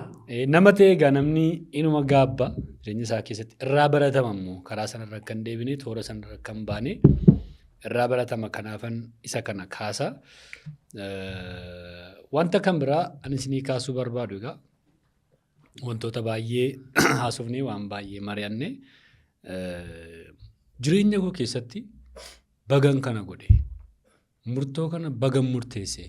Nama ta'e egaa namni inuma gaabba jireenya isaa keessatti irraa baratama immoo karaa sanarra akka hin deebine toora sanarra akka hin baane irraa baratama kanaafan isa kana kaasa. Wanta kan biraa ani isinii kaasuu barbaadu egaa wantoota baay'ee haasofnee waan baay'ee mari'anne jireenya koo keessatti bagan kana godhe murtoo kana bagan murteesse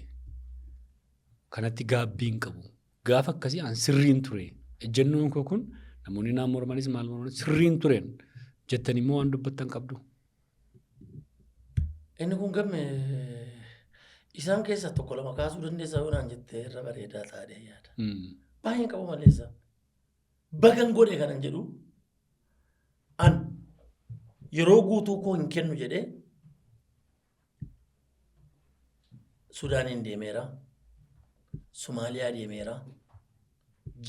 kanatti gaabbii hin qabu gaafa akkasii an sirriin ture ejjennoon koo kun namoonni naan mormanis maal mormanis sirriin tureen jettan immoo waan dubbattan qabdu. Inni kun gamme isaan keessaa tokko lama kaasuu dandeessaa yoo naan jette irra bareedaa taa'ee yaada. Baay'een qabu maleessa. Bagan godhe kanan jedhu an yeroo guutuu koo hin kennu jedhee Sudaaniin deemeera. Somaaliyaa deemeera.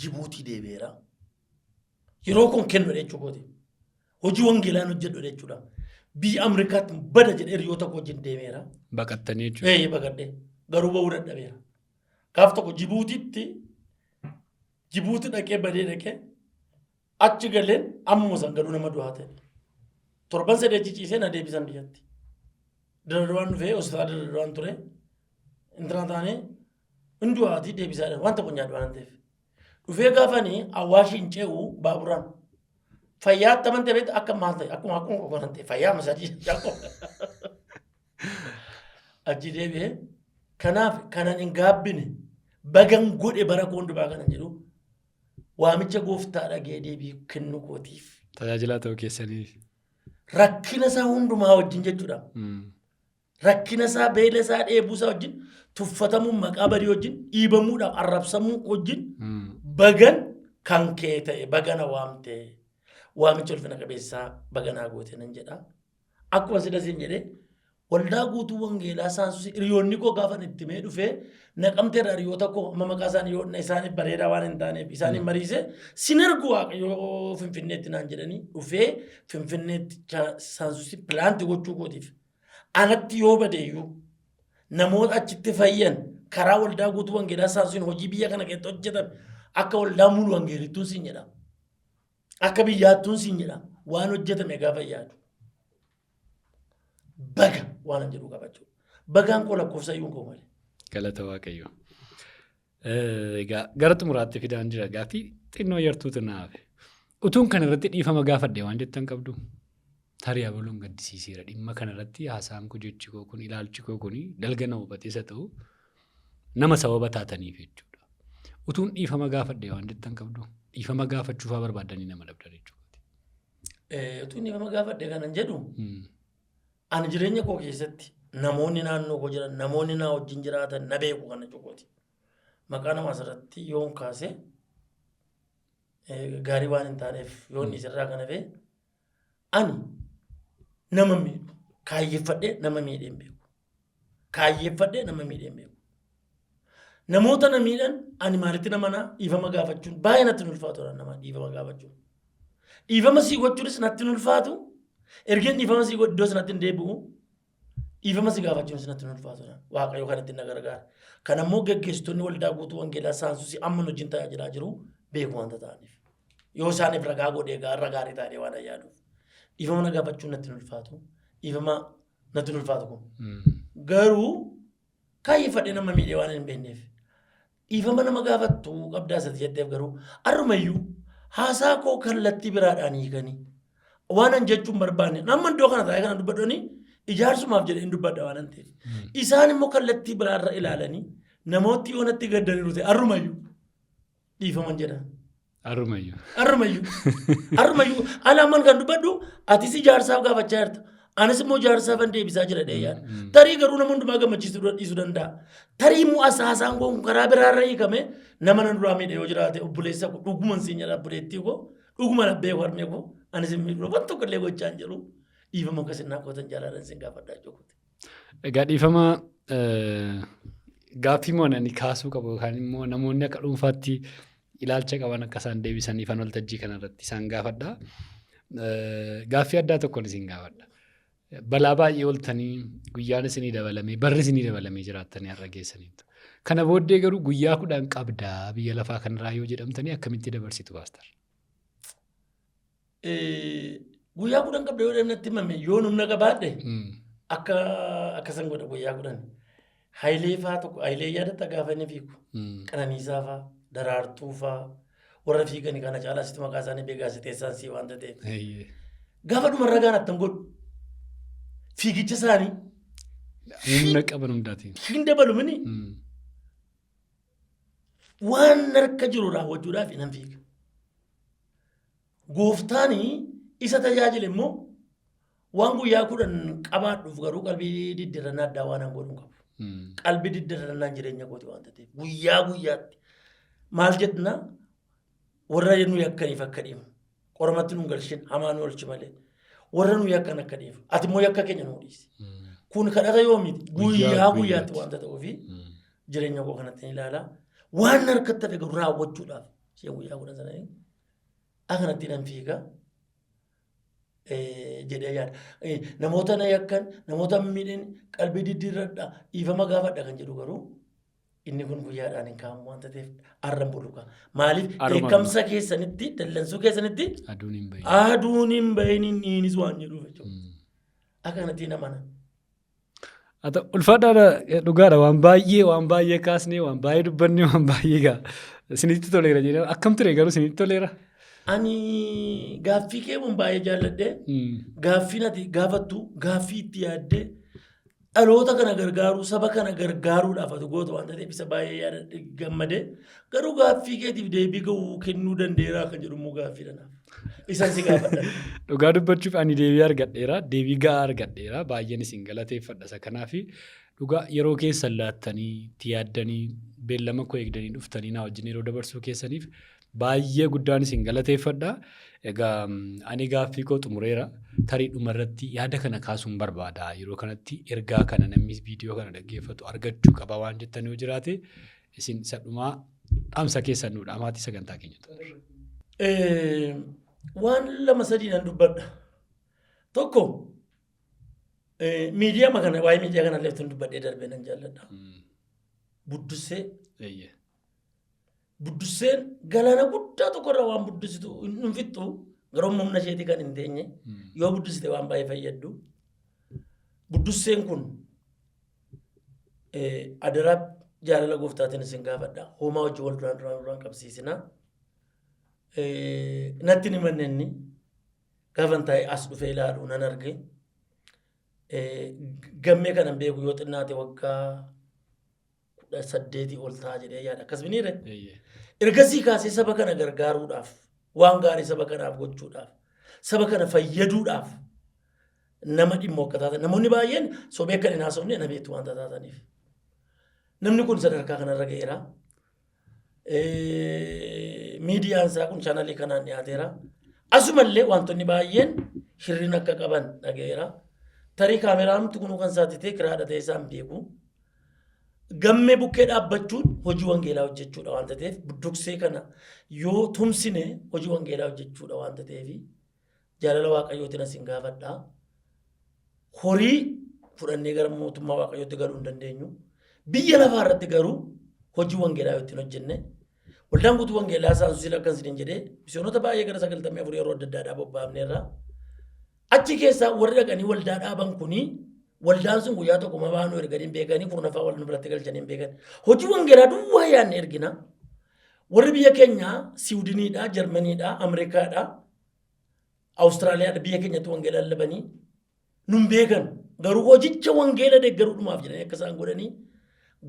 Jibuutii deemeera. Yeroo kun kennu jechuu kooti. Hojii wangeelaan hojjedhu jechuudha. Biyya Ameerikaatti bada jedhee hiriyoota koo wajjin deemeera. Baqattanii jechuudha. Ee baqadhee garuu ba'uu dadhabeera. Gaaf tokko Jibuutitti Jibuuti dhaqee badee dhaqee achi galeen ammuma san galuu nama du'aa ta'e. Torban sadii achi ciisee na deebisan biyyatti. Dardawaan dhufee hospitaala dardawaan ture. Intala taanee hin du'aatii deebisaa waan tokko nyaadhu waan ta'eef. Dhufee gaafanii Awaashii hin ce'u baaburaan. Fayyaa attaman ta'e beektu akka maal ta'e akkuma akkuma kokonan ta'e fayyaa masaajii achi deebi'ee kanaaf kanan hin gaabbine bagan godhe bara koo hundumaa kanan jedhu waamicha gooftaa dhagee deebii kennuu kootiif. Tajaajilaa ta'uu keessaniif. Rakkina isaa hundumaa wajjin jechuudha. Rakkina isaa, beela isaa, dheebuu isaa wajjin, tuffatamuun maqaa badii wajjin, dhiibamuudhaaf arrabsamuu wajjin bagan kan kee ta'e bagana waamte waamicha ulfina qabeessaa baganaa goote nan jedha. Akkuma sila siin jedhee Waldaa guutuu wangeelaa Saansuusii hiriyoonni koo gaafa itti mee dhufee Naqamteerraa hiriyoota koo amma maqaa isaanii yoo isaaniif bareedaa waan hin taaneef isaaniin mariise sin ergu Waaqayyoo Finfinneetti naan jedhanii dhufee Finfinneetti Saansuusii plant gochuu kootiif anatti yoo badeeyyuu namoota achitti fayyan karaa waldaa guutuu wangeelaa Saansuusiin hojii biyya kana keessatti hojjetame akka waldaa mulu wangeelittuun siin jedha. Akka biyyaattuun siin jedha waan hojjetame gaafa yaadu. Baga waan an jedhu qaba jechuudha. Bagaan koo lakkoofsa iyyuu hin qabu malee. Galata Waaqayyoo. Egaa gara xumuraatti fidaan jira gaaffii xinnoo yartuutu na hafe. Utuun kana irratti dhiifama gaafadhe waan jettan qabdu. Tarii abaluun gaddisiiseera dhimma kana irratti haasaan koo jechi koo kun ilaalchi koo kun dalga na hubatees haa ta'u nama sababa taataniif jechuudha. Utuun dhiifama gaafadhe waan jettan qabdu. Dhiifama gaafachuufaa barbaaddanii nama dhabdan jechuudha. Utuu dhiifama gaafadhe kanan jedhu ani jireenya koo keessatti namoonni naannoo koo jiran namoonni naa wajjin jiraatan na beeku kana cuquuti. Maqaa nama asirratti yoon kaase gaarii waan hin taaneef yoon isirraa kan hafe ani nama miidhu kaayyeffadhee nama miidhee hin beeku. Kaayyeeffadhee nama miidhee hin beeku. Namoota na miidhan ani maalitti nama naa dhiifama gaafachuun baay'ee natti hin ulfaatu nama dhiifama gaafachuun. Dhiifama sii gochuunis natti hin ulfaatu. Ergeen dhiifama sii godhu iddoo sanatti hin deebi'u. Dhiifama si gaafachuunis natti hin ulfaatu. Waaqayyo kan ittiin na gargaara. Kan ammoo geggeessitoonni waldaa guutuu wangeelaa Saansuusii amma nu wajjin tajaajilaa jiru beeku wanta ta'aniif. Yoo isaaniif ragaa godhee gaarra gaarii taanee waan ayyaaduuf. Dhiifama na gaafachuun natti hin ulfaatu. Dhiifama natti hin ulfaatu kun. Garuu kaayyeffadhee nama miidhee waan hin beekneef. Dhiifama nama gaafattu qabdaa isatti jetteef garuu arrumayyuu haasaa koo kallattii biraadhaan hiikanii waan an jechuun barbaanne amma iddoo kana taa'ee kana dubbadhanii ijaarsumaaf jedhee hin dubbadha waan an ta'eef. Isaan immoo kallattii biraarra ilaalanii namooti yoo natti gaddaniiru ta'e arrumayyuu dhiifaman jedha. Arrumayyuu. Arrumayyuu. Arrumayyuu. Ala amman kan dubbadhu atis ijaarsaaf gaafachaa jirta. Anis immoo ijaarsaaf an deebisaa jira dhee yaada. Tarii garuu nama hundumaa gammachiisuu dhiisuu danda'a. Tarii immoo as haasaan koo kun karaa biraarra hiikame nama nan duraa miidhe yoo jiraate obboleessa koo dhuguman siin jedha obboleettii koo dhuguman abbee koo harmee koo anis hin miidhu waan tokko illee gochaa hin jiru. Dhiifama akka isin naa gootan jaalalan isin gaafadhaa jechuudha. Egaa dhiifama gaaffii moo ani kaasuu qabu yookaan immoo namoonni akka dhuunfaatti ilaalcha qaban akka isaan deebisaniif an waltajjii kanarratti isaan gaafadha. Gaaffii addaa tokkoon isin gaafadha. Balaa baay'ee ooltanii guyyaan isinii dabalamee barri isinii dabalamee jiraattanii har'a geessaniitu. Kana booddee garuu guyyaa 10 qabdaa biyya lafaa kanarraa yoo jedhamtanii akkamitti dabarsitu pastor? Guyyaa 10 qabda yoo natti himame yoo humna qabaadhe akka akkasan godha guyyaa 10. Hayilee faa tokko Hayilee yaadatta gaafa inni fiigu. Qananiisaa faa Daraartuu faa warra fiigani kana caalaa sitti maqaa isaanii beekaa gaazexeessaan sii waan ta'eef. Gaafa dhumarra gaan attan godhu fiigicha isaanii Humna qaban hundaatiin. Hin dabalu mini waan harka jiru raawwachuudhaaf nan fiiga. Gooftaan isa tajaajile immoo waan guyyaa 10 qabaadhuuf garuu qalbii diddirrannaa addaa waan an godhu hin qabu. Qalbii diddirrannaan jireenya kooti waan ta'eef guyyaa guyyaatti maal jedhna warra nu yakkaniif akka dhiifnu qoramatti nu hin galchin hamaa nu oolchi malee warra nu yakkan akka dhiifnu ati immoo yakka keenya nu dhiisi. Kun kadhata yoomiti guyyaa guyyaatti waanta ta'uufi jireenya koo kanatti ni ilaala. Waan harkatti hafe garuu raawwachuudhaaf ishee guyyaa 10 sana akkanatti nan fiiga jedhee yaada. Namoota na yakkan namoota miidhan qalbii diddiirradha dhiifama gaafadha kan jedhu garuu inni kun guyyaadhaan hin kaa'amu waanta ta'eef arran buluka. Maaliif dheekkamsa keessanitti dallansuu keessanitti aduun hin bahin. Aduun hin bahin innis waan jedhuuf jechuudha. Akka kanatti namana. Haa ta'u ulfaadhaadha dhugaadha waan baay'ee kaasnee waan baay'ee dubbannee waan baay'ee gaa isinitti toleera jedhee akkam ture garuu isinitti toleera. Ani gaaffii kee kun baay'ee jaalladhe. Gaaffiin ati gaafattu gaaffii itti yaaddee dhaloota kana gargaaruu saba kana gargaaruudhaaf ati gootu waan ta'eef isa baay'ee yaadadhe gammadee garuu gaaffii keetiif deebii ga'uu kennuu danda'eeraa kan jedhu immoo gaaffii dhanaaf. Isan si gaafadha. Dhugaa dubbachuuf ani deebii argadheera deebii ga'aa argadheera baay'een isin galateeffadha isa kanaafi dhugaa yeroo keessan laattanii itti yaaddanii beellama koo eegdanii dhuftanii na wajjin yeroo dabarsuu keessaniif Baay'ee guddaan isin galateeffadha. Egaa ani gaaffii koo xumureera. Tarii dhumarratti yaada kana kaasuun barbaada. Yeroo kanatti ergaa kana namni viidiyoo kana dhaggeeffatu argachuu qaba waan jettan yoo jiraate isin isa dhumaa dhaamsa keessan nuu dhaamaatii sagantaa keenya xumurra. Waan lama sadii nan dubbadha. Tokko, miidiyaa kana, waa'ee miidiyaa kana illee tun dubbadhee darbee nan jaalladha. Buddussee. Buddusseen galaana guddaa tokkorra waan buddusitu hin fixxu, garuu humna isheetii kan hin teenye yoo buddusite waan baay'ee fayyaddu. Buddusseen kun adaraa jaalala gooftaatiin isin gaafadha. Hoomaa hojii wal duraan duraan duraan qabsiisina. Natti ni manne inni gaafan taa'ee as dhufee ilaalu nan arge. Gammee kanan beeku yoo xinnaate waggaa 18 ol ta'a jedhee yaada. Akkas miniire? Ergasii kaasee saba kana gargaaruudhaaf, waan gaarii saba kanaaf gochuudhaaf, saba kana fayyaduudhaaf nama dhimma akka taatan namoonni baay'een sobee akka hin haasofne na beektu waan taataniif. Namni kun sadarkaa kanarra ga'eera. Miidiyaan isaa kun chaanalii kanaan dhiyaateera. Asumallee wantoonni baay'een hir'ina akka qaban dhaga'eera. Tarii kaameraamti kunuu kan isaatti ta'e kiraadha ta'e isaan beeku. Gammee bukkee dhaabbachuun hojii wangeelaa hojjechuudha waanta ta'eef, budduksee kana yoo tumsine hojii wangeelaa hojjechuudha waanta ta'eef, jaalala waaqayyootiin asin gaafadha. Horii fudhannee gara mootummaa waaqayyootti galuu hin dandeenyu. Biyya lafaa irratti garuu hojii wangeelaa yoo ittiin hojjenne, waldaan guutuu wangeelaa saansusiin akkan isiniin jedhee misiyoonota baay'ee gara 94 yeroo adda addaadhaa bobbaafneerra. Achi keessaa warri dhaqanii waldaa dhaaban kuni waldaan sun guyyaa tokko mabaanuu erganii hin beekanii, kurnaffaa wal nu biratti galchanii hin beekan. Hojii wangeelaa duwwaa yaadne ergina. Warri biyya keenyaa Siwudiniidha, Jarmaniidha, Ameerikaadha, Awustiraaliyaadha biyya keenyatti wangeela lallabanii nun beekan. Garuu hojicha wangeela deeggaruudhumaaf jedhanii akka isaan godhanii,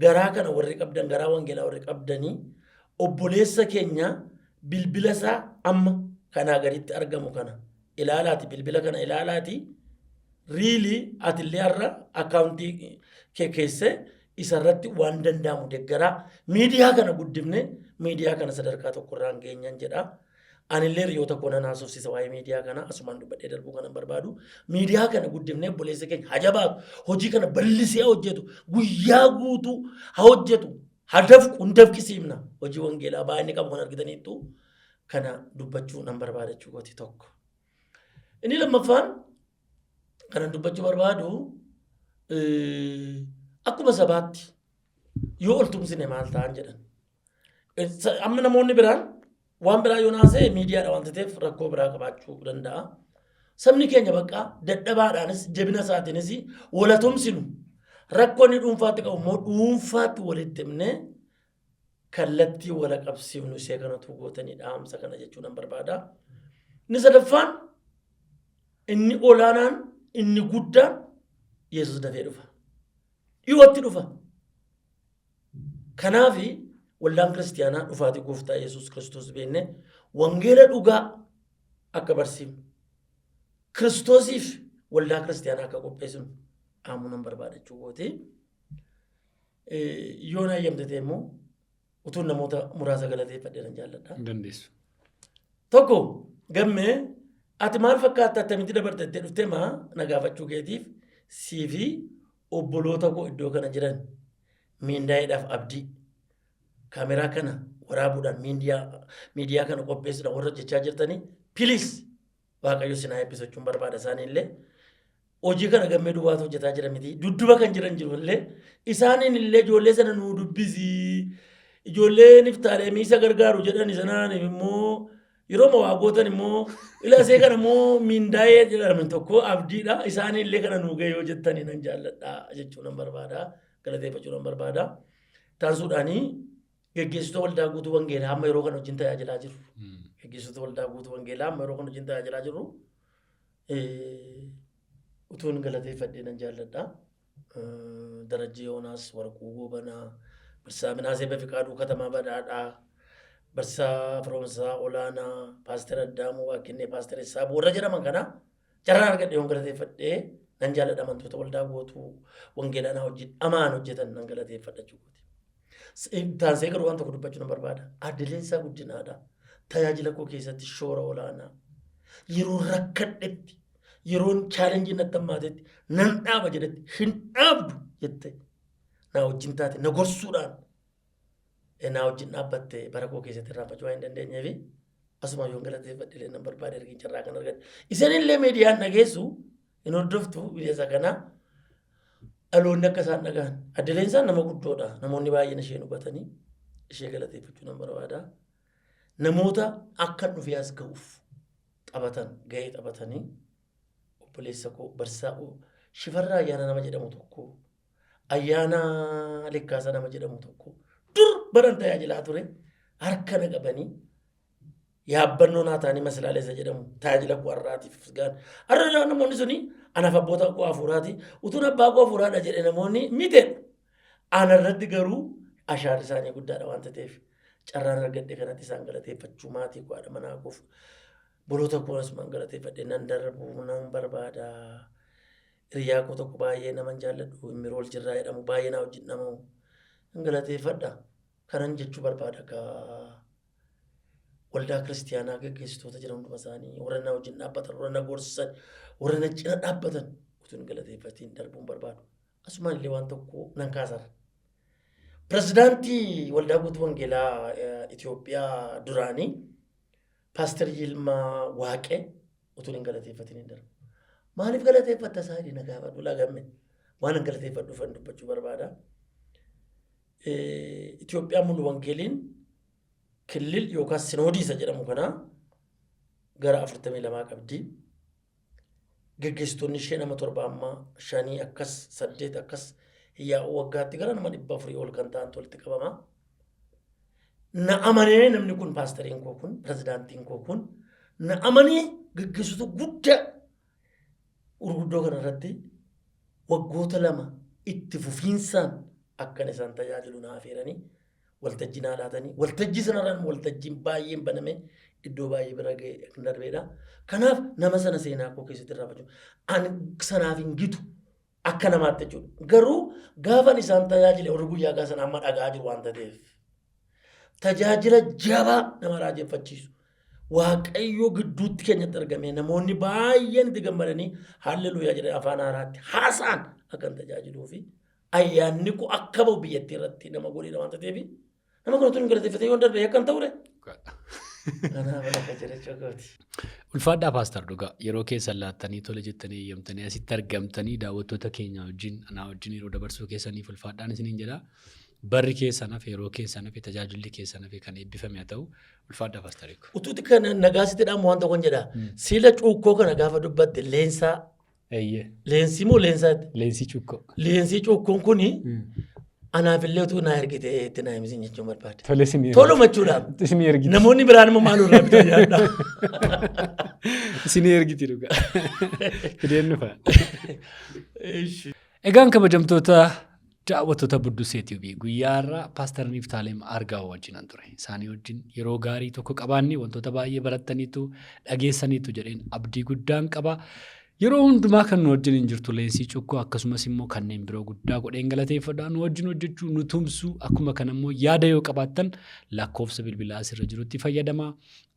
garaa kana warri qabdan, garaa wangeelaa warri qabdanii, obboleessa keenya bilbila isaa amma kanaa gaditti argamu kana ilaalaati, bilbila kana ilaalaati, riilii atillee har'a akkaawuntii kee keesse isarratti waan danda'amu deeggaraa, miidiyaa kana guddifne miidiyaa kana sadarkaa tokkorraan geenyan jedha. Anillee hiriyoota koo nan haasofsiisa waa'ee miidiyaa kana asumaan dubbadhee darbuu kanan barbaadu. Miidiyaa kana guddifnee obboleessa keenya haa jabaatu. Hojii kana bal'isee haa hojjetu. Guyyaa guutuu haa hojjetu. Haa dafqu, hin dafqisiifna. Hojii wangeelaa baay'inni qabu kan argitaniittu kana dubbachuu nan barbaada jechuu kooti tokko. Inni lammaffaan kanan dubbachuu barbaadu, akkuma sabaatti yoo ol tumsine maal ta'an jedhan. Amma namoonni biraan waan biraa yoo naasa'e miidiyaadha waan ta'eef rakkoo biraa qabaachuu danda'a. Sabni keenya bakka dadhabaadhaanis jabina isaatiinis wala tumsinu, rakkoo inni dhuunfaatti qabu immoo dhuunfaatti walitti himnee kallattii wala qabsiifnu ishee kanatu gootanii dhaamsa kana jechuu nan barbaada. Inni sadaffaan, inni olaanaan, inni guddaan, Yesuus dafee dhufa. Dhiyootti dhufa. Kanaafi waldaan kiristiyaanaa dhufaatii gooftaa Yesuus Kiristoos beeknee wangeela dhugaa akka barsiifnu, Kiristoosiif waldaa kiristiyaanaa akka qopheessinu dhaamuu nan barbaada jechuu kooti. Yoo na eeyyamte ta'e immoo utuun namoota muraasa galateeffadhee nan jaalladha. Hin dandeessu. Tokko, gammee ati maal fakkaatta, attamitti dabarte jettee dhuftee maa na gaafachuu keetiif, sii fi obboloota koo iddoo kana jiran miindaayeedhaaf abdii kaameraa kana waraabuudhaan miidiyaa kana qopheessuudhaan warra hojjechaa jirtanii, piliis Waaqayyo isin haa eebbisu jechuun barbaada. Isaaniillee hojii kana gammee duwwaatu hojjetaa jira miti, dudduba kan jiran jiru illee, isaaniin illee ijoollee sana nuu dubbisi, ijoollee niftaaleemii isa gargaaru jedhan sanaan immoo yeroo ma waa gootan immoo ilaasee kana immoo miindaa'ee jedhame tokko abdiidha, isaanii illee kana nuu ga'e yoo jettanii nan jaalladha jechuu nan barbaada, galateeffachuu nan barbaada. Taasisuudhaanii geggeessitoota waldaa guutuu wangeelaa amma yeroo kana wajjin tajaajilaa jiru. Geggeessitoota waldaa guutuu wangeelaa amma yeroo kana wajjin tajaajilaa jiru. Utuun galateeffadhee nan jaalladha. Darajjee Yoonaas, Warquu Goobanaa, Barsiisaa Minaasee Bafiqaaduu, Katamaa Badhaadhaa, Barsiisaa Firoomsaa Olaanaa, Paaster Addaamuu Waaqqinnee, Paaster Isaabuu warra jedhaman kana carraan argadhe yoon galateeffadhee nan jaalladha. Amantoota waldaa guutuu wangeelaa naa wajjin amaan hojjetan nan galateeffadha jechuudha. Taansee garuu waan tokko dubbachuu nan barbaada. Aadde Leensaa Guddinaadha. Tajaajila koo keessatti shoora olaanaa. Yeroo rakkadhetti, yeroon challenge natti hammaatetti, nan dhaaba jedhetti hin dhaabdu jette naa wajjin taate na gorsuudhaan naa wajjin dhaabbatte bara koo keessatti irraanfachuu waan hin dandeenyeefi asuma yoon galateeffadhe illee nan barbaade ergin carraa kan argadhe. Isinillee miidiyaan dhageessu hin hordoftu bineensa kanaa dhaloonni akka isaan dhagahan. Adde Leensaan nama guddoodha. Namoonni baay'een isheen hubatanii ishee galateeffachuu nan barbaada. Namoota akka dhufee as ga'uuf taphatan ga'ee taphatanii obboleessa koo barsiisaa Shifarraa Ayyaana nama jedhamu tokko Ayyaana Likkaasa nama jedhamu tokko dur baran tajaajilaa ture harka na qabanii yaabbannoo naa ta'anii maslaalee isa jedhamu tajaajila koo har'aatiif gaan. Har'a namoonni suni anaaf abboota koo hafuuraati. Utuun abbaa koo hafuuraadha jedhe namoonni miteedha. Ana irratti garuu ashaarri isaanii guddaadha waanta ta'eef carraan argadhe kanatti isaan galateeffachuu maatii koo haadha manaa koof boloota koo asumaan galateeffadhe nan darbuu nan barbaada. Hiriyaa koo tokko baay'ee naman jaalladhu Immirool Jirraa jedhamu baay'ee naa wajjin dhama'u nan galateeffadha. Kanan jechuu barbaada kaa waldaa kiristiyaanaa gaggeessitoota jiran hunduma isaanii warra na wajjin dhaabbatan warra na gorsan warra na cina dhaabbatan utuu hin galateeffatiin darbuun barbaadu. Asumaan illee waan tokko nan kaasarra. Pirezidaantii waldaa guutuu wangeelaa Itoophiyaa duraanii Paaster Yilmaa Waaqee utuu hin galateeffatiin hin darbu. Maaliif galateeffatta isaa jedhee na gaafadhu lagamme waan hin galateeffadhuufan dubbachuu barbaada. Itoophiyaa mulu wangeeliin killil yookaan sinoodii isa jedhamu kana gara 42 qabdi. Geggeessitoonni ishee nama torba amma shanii akkas saddeet akkas yaa'u waggaatti gara nama 400 ol kan ta'antu walitti qabama. Na amanee namni kun paasteriin koo kun pirezidaantiin koo kun na amanee geggeessitoota guddaa gurguddoo kana irratti waggoota lama itti fufiinsaan akkan isaan tajaajilu na afeeranii waltajjii naa laatanii waltajjii sanarraan waltajjiin baay'een baname iddoo baay'ee bira ga'e kan darbeedha. Kanaaf nama sana seenaa koo keessatti irraanfachuu ani sanaaf hin gitu akka namaatti jechuudha. Garuu gaafan isaan tajaajile warri guyyaa gaafa sana amma dhagaa jiru waan ta'eef tajaajila jabaa nama raajeffachiisu. Waaqayyo gidduutti keenyatti argame namoonni baay'een itti gammadanii haalleluuyaa jedhanii afaan haaraatti haasa'an akkan tajaajiluu fi ayyaanni koo akka ba'u biyyattii irratti nama godheera waan ta'eef nama kana utuu hin galateeffatee yoon darbe yakkan ta'ure. Kanaaf akka jedhachuu kooti. Ulfaadhaa Paastar dhugaa yeroo keessan laattanii tole jettanii eeyyamtanii asitti argamtanii daawwattoota keenya wajjin anaa wajjin yeroo dabarsuu keessaniif ulfaadhaan isiniin jedha. Barri keessan hafe yeroo keessan hafe tajaajilli keessan hafe kan eebbifame haa ta'u ulfaadhaa Paastar. Utuuti kana nagaa sitti dhaamu waan tokkon jedha. Siila cuukkoo kana gaafa dubbatte leensaa Eeyyee. Leensii moo leensaa jette? Leensii cuukkoo. Leensii cuukkoon kuni anaaf illee utuu naa ergite itti naa himsin jechuun barbaade. Tole isinii Toluma jechuudha. Isinii ergiti. Namoonni biraan immoo maal irraa bitan yaadda. Isinii ergiti dhugaa. Fideen dhufa. Egaan kabajamtoota daawwattoota Buddusee TV guyyaa har'aa Paaster Niftaalem Argaaw wajjinan ture. Isaanii wajjin yeroo gaarii tokko qabaanne wantoota baay'ee barattaniitu dhageessaniitu jedheen abdii guddaan qaba. Yeroo hundumaa kan nu wajjin hin jirtu Leensii Cukkoo akkasumas immoo kanneen biroo guddaa godheen galateeffadha. Nu wajjin hojjechuu nu tumsuu akkuma kana immoo yaada yoo qabaattan lakkoofsa bilbilaa asirra jirutti fayyadamaa.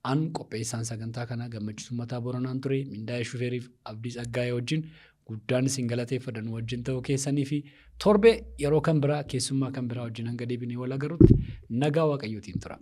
An qopheessaan sagantaa kanaa Gammachiis Ummataa Boranaan ture. Mindaa'ee Shufeeriif Abdii Tsaggaayee wajjin guddaan isin galateeffadha nu wajjin ta'uu keessanii fi torbee yeroo kan biraa keessummaa kan biraa wajjin hanga deebinee wal agarrutti nagaa Waaqayyootiin tura.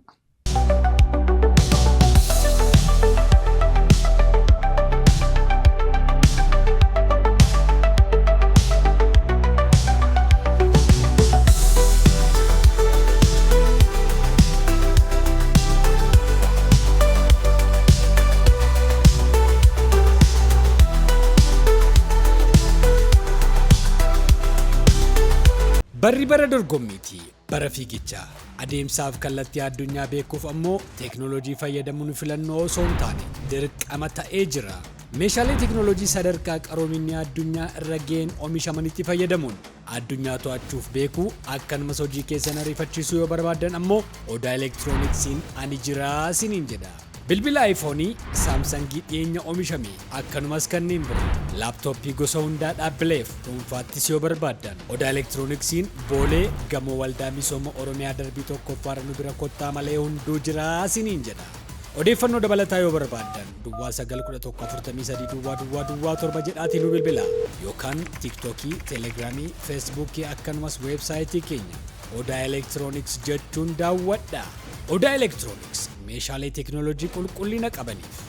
Barri bara dorgommiiti, bara fiigichaa. Adeemsaaf kallattii addunyaa beekuuf ammoo teeknooloojii fayyadamuun filannoo osoo hin taane dirqama ta'ee jira. Meeshaalee teeknooloojii sadarkaa qaroominni addunyaa irra ga'een oomishamanitti fayyadamuun addunyaa to'achuuf beekuu akkanumas hojii keessan ariifachiisuu yoo barbaaddan ammoo Odaa Elektirooniksiin ani jiraa siniin jedha. Bilbila iPhone, Saamsangii dhiyeenya oomishame akkanumas kanneen biroo laaptooppii gosa hundaa dhaabbileef dhuunfaattis yoo barbaaddan Odaa Elektirooniksiin Boolee gamoo Waldaa Misooma Oromiyaa darbii tokkoffaarra nu bira kottaa malee hunduu jiraa siniin jedha. Odeeffannoo dabalataa yoo barbaaddan 0911 43 00 07 jedhaatii nu bilbila yookaan Tiiktookii, Teelegiraamii, Feesbuukii akkanumas weebsaayitii keenya Odaa Elektirooniks jechuun daawwadha. Odaa Elektirooniks meeshaalee teekinooloojii qulqullina qabaniif.